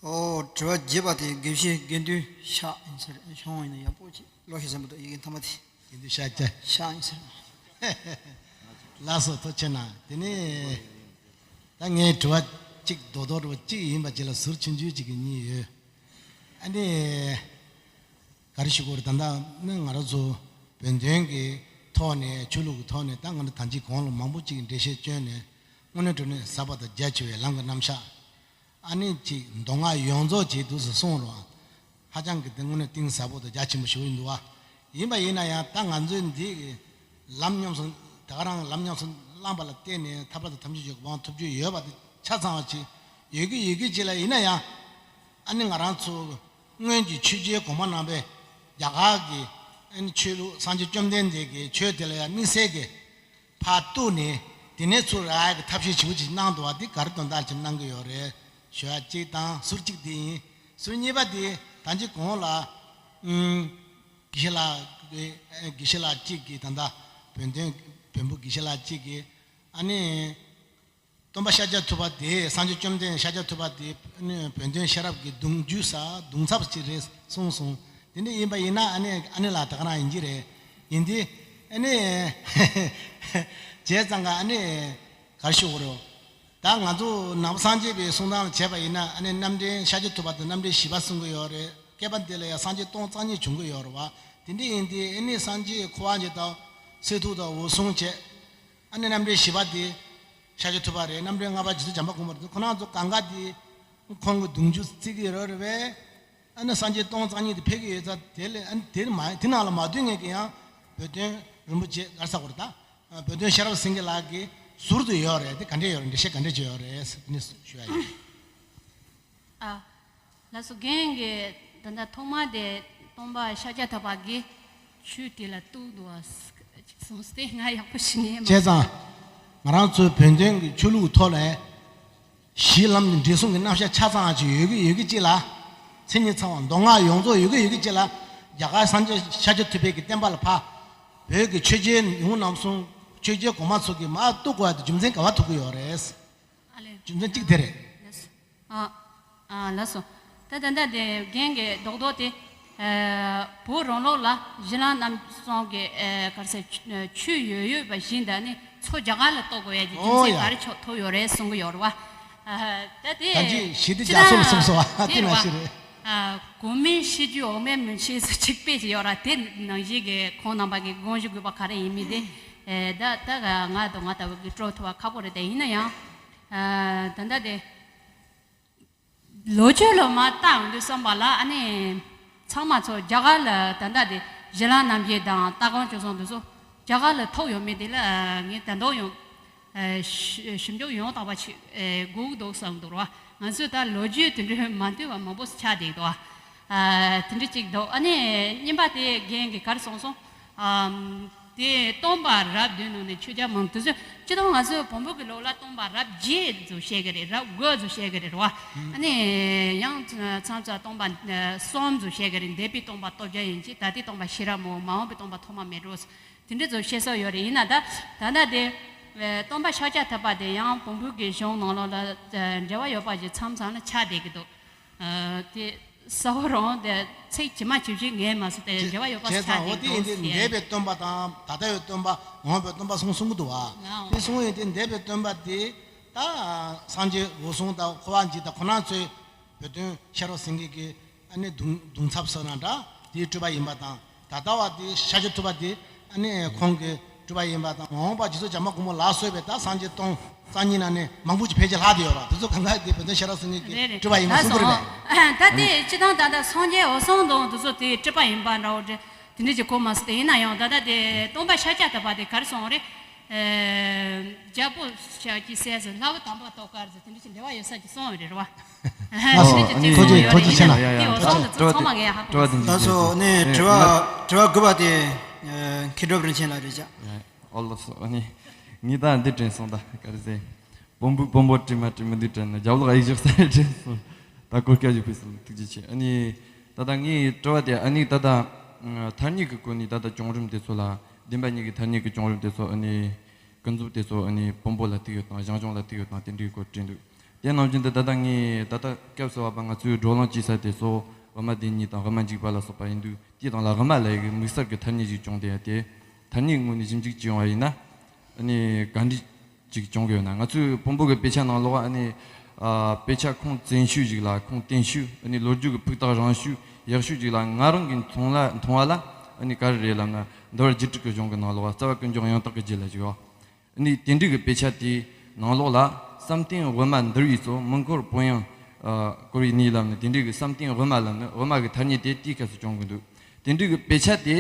ཨོ་དྲི་བ་བརྒྱད་པ་དེ་དགེ་བཤེས་དགེ་འདུན་ཤག་ཡིན་ས་རེད། ཤོང་ཡིན་ན་ཡག་པོ་ཅིག་ལོ་ཤེས་ཟིན་པ་འདུག་ཡི་གེ་མཐའ་མ་དེ། དགེ་འདུན་ཤག་ཅེ། ཤག་ཡིན་ས་རེད། ལགས་སོ་ཐུགས་རྗེ་ཆེ་གནང་། དེ་ནས་ད་ངའི་དྲི་བ་གཅིག་རྡོག་རྡོག་འདྲ་བོ་གཅིག་ཡིན་པ་གཅིག་ལ་ཟུར་ཆུང་ཆུང་གཅིག་གི་གཉིས་ཡོད། ཨ་ནི་ག་རེ་ཞུ་དགོས་རེད། ད་ལྟ་ནི་ང་རང་ཚོ་བོད་དོན་གྱི་ཐོག་ནས་ཆོས་ལུགས་ཀྱི་ཐོག་ནས་ད་ང་རང་ད་ཅི་གོང་ལ་མང་པོ་གཅིག་འགྲེལ་བཤད་བསྐྱོན་ནས་དངོས་གནས་དྲང་གནས་ཟབ་པ་དང་རྒྱ་ཆེ་བའི་ལམ་གྱི་རྣམ་གཞག་ཨ་ནི་ཅིག་མདོ་སྔགས་ཡོངས་རྫོགས་ཅིག་འདུག་སེ་གསུངས་རོགས། ཧ་ཅང་གི་དེ་དངོས་གནས་གཏིང་ཟབ་པོ་དང་རྒྱ་ཆེན་པོ་ཞིག་ཡིན་འདུག་བ། ཡིན་པ་ཡིན་ན་ཡང་ད་ང་ཚོའི་འདི་གི་ལམ་ཉམས་སུ་ད་ག་རང་ལམ་ཉམས་སུ་བླངས་པ་ལ་བརྟེན་ནས་ཐར་པ་དང་ཐམས་ཅད་མཁྱེན་པའི་གོ་འཕང་ཐོབ་རྒྱུ་ཡོད་པ་དེ་ཆ་ཚང་བ་ཅིག་ཡོད་ཀྱི་ཡོད་ཀྱི་ཅིག་ལ་ཡིན་ན་ཡང་ཨ་ནི་ང་རང་ཚོ་སྔོན་གྱི་ཆོས་རྒྱལ་གོང་མ་རྣམ་པས་རྒྱ་གར་གྱི་ཨ་ནི་ཆོས་ལུགས་སངས་རྒྱས་བཅོམ་ལྡན་འདས་ཀྱི་ཆོས་དེ་ལ་ཡང་དམིགས་བསལ་གྱི་ཕར་གཏུགས་ནས་དེ་ནས་ཚུར་རག་ཡག་གི་ཐབས་ཤེས་ཞིབ་པོ་ཅིག་གནང་འདུག་བ། འདི་ག་རེ་དོན་དག་ཅིག་གནང་གི་ཡོད་རེད་ཞུ་ཡ་གཅིག་དང་། ཟུར་གཅིག་འདི་ཡིན། ཟུར་གཉིས་པ་འདི་ད་ཅི་གོང་ལ་ཨུམ་དགེ་བཤེས་ལགས་ཀྱི་དགེ་བཤེས་ལགས་གཅིག་གིས་ད་ལྟ་བོད་དོན་བོན་པོ་དགེ་བཤེས་ལགས་གཅིག་གིས་ཨ་ནི་ སྟོན་པ་ཤཱཀྱ་ཐུབ་པ་དེ་སངས་རྒྱས་བཅོམ་ལྡན་ཤཱཀྱ་ཐུབ་པ་དེ་ནི་བོན་སྟོན་ཤེས་རབ་ཀྱི་གདུང་རྒྱུད་ས་གདུང་ཚབ་ཅིག་རེད་གསུངས་སོང་། དེ་འདྲ་ཡིན་པ་ཡིན་ན་ཨ་ནི་ཨ་ནི་ལ་ད་ག་རང་ཡིན་གྱི་རེད། ཡིན་དེ་ཨ་ནི་བྱས་ཙང་ཀ་ཨ་ནི་གར་ཞུ་གོ་རོ། ད་ང་ཚོ་ནང་པ་སངས་རྒྱས་པའི་གསུང་སྟངས་ལ་བྱས་པ་ཡིན་ན་ཨ་ནི་རྣམ་འདྲེན་ཤཱཀྱ་ཐུབ་པ་དང་རྣམ་འདྲེན་བཞི་པ་གསུང་གི་ཡོད་རེད། བསྐལ་པ་འདི་ལ་ཡང་སངས་རྒྱས་སྟོང་རྩ་གཉིས་བྱུང་གི་ཡོད་རེད་བ། དེ་འདྲ་ཡིན་དེ་ཨ་ནི་སངས་རྒྱས་ཁོ་བ་ཇི་ལྟར་གསེར་ཐུབ་དང་འོད་སྲུང་བྱས། ཨ་ནི་རྣམ་འདྲེན་བཞི་པ་དེ་ཤཱཀྱ་ཐུབ་པ་རེད། རྣམ་འདྲེན་ལྔ་པ་རྗེ་བཙུན་བྱམས་པ་མགོན་པོ་རེད། ཁོ་རང་ཚོ་གང་ག་དེ་ཁོང་གི་གདུང་རྒྱུད་བརྩི་གི་ཡོད་རེད་བས། ཨ་ནི་སངས་རྒྱས་སྟོང་རྩ་གཉིས་དེ་ཕེབས་ཀྱི་ཡོད་ཙང་དེ་ལས་ཨ་ནི་དེ་མ་དེ་ནང་ལ་མ་འདུས་ངེས་ཀྱི་ཡང་བོད་དོན་རིན་པོ་ཆེ་གར་ས་གོ་རེད་ད། བོད་དོན་ཤེས་རབ་སེང་གེ་ལགས་ཀྱི་ཟུར་དུ་ཡོད་རེད། དེ་ག་འདྲས་ཡོད་རེད། འགྲེལ་བཤད་ག་འདྲས་བྱས་ཡོད་རེད་ཟེར་དེ་ནས་ཞུ་ཡ་ཡིན། ཨ། ལགས་སོ། རྒན་གྱིས་ད་ལྟ་ཐོག་མ་དེ་སྟོན་པ་ཤཱཀྱ་ཐུབ་པ་གིས་ཆོས་དེ་ལ་གཏུགས་འདུག་བ་ཅིག་གསུངས་ཏེ་ང་ཡག་པོ་ཞིག་ཉན་མ་བྱས་ཙང་། ང་རང་ཚོའི་བོན་བསྟན་གྱི་ཆོས་ལུགས་ཐོག་ལ་གཞི་ལམ་འབྲས་གསུམ་གྱི་རྣམ་གཞག་ཆ་ཚང་ཅིག་ཡོད་ཀྱི་ཡོད་ཀྱི་ཅིག་ལ། མཚན་ཉིད་ཚང་བ་མདོ་སྔགས་ཡོངས་རྫོགས་ཡོད་ཀྱི་ཡོད་ཀྱི་ཅིག་ལ། རྒྱ་གར་སངས་རྒྱས་ཤཱཀྱ་ཐུབ་པའི་གི་བསྟན་པ་ལ་ཕ་བོད་ཀྱི་ཆོས་རྒྱལ་ཡོངས་རྣམ་གསུམ་ཆོས་རྒྱལ་གོང་མ་ཚོ་གིས་མར་གཏུགས་དགོས་ཡ་དེ་རྒྱུ་མཚན་ག་བ་ཐུག་གི་ཡོད་རེད། ཨ་ལས། རྒྱུ་མཚན་གཅིག་དེ་རེད། ལགས་སོ། ཨ། ཨ། ལགས་སོ། ད་ད་ལྟ་དེ་རྒན་གྱི་རྡོག་རྡོག་དེ། ཨ། བོད་རང་ལུགས་ལ་གཞི་ལམ་རྣམ་གསུམ་གྱི་ཨ་ག་རེ་ཟེར་ཆོས་ཡོད་ཡོད་པ་བཞིན་དུ་ནི་མཚོ་རྒྱ་གར་ལ་གཏོགས་དགོས་ཡ་གི་རྒྱུ་ཨོ་མཚན་ཡ། ག་རེ་ཆོག་ཐུག་ཡོད་རེད་གསུང་གི་ཡོད་རེད་བ། ཨ། ད་དེ་ད་ཅི་ཞི་བདེ་རྒྱ་མཚོ་ལ་གསུངས་སོང་བ་དེ་ནང་བཞིན་རེད། ཨ། གོང་མའི་ཤེས་རྒྱུད་འོག་མའི་མུན་ཆད་སུ་ཆིག་པས་ཅི་ཡོད་ར་དེ་ནང་བཞིན་གྱི་ཁོང་རྣམ་པ་གི་དགོངས་ཞུ་དགོས་པ་ག་རེ་ཡིན་མིན་དེ། ཨེ། ད་ད་ག་ང་དང་ང་ལྟ་བུ་གི་སྤྲོ་ཐུབ་པ་ཁག་པོ་རེད། དེ་ཡིན་ན་ཡང་། ཨ། ད་ལྟ་དེ། ལོ་རྒྱུས་ལ་མ་བལྟ་ཡོང་དུས་བསམ་པ་ལ་ཨ་ནི། ཚང་མ་ཚོ་རྒྱ་གར་ལ་ད་ལྟ་དེ་གཞི་ལམ་རྣམ་བཞི་དང་ལྟ་གོང་སྤྱོད་གསུམ་དེ་ཚོ་རྒྱ་གར་ལ་ཐོབ་ཡོད་མེད་དེ་ལ་ངས་ད་དུང་ཡང་། ཨ། ཞིབ་ཞིབ་འཇུག་ཡང་དག་པ་ཞིག་ཨེ་དགོས་འདུག་བསམ་འདུག་ར། ང་ཚོས་ད་ལོ་རྒྱུས་དེ་འདྲའི་མ་འདུས་པ་མང་པོ་ཆགས་བསྡད་འདུག་ཨ། དེ་འདྲ་ཅིག་འདུག་ཨ་ནི་གཉིས་པ་དེ་རྒན་གྱིས་ག་རེ་གསུངས་སོང་། ཨམ། དེ་སྟོན་པ་རབས་བདུན་ནང་ནས་ཆོས་རྒྱལ་མང་དུ་སུ་སྤྱི་དང་ང་ཚོའི་བོན་པོ་གི་ལུགས་ལ་སྟོན་པ་རབས་བརྒྱད་ཚོ་བཤད་གི་རེད། རབས་དགུ་ཚོ་བཤད་གི་རེད་ར། ཨ་ནི་ཡང་མཚམས་མཚམས་སྟོན་པ་གསུམ་ཚོ་བཤད་གི་རེད། འདས་པའི་སྟོན་པ་སྟོབས་རྒྱལ་ཡིན་གཅིག་ད་ལྟའི་སྟོན་པ་ཤེས་རབ་མོ། མ་འོངས་པའི་སྟོན་པ་ཐོགས་མེད་རི་བོ། དེ་འདྲ་ཚོ་བཤད་ས་ཡོད་རེད། ཡིན་ན་ད་ད་ལྟ་དེ་སྟོན་པ་ཤཱཀྱ་ཐུབ་པ་དེ་ཡང་བོན་པོའི་གི་གཞུང་ནང་ལོགས་ལ་འབྲེལ་བ་ཡོད་པ་ཞིག་མཚམས་མཚམས་ལ་ཆགས་བསྡད་ཀྱི་འདུག་དེ་གསལ་པོ་རང་དེ་ཚིག་ཇི་མ་ཇི་བཞིན་ངས་མ་སོ་དེ་འབྲེལ་བ་ཡོད་པ་ཆགས་བསྡད་ཀྱི་འདུག་ཟེར། འདས་པའི་སྟོན་པ་དང་ད་ལྟ་བའི་སྟོན་པ་མ་འོངས་པའི་སྟོན་པ་གསུམ་གསུང་གི་འདུག་བ། དེ་གསུང་ཡོད་དེ་འདས་པའི་སྟོན་པ་དེ་ད་སངས་རྒྱས་འོད་སྲུང་དང་འཁོར་བ་འཇིག་དང་ཁོ་རང་ཚོའི་བོད་དོན་ཤེས་རབ་སེང་གེ་གི་ཨ་ནི་གདུང་གདུང་ཚབ་སོགས་ན་འདྲ་དེའི་སྤྲུལ་པ་ཡིན་པ་དང་། ད་ལྟ་བ་དེ་ཤཱཀྱ་ཐུབ་པ་དེ་ཨ་ནི་ཁོང་གི་སྤྲུལ་པ་ཡིན་པ་དང་། མ་འོངས་པ་རྗེ་བཙུན་བྱམས་པ་མགོན་པོ་ལ་སོགས་པའི་ད་སངས་རྒྱས་སྟོང་རྩ་གཉིས་ན་ནི་མང་པོ་ཅིག་ཕལ་ཆེར་ལྷག་བསྡད་ཡོད་ར། དེ་ཚོ་གང་ག་དེ་བོད་དོན་ཤེས་རབ་སེང་གེ་གི་རེད་རེད། སྤྲུལ་པ་ཡིན་པ་ལགས་གསུང་གི་རེད་སོ། པས། ད་དེ་སྤྱི་བཏང་ད་ལྟ་སངས་རྒྱས་འོད་སྲུང་དང་དེ་ཚོ་དེའི་སྤྲུལ་པ་ཡིན་པ་འདྲ་བོ་འདྲ། དེ་འདྲ་ཅིག་གོ་མ་སོང་། དེ་ཡིན་ན་ཡང་ད་ལྟ་དེ་སྟོན་པ་ཤཱཀྱ་ཐུབ་པ་དེ་ག་རེ་གསུངས་རེད། ཨེ། རྒྱལ་པོ་ཤཱཀྱའི་སྲས་སུ་ལྷ་བུ་དམ་པ་ཏོག་དཀར་ཟེར་དེ་འདྲ་ཅིག་འབྲེལ་བ་ཡོད་ས་ཅིག་གསུངས་ཡོད་རེད་ར་བ། ཨ་དེ་འདྲ་ཅིག་ཨ་ནི་ཅིག་ཐུགས་རྗེ་གསུངས་ཡོད་ཐུགས་རྗེ་ཆེ་ན། རེད་ཡ། དེ་འོ་སོང་དུ་ཚང་མ་ངས་ཧ་གོ་མ་སོང་། ལགས་སོ། ནས་དྲི་བ་དྲི་བ་དགུ་པ་དེ་མཁས་གྲུབ་རིན་ཆེན་ལགས་རེད་ཅག་ཨོ་ལགས་སོ། ཨ་ནི་ངས་ད་འདི་དྲན་སོང་། ད་ག་རེ་ཟེར། བོན་པོ་བོན་པོ་དྲི་མ་དྲི་མི་འདུག་དྲན་ན་རྒྱབ་ལོགས་ཨ་ཡིག་བཞག་ས་རེད་དྲན་སོང་། ད་གོ་སྐབས་ཞིག་ཕུལ་སོང་། ཐུགས་རྗེ་ཆེ། ཨ་ནི་ད་ལྟ་ངའི་དྲི་བ་དེ་ཨ་ནི་ད་ལྟ་ཐ་སྙད་ཀྱི་སྐོར་ནས་ད་ལྟ་བྱུང་རིམ་དེ་ཚོ་ལ། བདེན་པ་གཉིས་ཀྱི་ཐ་སྙད་ཀྱི་བྱུང་རིམ་དེ་ཚོ་ཨ་ནི་ཀུན་རྫོབ་དེ་ཚོ་ཨ་ནི་བོན་པོ་ལ་ཐུག་ཡོད་དང་ཞང་ཞུང་ལ་ཐུག་ཡོད་དང་དེ་འདྲའི་སྐོར་དྲིས་འདུག་དེ་ནང་བཞིན་དུ་ད་ལྟ་ངས་ད་ལྟ་སྐབས་སུ་བབ་པ་ང་ཚོའི་བགྲོ་གླེང་བྱེད་ས་དེ་ཚོ་དབུ་མ་བདེན་གཉིས་དང་དབུ་མ་འཇུག་པ་ལ་སོགས་པ་ཡིན་དུས། དེའི་སྟེང་ལ་དབུ་མ་ལ་ཡི་གེ་དམིགས་བསལ་གྱི་ཐ་སྙད་ཅིག་བྱུང་བསྡད་ཡ་དེ། ཐ་སྙད་ངོས་ནས་ཞིབ་འཇུག་བྱས་ཡོང་བ་ཡིན་ན། ཨ་ནི་ག་འདྲ་ཅིག་བྱུང་གི་ཡོད་ན། ང་ཚོའི་བོན་པོ་གི་དཔེ་ཆ་ནང་ལོགས་ཨ་ནི། ཨ། དཔེ་ཆ་ཁུངས་བཙན་ཤོས་ཤིག་ལ་ཁུངས་བརྟན་ཤོས། ཨ་ནི་ལོ་རྒྱུས་ཀྱི་ཕུགས་ཐག་རིང་ཤོས་ཡག་ཤོས་ཤིག་ལ་ང་རང་གིས་མཐོང་ལ་མཐོང་བ་ལ། ཨ་ནི་ག་རེ་རེད་ལབ་ན། འདུལ་བ་རྒྱུད་དྲུག་གི་གཞུང་གི་ནང་ལོགས་རྩ་བ་ཀུན་འབྱུང་ཡང་དག་གི་རྒྱུད་ལ་ཞུགས་པ། ཨ་ནི་དེ་འདྲའི་གི་དཔེ་ཆ་དེའི་ནང་ལོགས་ལ། བསམ་གཏན་དབུ་མ་འདུལ་བའི་ཚོགས། མི་འཁོར་བོན་དབྱངས་བསྐོར་བའི་གནས་ལབ་ནས། དེ་འདྲའི་གི་བསམ་གཏན་དབུ་མ་ལབ་ནི་དབུ་མ་གི་ཐ་སྙད་དེ་དེའི་སྐབས་སུ་བྱུང་གི་འདུག་དེ་འདྲའི་གི་དཔེ་ཆ་དེ་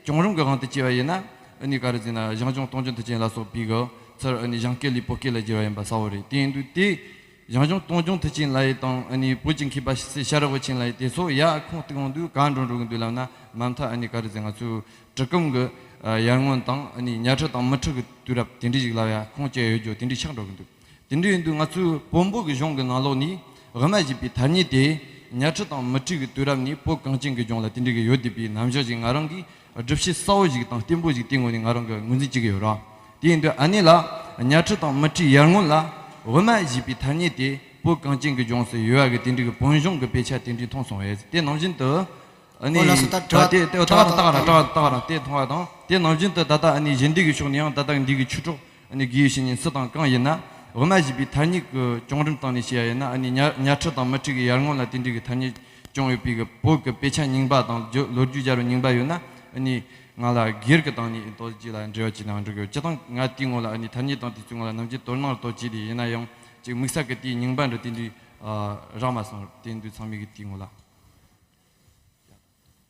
བྱུང་རིམ་གི་དབང་དུ་བྱས་པ་ཡིན་ན། ཨ་ནི་ག་རེ་ཟེར་ན། ཞང་ཞུང་སྟོང་རྒྱུང་མཐུ་ཆེན་ལ་སོགས་པའི་གི་ཚུར་ཨ་ནི་ཞང་སྐད་ལས་བོད་སྐད་ལ་བསྒྱུར་བ་ཡིན་པ་གསལ་བོ་རེད། དེ་ཡིན་དུས་དེ་ཞང་ཞུང་སྟོང་རྒྱུང་མཐུ་ཆེན་ལ་ཡི་དང་། ཨ་ནི་བོད་ཀྱི་མཁས་པ་སྲས་ཤེས་རབ་འོད་ཆེན་ལ་ཡི་དེ་ཚོ་ཡ་ཁུངས་གཏུགས་ཡོང་དུས་ག་འགྲོ་འགྲོ་གི་འདུག་ལབ་ན། མ་མཐའ་ཨ་ནི་ག་རེ་ཟེར། ང་ཚོའི་གྲི་གུམ་གི་ཡར་སྔོན་དང་། ཨ་ནི་གཉའ་ཁྲི་དང་མུ་ཁྲི་གི་དུས་རབས་དེ་འདྲ་ཞིག་ལ་ཡ་ཁུངས་སྐྱེལ་ཡོད་རྒྱུ་དེ་འདྲ་ཆགས་འགྲོ་གི་འདུག་དེ་འདྲ་ཡིན་དུས་ང་ཚོའི་བོན་པོ་གི་གཞུང་གི་ནང་ལོགས་ནས་དབུ་མ་ཞེས་པའི་ཐ་སྙད་དེ་གཉའ་ཁྲི་དང་མུ་ཁྲི་གི་དུས་རབས་ནས་བོད་གངས་ཅན་གྱི་ལྗོངས་ལ་དེ་འདྲ་གི་ཡོད་བསྡད་པའི་རྣམ་གཞག་ཅིག་ང་རང་གིས་སྒྲུབ་བྱེད་གསལ་བོ་ཞིག་དང་བརྟན་པོ་ཞིག་དེའི་ངོས་ནས་ང་རང་གིས་ངོས་འཛིན་བྱེད་ཀྱི་ཡོད་ར། དེ་ཡིན་དུས་ཨ་ནི་ལ་གཉའ་ཁྲི་དང་མུ་ཁྲིའི་ཡར་སྔོན་ལ་ དབུ་མ་ཞེས་པའི་ཐ་སྙད་དེ་བོད་གངས་ཅན་གྱི་ལྗོངས་སུ་ཡོད་པ་གི་དེ་འདྲའི་གི་བོན་གཞུང་གི་དཔེ་ཆ་དེ་འདྲའི་མཐོང་སོང་བས། དེ་ནང་བཞིན་དུ་ཨ་ཨོ་ལགས་ནི་སོ། ད་ད་དྲི་བ་དེ་དེ་དྲི་བ་ད་ག་རང་ད་ག་རང་ད་ག་རང་དེ་མཐོང་བ་དང་། དེ་ནང་བཞིན་དུ་ད་ལྟ་ཨ་ནི་གཞན་སྡེ་གི་ཕྱོགས་ནས་ཡང་ད་ལྟ་འདི་གི་ཆོས་གྲོགས་ཨ་ནི་དགེ་བའི་བཤེས་གཉེན་སུ་དང་གང་ཡིན་ན། དབུ་མ་ཞེས་པའི་ཐ་སྙད་ཀྱི་བྱུང་རིམ་སྟེང་ནས་བཤད་ཡ་ཡིན་ན། ཨ་ནི་གཉའ་གཉའ་ཁྲི་དང་མུ་ཁྲི་གི་ཡར་སྔོན་ལ་དེ་འདྲའི་གི་ཐ་སྙད་བྱུང་ཡོད་པའི་གི་བོད་ཀྱི་དཔེ་ཆ་རྙིང་པ་དང་ལོ་རྒྱུས་ལོ་རྒྱུས་སྦྱར་བའི་རྙིང་པ་ཡོད་ན། ཨ་ནི་ང་ལ་སྒེར་གྱི་སྟེང་ནས་ཏོག་ཙམ་ཅིག་ལ་འབྲེལ་བ་བྱས་ན་འགྲིག་གི་ཡོད། སྤྱིར་བཏང་ང་དེའི་ངོ་ལ་ཨ་ནི་ཐ་སྙད་དང་དེ་ཚོའི་ངོ་ལ་ནམ་རྒྱུན་དོ་སྣང་ཏོག་ཙམ་བྱས་ཏེ་ཡིན་ན་ཡང་ཅིག་དམིགས་བསལ་གྱི་དེའི་རྙིང་པ་འདྲ་དེ་འདྲའི་ཨ་རག་མ་སོང་། དེ་འདུག་ཚང་མས་གི་དེའི་ངོ་ལ།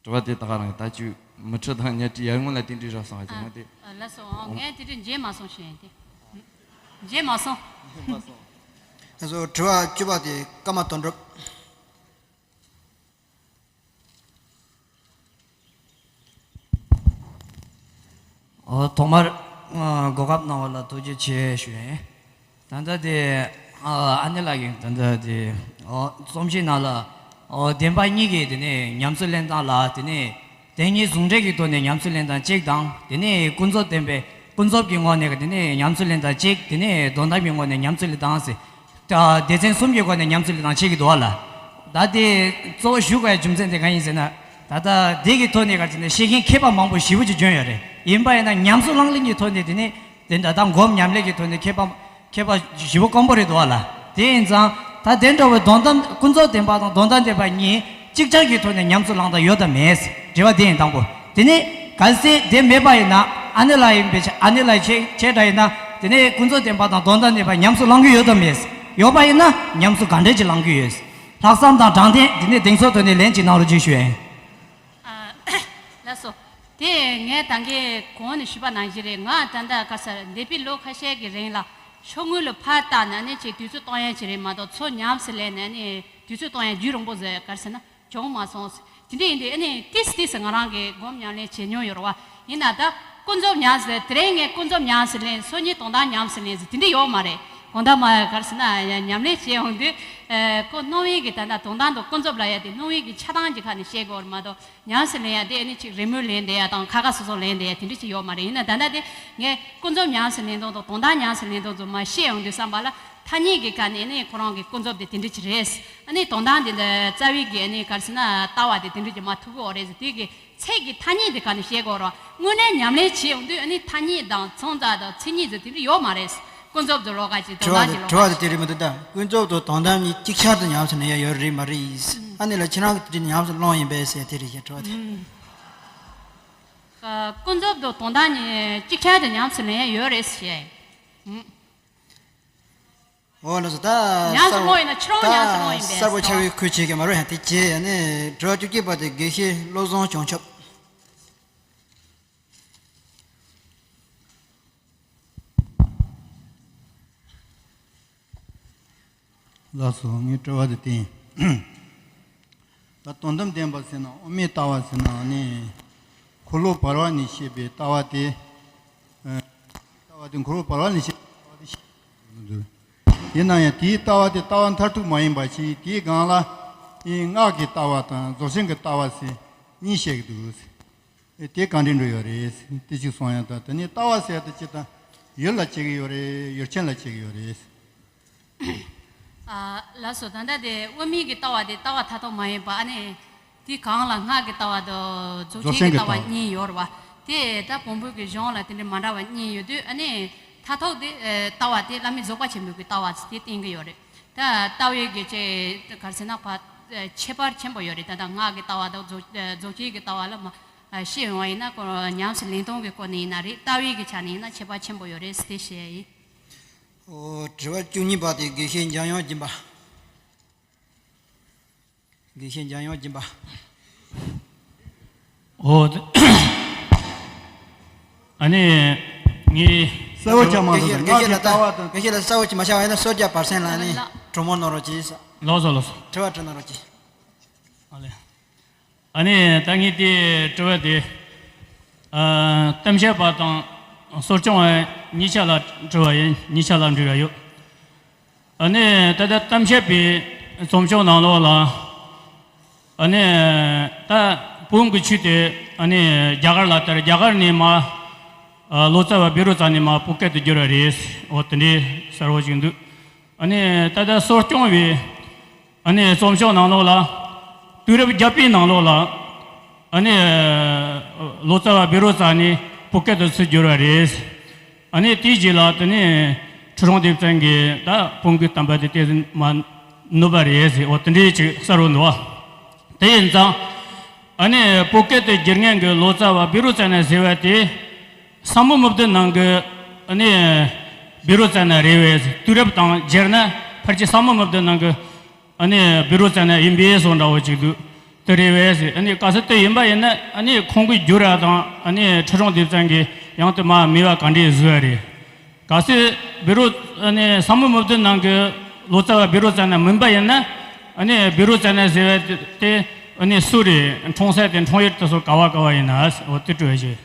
དྲི་བ་དེ་ད་ག་རང་ད་ཅིག་མུ་ཁྲི་དང་གཉའ་ཁྲི་ཡར་སྔོན་ལ་དེ་འདྲའི་རག་སོང་ང་ཅིག་ཨ་ང་དེ། ཨ་ལགས་སོ། ཨོ་ངས་དེ་འདྲ་མཇལ་མ་སོང་ཞུ་ཡིན་ཏེ། མཇལ་མ་སོང་། ལགས་སོ། དྲི་བ་བཅུ་པ་དེ་ཀརྨ་དོན་གྲུབ། ཨོ་ཐོག་མར་ཨ་གོ་སྐབས་གནང་བ་ལ་ཐུགས་རྗེ་ཆེ་ཞུ་ཡིན། ད་ལྟ་དེ་ཨ་ཨ་ནེ་ལགས་ཀྱིས་ད་ལྟ་དེ་ཨོ་རྩོམ་གཞི་ནང་ལ་ཨོ་བདེན་པ་གཉིས་ཀྱི་དེ་ནས་ཉམས་སུ་ལེན་སྟངས་ལ་དེ་ནས་དེ་གཉིས་ཟུང་འབྲེལ་གྱི་ཐོག་ནས་ཉམས་སུ་ལེན་སྟངས་གཅིག་དང་། དེ་ནས་ཀུན་རྫོབ་བདེན་པའི་ཀུན་རྫོབ་ཀྱི་ངོས་ནས་དེ་ནས་ཉམས་སུ་ལེན་སྟངས་གཅིག། དེ་ནས་དོན་དམ་གྱི་ངོས་ནས་ཉམས་སུ་ལེན་སྟངས་ཟེར། ད་སྡེ་ཚན་གསུམ་གྱི་སྒོ་ནས་ཉམས་སུ་ལེན་སྟངས་བྱེད་ཀྱི་འདུག་བ་ལ། ད་དེ་གཙོ་བོ་ཞུ་དགོས་ཡ་རྒྱུ་མཚན་དེ་གང་ཡིན་ཟེར་ན། ད་ལྟ་དེ་གི་ཐོག་ནས་ག་ཅི་ནས་ཤེས་མཁན་མཁས་པ་མང་པོ་ཞེ་པོ་ཅིག་བྱོན་ཡོད་རེད། ཡིན་པ་ཡིན་ན་ཉམས་སུ་བླངས་ལེན་གྱི་ཐོག་ནས་དེ་ནས་དེ་འདྲ་ད་སྒོམ་ཉམས་ལེན་གྱི་ཐོག་ནས་མཁས་པ་མཁས་པ་ཞེ་པོ་དཀོན་པོ་རེད་འདུག་བ་ལ། དེ་ཡིན་ཙང་ད་དེ་འདྲ་བའི་དོན་དམ་ཀུན་རྫོབ་བདེན་པ་དང་དོན་དམ་བདེན་པ་གཉིས་གཅིག་ཆར་གྱི་ཐོག་ནས་ཉམས་སུ་བླངས་སྟངས་ཡོད་དམ་མེད། དྲི་བ་དེ་ཡིན་དང་པོ། དེ་ནས་གལ་སྲིད་དེ་མེད་པ་ཡིན་ན། ཨ་ནེ་ལགས་ཡིན་པའི་ཆ་ཨ་ནེ་ལགས་ཆེ་ཆེ་འདྲ་ཡིན་ན། དེ་ནས་ཀུན་རྫོབ་བདེན་པ་དང་དོན་དམ་བདེན་པ་ཉམས་སུ་བླང་གི་ཡོད་དམ་མེད། ཡོད་པ་ཡིན་ན་ཉམས་སུ་ག་འདྲས་ཀྱི་བླང་གི་ཡོད། ལྷག་བསམ་དང་དྲང་བདེན་དེ་ནས་གདེང་ཚོད་ཐོག་ནས་ལན་གཅིག་གནང་རོགས་ཅིག་ཞུ་ཡིན། ཨ་ལགས་སོ། དེ་ངས་ད་གིན་གོང་ནས་ཞུས་པ་ནང་བཞིན་རེད། ང་ད་ལྟ་ག་ས་འདས་པའི་ལོ་ཁ་ཤས་ཀྱི་རིང་ལ་ཤོག་ངོས་ལ་ཕར་བལྟས་ནས་ནི་ཅིག་དུས་ཚོད་གཏོང་ཡ་ཅིག་རེད་མ་གཏོགས། ཚོ་ཉམས་སུ་ལེན་ནས་ནི་དུས་ཚོད་གཏོང་ཡ་རྒྱུན་རིང་པོ་ཟེར་ག་རེ་ཟེར་ན། བྱུང་མ་སོང་། དེ་འདྲ་ཡིན་དུས་ཨ་ནི་ཏིས་ཏིས་ང་རང་གིས་སྒོམ་ཉམས་ལེན་བྱེད་མྱོང་ཡོད་རེད་བ། ཡིན་ན་ད་ཀུན་རྫོབ་ཉམས་སུ་ལེན། དེ་རིང་ངས་ཀུན་རྫོབ་ཉམས་སུ་ལེན། སང་ཉིན་དོན་དམ་ཉམས་སུ་ལེན་ཟེར་དེ་འདྲ་ཡོད་མ་རེད། གང་ལྟར་མ་ག་རེ་ཟེར་ན་ཉམས་ལེན་བྱེད་ཡོང་དུས་ཨ་ཁོ་སྣང་བའི་གི་ད་ལྟ་དོན་དམ་དང་ཀུན་རྫོབ་ལབ་ཡ་དེ་སྣང་བའི་གི་ཆགས་སྡང་གི་ཁ་ནས་བཤད་དགོས་རེད་མ་གཏོགས། ཉམས་སུ་ལེན་ཡ་དེ་ཨ་ནི་ཅིག་རེས་མོས་ལེན་བསྡད་ཡ་དང་ཁ་ཁ་སོ་སོ་ལེན་བསྡད་ཡ་དེ་འདྲ་ཅིག་ཡོད་མ་རེད། ཡིན་ན་ད་ལྟ་དེ་ངས་ཀུན་རྫོབ་ཉམས་སུ་ལེན་སྟངས་དང་དོན་དམ་ཉམས་སུ་ལེན་སྟངས་ཚོ་མར་བཤད་ཡོང་དུས་བསམ་པ་ལ། ཐ་སྙད་ཀྱི་ཁ་ནས་ནི་ཁོ་རང་གི་ཀུན་རྫོབ་དེ་དེ་འདྲ་ཅིག་རེད། ཨ་ནི་དོན་དམ་དེ་འདི་རྩ་བའི་གི་ཨ་ནི་ག་རེ་ཟེར་ན་ལྟ་བ་དེ་དེ་འདྲ་ཅིག་མར་ཐུག་གི་ཡོད་རེད་ཟེར། དེ་གི་ཚད་ཀྱི་ཐ་སྙད་དེ་ག་ནས་བཤད་དགོས་རེད། དངོས་གནས་ཉམས་ལེན་བྱེད་ཡོང་དུས་ཨ་ནི་ཐ་སྙད་དང་མཚོན་རྟགས་དང་མཚན་ཉིད་ཟེར་དེ་འདྲ་ཡོད་མ་རེད། ཀུན་རྫོབ་ཏུ་ལོགས་ཀ་ཅིག་དོན་དམ་ཅིག་ལོགས་ཀ་ཅིག་དྲི་བ་དེ་དེ་རེད་མི་འདུག་ད་ཀུན་རྫོབ་དང་དོན་དམ་གཉིས་ཅིག་ཆར་དུ་ཉམས་སུ་ལེན་ཡ་ཡོད་རེད་མ་རེད། ཨ་ནི་ལ་ཁྱེད་རང་གི་དེ་ཉམས་སུ་བླངས་ཡིན་པས་ཟེར་དེ་རེད་ཞེས་དྲི་བ་དེ། ཨ་ཀུན་རྫོབ་དང་དོན་དམ་གཉིས་ཅིག་ཆར་དུ་ཉམས་སུ་ལེན་ཡ་ཡོད་རེད་ཟེར། འོ་ལགས་སོ། ད་ཉམས་སུ་བླངས་ཡིན་ན་ཁྱེད་རང་ཉམས་སུ་བླངས་ཡིན་པས་གསལ་པོ་ཆགས་པའི་ཁུལ་བྱེད་ཀྱི་མ་རེད། ཡང་དེ་བྱས་ཡ་ནས་དྲི་བ་བཅུ་གཅིག་པ་དེ་དགེ་བཤེས་བློ་བཟང་བྱང་ཆུབ། ལགས་སོ། ངའི་དྲི་བ་དེ་བསྟན། ད་དོན་དམ་བདེན་པ་ཟེར་ན་དབུ་མའི་ལྟ་བ་ཟེར་ན་ནི་འཁོར་ལོ་བར་པ་ནས་བཤད་པའི་ལྟ་བ་དེ། ལྟ་བ་དེ་འཁོར་ལོ་བར་པ་ནས་བཤད་པའི་ལྟ་བ་དེ་བཤད་ཡོང་གི་འདུག་ཡིན་ན་ཡང་དེའི་ལྟ་བ་དེ་ལྟ་བ་མཐར་ཐུག་མ་ཡིན་པ་ཞིག་དེའི་སྒང་ལ་ཨེ་སྔགས་ཀྱི་ལྟ་བ་དང་རྫོགས་ཆེན་གྱི་ལྟ་བ་ཟེར་གཉིས་བཤད་ཀྱི་འདུག་ཨེ་དེ་གང་འདྲ་འགྲོ་ཡོད་རེད། དེ་གཅིག་གསུང་ཡ་དང་། དེ་ནས་ལྟ་བ་ཟེར་ཡ་དེ་སྤྱིར་བཏང་ཡུལ་ལ་བྱེད་ཀྱི་ཡོད་རེད། ཡུལ་ཅན་ལ་བྱེད་ཀྱི་ཡོད་རེད། ཨ་ལགས་སོ། ད་ལྟ་དེ་དབུ་མའི་གི་ལྟ་བ་དེ་ལྟ་བ་མཐར་ཐུག་མ་ཡིན་པ། ཨ་ནི་དེ་སྒང་ལ་སྔགས་ཀྱི་ལྟ་བ་དང་རྫོགས་ཆེན་གྱི་ལྟ་བ་གཉིས་ཡོད་རེད་བ། དེ་ད་བོན་པོ་གི་གཞུང་ལ་དེ་འདྲ་མ་འདྲ་བ་གཉིས་ཡོད་དུས། ཨ་ནི་མཐར་ཐུག་དེ་ཨ་ལྟ་བ་དེ་བླ་མེད་རྫོགས་པ་ཆེན་པོའི་གི་ལྟ་བ་དེ་བསྟན་གྱི་ཡོད་རེད། ད་ལྟ་བའི་གི་ཅིག་ག་རེ་ཟེར་ན་ཕར་ཨ་ཁྱད་པར་ཆེན་པོ་ཡོད་རེད། ད་ལྟ་སྔགས་ཀྱི་ལྟ་བ་དང་རྫོགས་ཨ་རྫོགས་ཆེན་གྱི་ལྟ་བ་ལ་མ་ཨ་བཤད་ཡོང་བ་ཡིན་ན། ཁོ་ཉམས་སུ་ལེན་སྟངས་ཀྱི་སྐོར་ནས་ཡིན་ན་རེད། ལྟ་བའི་གི་ཆ་ནས་ཡིན་ན་ཁྱད་པར་ཆེན་པོ་ཡོད་རེད་ཟེར་དེ་བཤད་ཡ་ཡིན། ཨོ། དྲི་བ་བཅུ་གཉིས་པ་དེ་དགེ་བཤེས་འཇམ་དབྱངས་སྦྱིན་པ། དགེ་བཤེས་འཇམ་དབྱངས་སྦྱིན་པ། ཨོ། ཨ་ནི་ངས་གསལ་བོ་ཅིག་མ་གཏོགས། དགེ་བཤེས་ལ་ད་དགེ་བཤེས་ལ་གསལ་བོ་ཅིག་མ་ཤར་བ་ཡིན་ན་གསོལ་ཇ་བར་གསེང་ལ་ནི་གྲོས་མོལ་གནང་རོགས་གྱིས། ལགས་སོ་ལགས་སོ། དྲི་བ་དྲི་གནང་རོགས་གྱིས། ཨ་ལེ། ཨ་ནི་ད་ངས་དེ་དྲི་བ་དེ། ཨ་གཏམ་བཤད་པ་དང་གསོ་སྐྱོང་བ་གཉིས་ཆ་ལ་དྲི་བ་ཡིན། གཉིས་ཆ་ལ་འབྲེལ་བ་ཡོད། ཨ་ནི་ད་ལྟ་གཏམ་བཤད་པའི་རྩོམ་ཤོག་ནང་ལོགས་ལ། ཨ་ནི་ད་བོན་གྱི་ཆོས་དེ་ཨ་ནི་རྒྱ་གར་ལ་དར། རྒྱ་གར་ནས་མར་ཨ་ལོ་ཙཱ་བ་བཻ་རོ་ཙ་ནས་མར་བོད་སྐད་དུ་བསྒྱུར་བ་རེད། འོ་དེ་འདྲའི་གསལ་བོ་ཞིག་འདུག་ཨ་ནི་ད་ལྟ་གསོ་སྐྱོང་བའི་ཨ་ནི་རྩོམ་ཤོག་ནང་ལོགས་ལ། དུས་རབས་བརྒྱད་པའི་ནང་ལོགས་ལ། ཨ་ནི་ལོ་ཙཱ་བ་བཻ་རོ་ཙ་ནས་བོད་སྐད་དུ་ཚུར་བསྒྱུར་བ་རེད། ཨ་ནི་དེའི་རྗེས་ལ་དེ་ནས་ཁྲི་སྲོང་ལྡེ་བཙན་གྱིས་ད་བོད་ཀྱི་བསྟན་པ་དེ་ཏོག་ཙམ་མར་ནུབ་པ་རེད་ཟེར། འོ་དེ་འདྲའི་ཅིག་གསལ་པོ་འདུག་བ། དེ་ཡིན་ཙང་། ཨ་ནི་བོད་སྐད་དུ་བསྒྱུར་མཁན་གྱི་ལོ་ཙཱ་བ་བཻ་རོ་ཙ་ན་ཟེར་བ་དེ། ས་མོ་མི་བདུན་ནང་གི་ཨ་ནི་བཻ་རོ་ཙ་ན་རེད་པས། དུས་རབས་དང་སྦྱར་ན་ཕལ་ཆེར་ས་མོ་མི་བདུན་ནང་གི་ཨ་ནི་བཻ་རོ་ཙ་ན་ཡིན་པའི་བཟོ་འདྲ་བོ་ཅིག་འདུག་དེ་རེད་པས་ཟེར། ཨ་ནི་གལ་སྲིད་དེ་ཡིན་པ་ཡིན་ན། ཨ་ནི་ཁོང་གིས་བསྒྱུར་བ་དང་། ཨ་ནི་ཁྲི་སྲོང་ལྡེ་བཙན་གྱིས་ཡང་དེ་མར་མེད་པ་ག་འདྲས་བཟོས་པ་རེད། གལ་སྲིད་བཻ་རོ། ཨ་ནི་ས་མོ་མི་བདུན་ནང་གི་ལོ་ཙཱ་བ་བཻ་རོ་ཙ་ན་མིན་པ་ཡིན་ན། ཨ་ནི་བཻ་རོ་ཙ་ན་ཟེར་བ་དེ་ཨ་ནི་སུ་རེད། འཁྲུངས་ས་དེ་འཁྲུངས་ཡུལ་དེ་ཚོ་ག་བ་ག་བ་ཡིན་ན། འོ་དེ་དྲི་བ་ཞིག་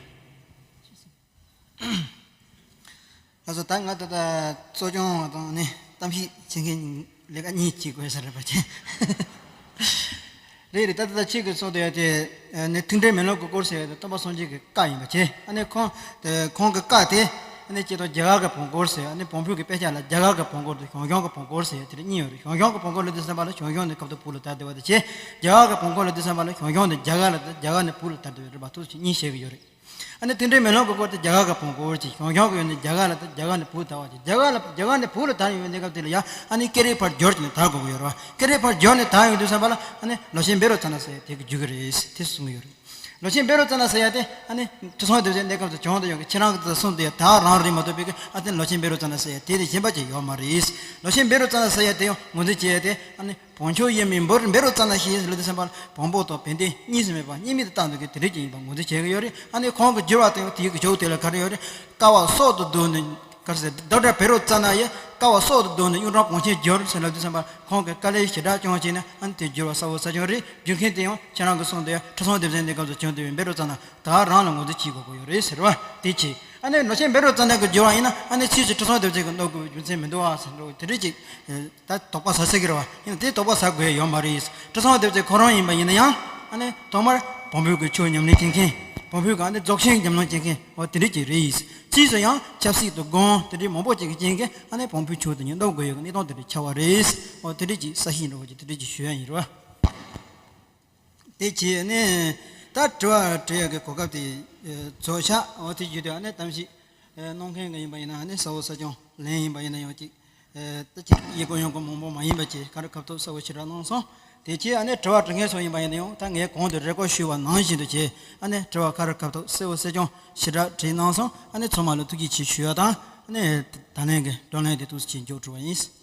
ལགས་སོ། ད་ང་ད་ལྟ་གཙོ་སྐྱོང་བ་དང་ནི་གཏམ་བཤད་བྱེད་མཁན་ལས་ཀ་གཉིས་བྱེད་དགོས་ས་རེད་པ་ཅེ། རེད་རེད། ད་ལྟ་ཁྱེད་ཀྱིས་གསུངས་དེ་ཡ་དེ་ནི་ཐུགས་འགྲེལ་མེ་ལོང་གི་སྐོར་ཟེར་ཡ་དེ་སྟོན་པ་སངས་རྒྱས་ཀྱི་བཀའ་ཡིན་པ་ཅེ། ཨ་ནི་ཁོང་དེ་ཁོང་གི་བཀའ་དེ་ཨ་ནི་སྤྱིར་བཏང་རྒྱ་གར་གྱི་བོན་སྐོར་ཟེར། ཨ་ནི་བོན་པོའི་གི་དཔེ་ཆ་ལ་རྒྱ་གར་གྱི་བོན་སྐོར་དང་ཞང་ཞུང་གི་བོན་སྐོར་ཟེར་ཡ་དེ་འདྲ་གཉིས་ཡོད་རེད། ཞང་ཞུང་གི་བོན་སྐོར་ལབ་དུས་ཙམ་པ་ལ་ཞང་ཞུང་ནས་ཁ་བརྡ་བོད་ལ་དར་བསྡད་པ་དེ་ཅེ། རྒྱ་གར་གྱི་བོན་སྐོར་ལབ་དུས་ཙམ་པ་ལ་ཞང་ཞུང་ནས་རྒྱ་གར་ལ་དར། རྒྱ་གར་ནས་བོད་ལ་དར་བསྡད་པ་རེད་པ། ཐུགས་སུ་ཆེ་གཉིས་བཤད་གི་ཡོད་རེད། ཨ་ནི་ཐུགས་འགྲེལ་མེ་ལོང་གི་སྐོར་དེ་རྒྱ་གར་གྱི་བོན་སྐོར་ཅིག་ཞང་ཞུང་གི་ཡོད་ནས་རྒྱ་གར་ལ་དར། རྒྱ་གར་ནས་བོད་དར་བ་ཅིག་རྒྱ་གར་ལ། རྒྱ་གར་ནས་བོད་ལ་དར་ཡོང་བའི་གནས་སྐབས་དེ་ལ་ཡ་ཨ་ནི་སྐད་རིགས་ཕར་བསྒྱུར་ནས་དར་དགོས་ཀྱི་ཡོད་རེད་བ། སྐད་རིགས་ཕར་བསྒྱུར་ནས་དར་ཡོང་དུས་ཙམ་པ་ལ་ཨ་ནི་ལོ་ཆེན་བཻ་རོ་ཙ་ན་ཟེར་ཡ་དེ་གི་བསྒྱུར་གི་རེད་དེ་གསུང་གི་ཡོད་རེད། ལོ་ཆེན་བཻ་རོ་ཙ་ན་ཟེར་ཡ་དེ་ཨ་ནི་ཁྲི་སྲོང་ལྡེ་བཙན་གནས་སྐབས་སུ་བྱུང་དུ་ཡོང་གི། ཁྱེད་རང་གིས་གསུངས་དེ་ཡ་དག་རང་རེད་མ་གཏོགས་པའི་གི་ཨ་དེ་ལོ་ཆེན་བཻ་རོ་ཙ་ན་ཟེར་ཡ་དེ་ལས་གཞན་པ་ཅིག་ཡོད་མ་རེད། ལོ་ཆེན་བཻ་རོ་ཙ་ན་ཟེར་ཡ་དེ་ཡང་ངོས་འཛིན་བྱེད་ཡ་དེ་ཨ་ནི། བོན་ཆོས་དབྱེར་མེད་འབུམ་བཻ་རོ་ཙ་ན་ཞེས་ལབ་དུས་ཙམ་པ་ལ་བོན་པོ་དང་བན་དེ་གཉིས་སུ་མེད་པ་གཉིས་མེད་དུ་བཏང་འདུག་གི་དེ་འདྲ་ཅིག་ཡིན་པ་ངོས་འཛིན་བྱེད་ཀྱི་ཡོད་རེད། ཨ་ནི་ཁོང་གི་བསྒྱུར་བ་དེ་དེའི་གི་ཇོ་བོ་དེ་ལ་ག་རེ་ཡོད་རེད། ཀ་བ་སྲོག་ཏུ་བསྡུས་ནས་ག་རེ་ཟེར། ཌོག་ཊར་བཻ་རོ་ཙ་ན་ཡིས་ཀ་བ་སྲོག་ཏུ་བསྡུས་ནས་གཡུང་དྲུང་གངས་ཅན་བསྒྱུར་ཟེར་ལབ་དུས་ཙམ་པ་ཁོང་གིས་དཀའ་ལས་ཞེ་དྲག་བསྐྱོན་བྱས་ནས་ཨ་ནི་དེ་བསྒྱུར་བ་གསལ་པོ་གསལ་རྐྱང་རེད། བསྒྱུར་མཁན་དེ་ཡང་ཁྱེད་རང་གིས་གསུངས་དེ་ཁྲི་སྲོང་ལྡེ་བཙན་གནས་སྐབས་སུ་བྱུང་དེ་བའི་བཻ་རོ་ཙ་ན་དག་རང་ལ་ངོས་འཛིན་བྱེད་དགོས་ཀྱི་ཡོད་རེད་ཟེར་བ་དེ་བྱས། ཨ་ནི་ལོ་ཆེན་བཻ་རོ་ཙ་ན་གི་བསྒྱུར་བ་ཡིན་ན་ཨ་ནི་ཕྱིས་སུ་ཁྲི་སྲོང་ལྡེ་བཙན་གྱིས་བསྣུབ་དགོས་པའི་རྒྱུ་མཚན་མི་འདུག་བ་ཟེར་འགྲོ་དེ་འདྲ་ཅིག་ད་དོགས་པ་ཟ་ས་གི་རེད་བ། ཡིན་ན་དེ་དོགས་པ་ཟ་དགོས་ཡ་ཡོད་མ་རེད། ཁྲི་སྲོང་ལྡེ་བཙན་ཁོ་རང་ཡིན་པ་ཡིན་ན་ཡང་ཨ་ནི་ཐོག་མར་བོན་པོའི་གི་ཆོས་ཉམས་ལེན་བྱེད་མཁན། བོན་པོའི་གི་ཨ་ནི་རྫོགས་ཆེན་ཉམས་ལེན་བྱེད་མཁན་འོ་དེ་འདྲ་ཅིག་རེད། ཕྱིས་སུ་ཡང་ཆབ་སྲིད་དང་དགོན་དེ་འདྲའི་མང་པོ་ཅིག་གི་རྐྱེན་གྱིས་ཨ་ནི་བོན་པོའི་ཆོས་དེ་ཉིད་སྣུབ་དགོས་ཡོད་གི་གནས་སྟངས་དེ་འདྲ་ཆགས་པ་རེད། འོ་དེ་འདྲ་ཅིག་གསལ་བཤད་འདྲ་བོ་ཅིག་དེ་འདྲ་ཅིག་ཞུ་ཡ་ཡིན་རེད་བ། དེ་བྱས་ནས་ད་དྲི་བ་དྲི་ཡག་གི་གོ་སྐབས་དེ་རྫོགས་ཤག་འོ་དེ་བརྒྱུད་དེ་ཨ་ནི་གཏམ་བཤད་གནང་མཁན་གྱི་ཡིན་པ་ཡིན་ན་ཨ་ནི་གསལ་པོ་གསལ་རྐྱང་ལན་ཡིན་པ་ཡིན་ན་ཡང་ཅིག་ད་ཅིག་ཡི་གུ་ཡང་གོ་མང་པོ་མ་ཡིན་པ་ཅིག་ག་རེ་ཁ་ཐུག་གསལ་པོ་ཞེ་དྲག་གནང་སོང་། དེ་བྱས་ཨ་ནི་དྲི་བ་དྲི་མཁན་ཚོ་ཡིན་པ་ཡིན་ན་ཡང་ད་ངས་གོང་དུ་རེ་སྐུལ་ཞུས་པ་ནང་བཞིན་དུ་བྱས་ཨ་ནི་དྲི་བ་ག་རེ་ཁ་ཐུག་གསལ་པོ་གསལ་རྐྱང་ཞེ་དྲག་དྲིས་གནང་སོང་། ཨ་ནི་ཚང་མ་ལ་ཐུགས་རྗེ་ཆེ་ཞུ་ཡ་དང་ཨ་ནི་ད་ལན་གྱི་བགྲོ་གླེང་དེ་ཐུགས་རྗེ་ཆེ་མཇུག་སྒྲིལ་བ་ཡིན།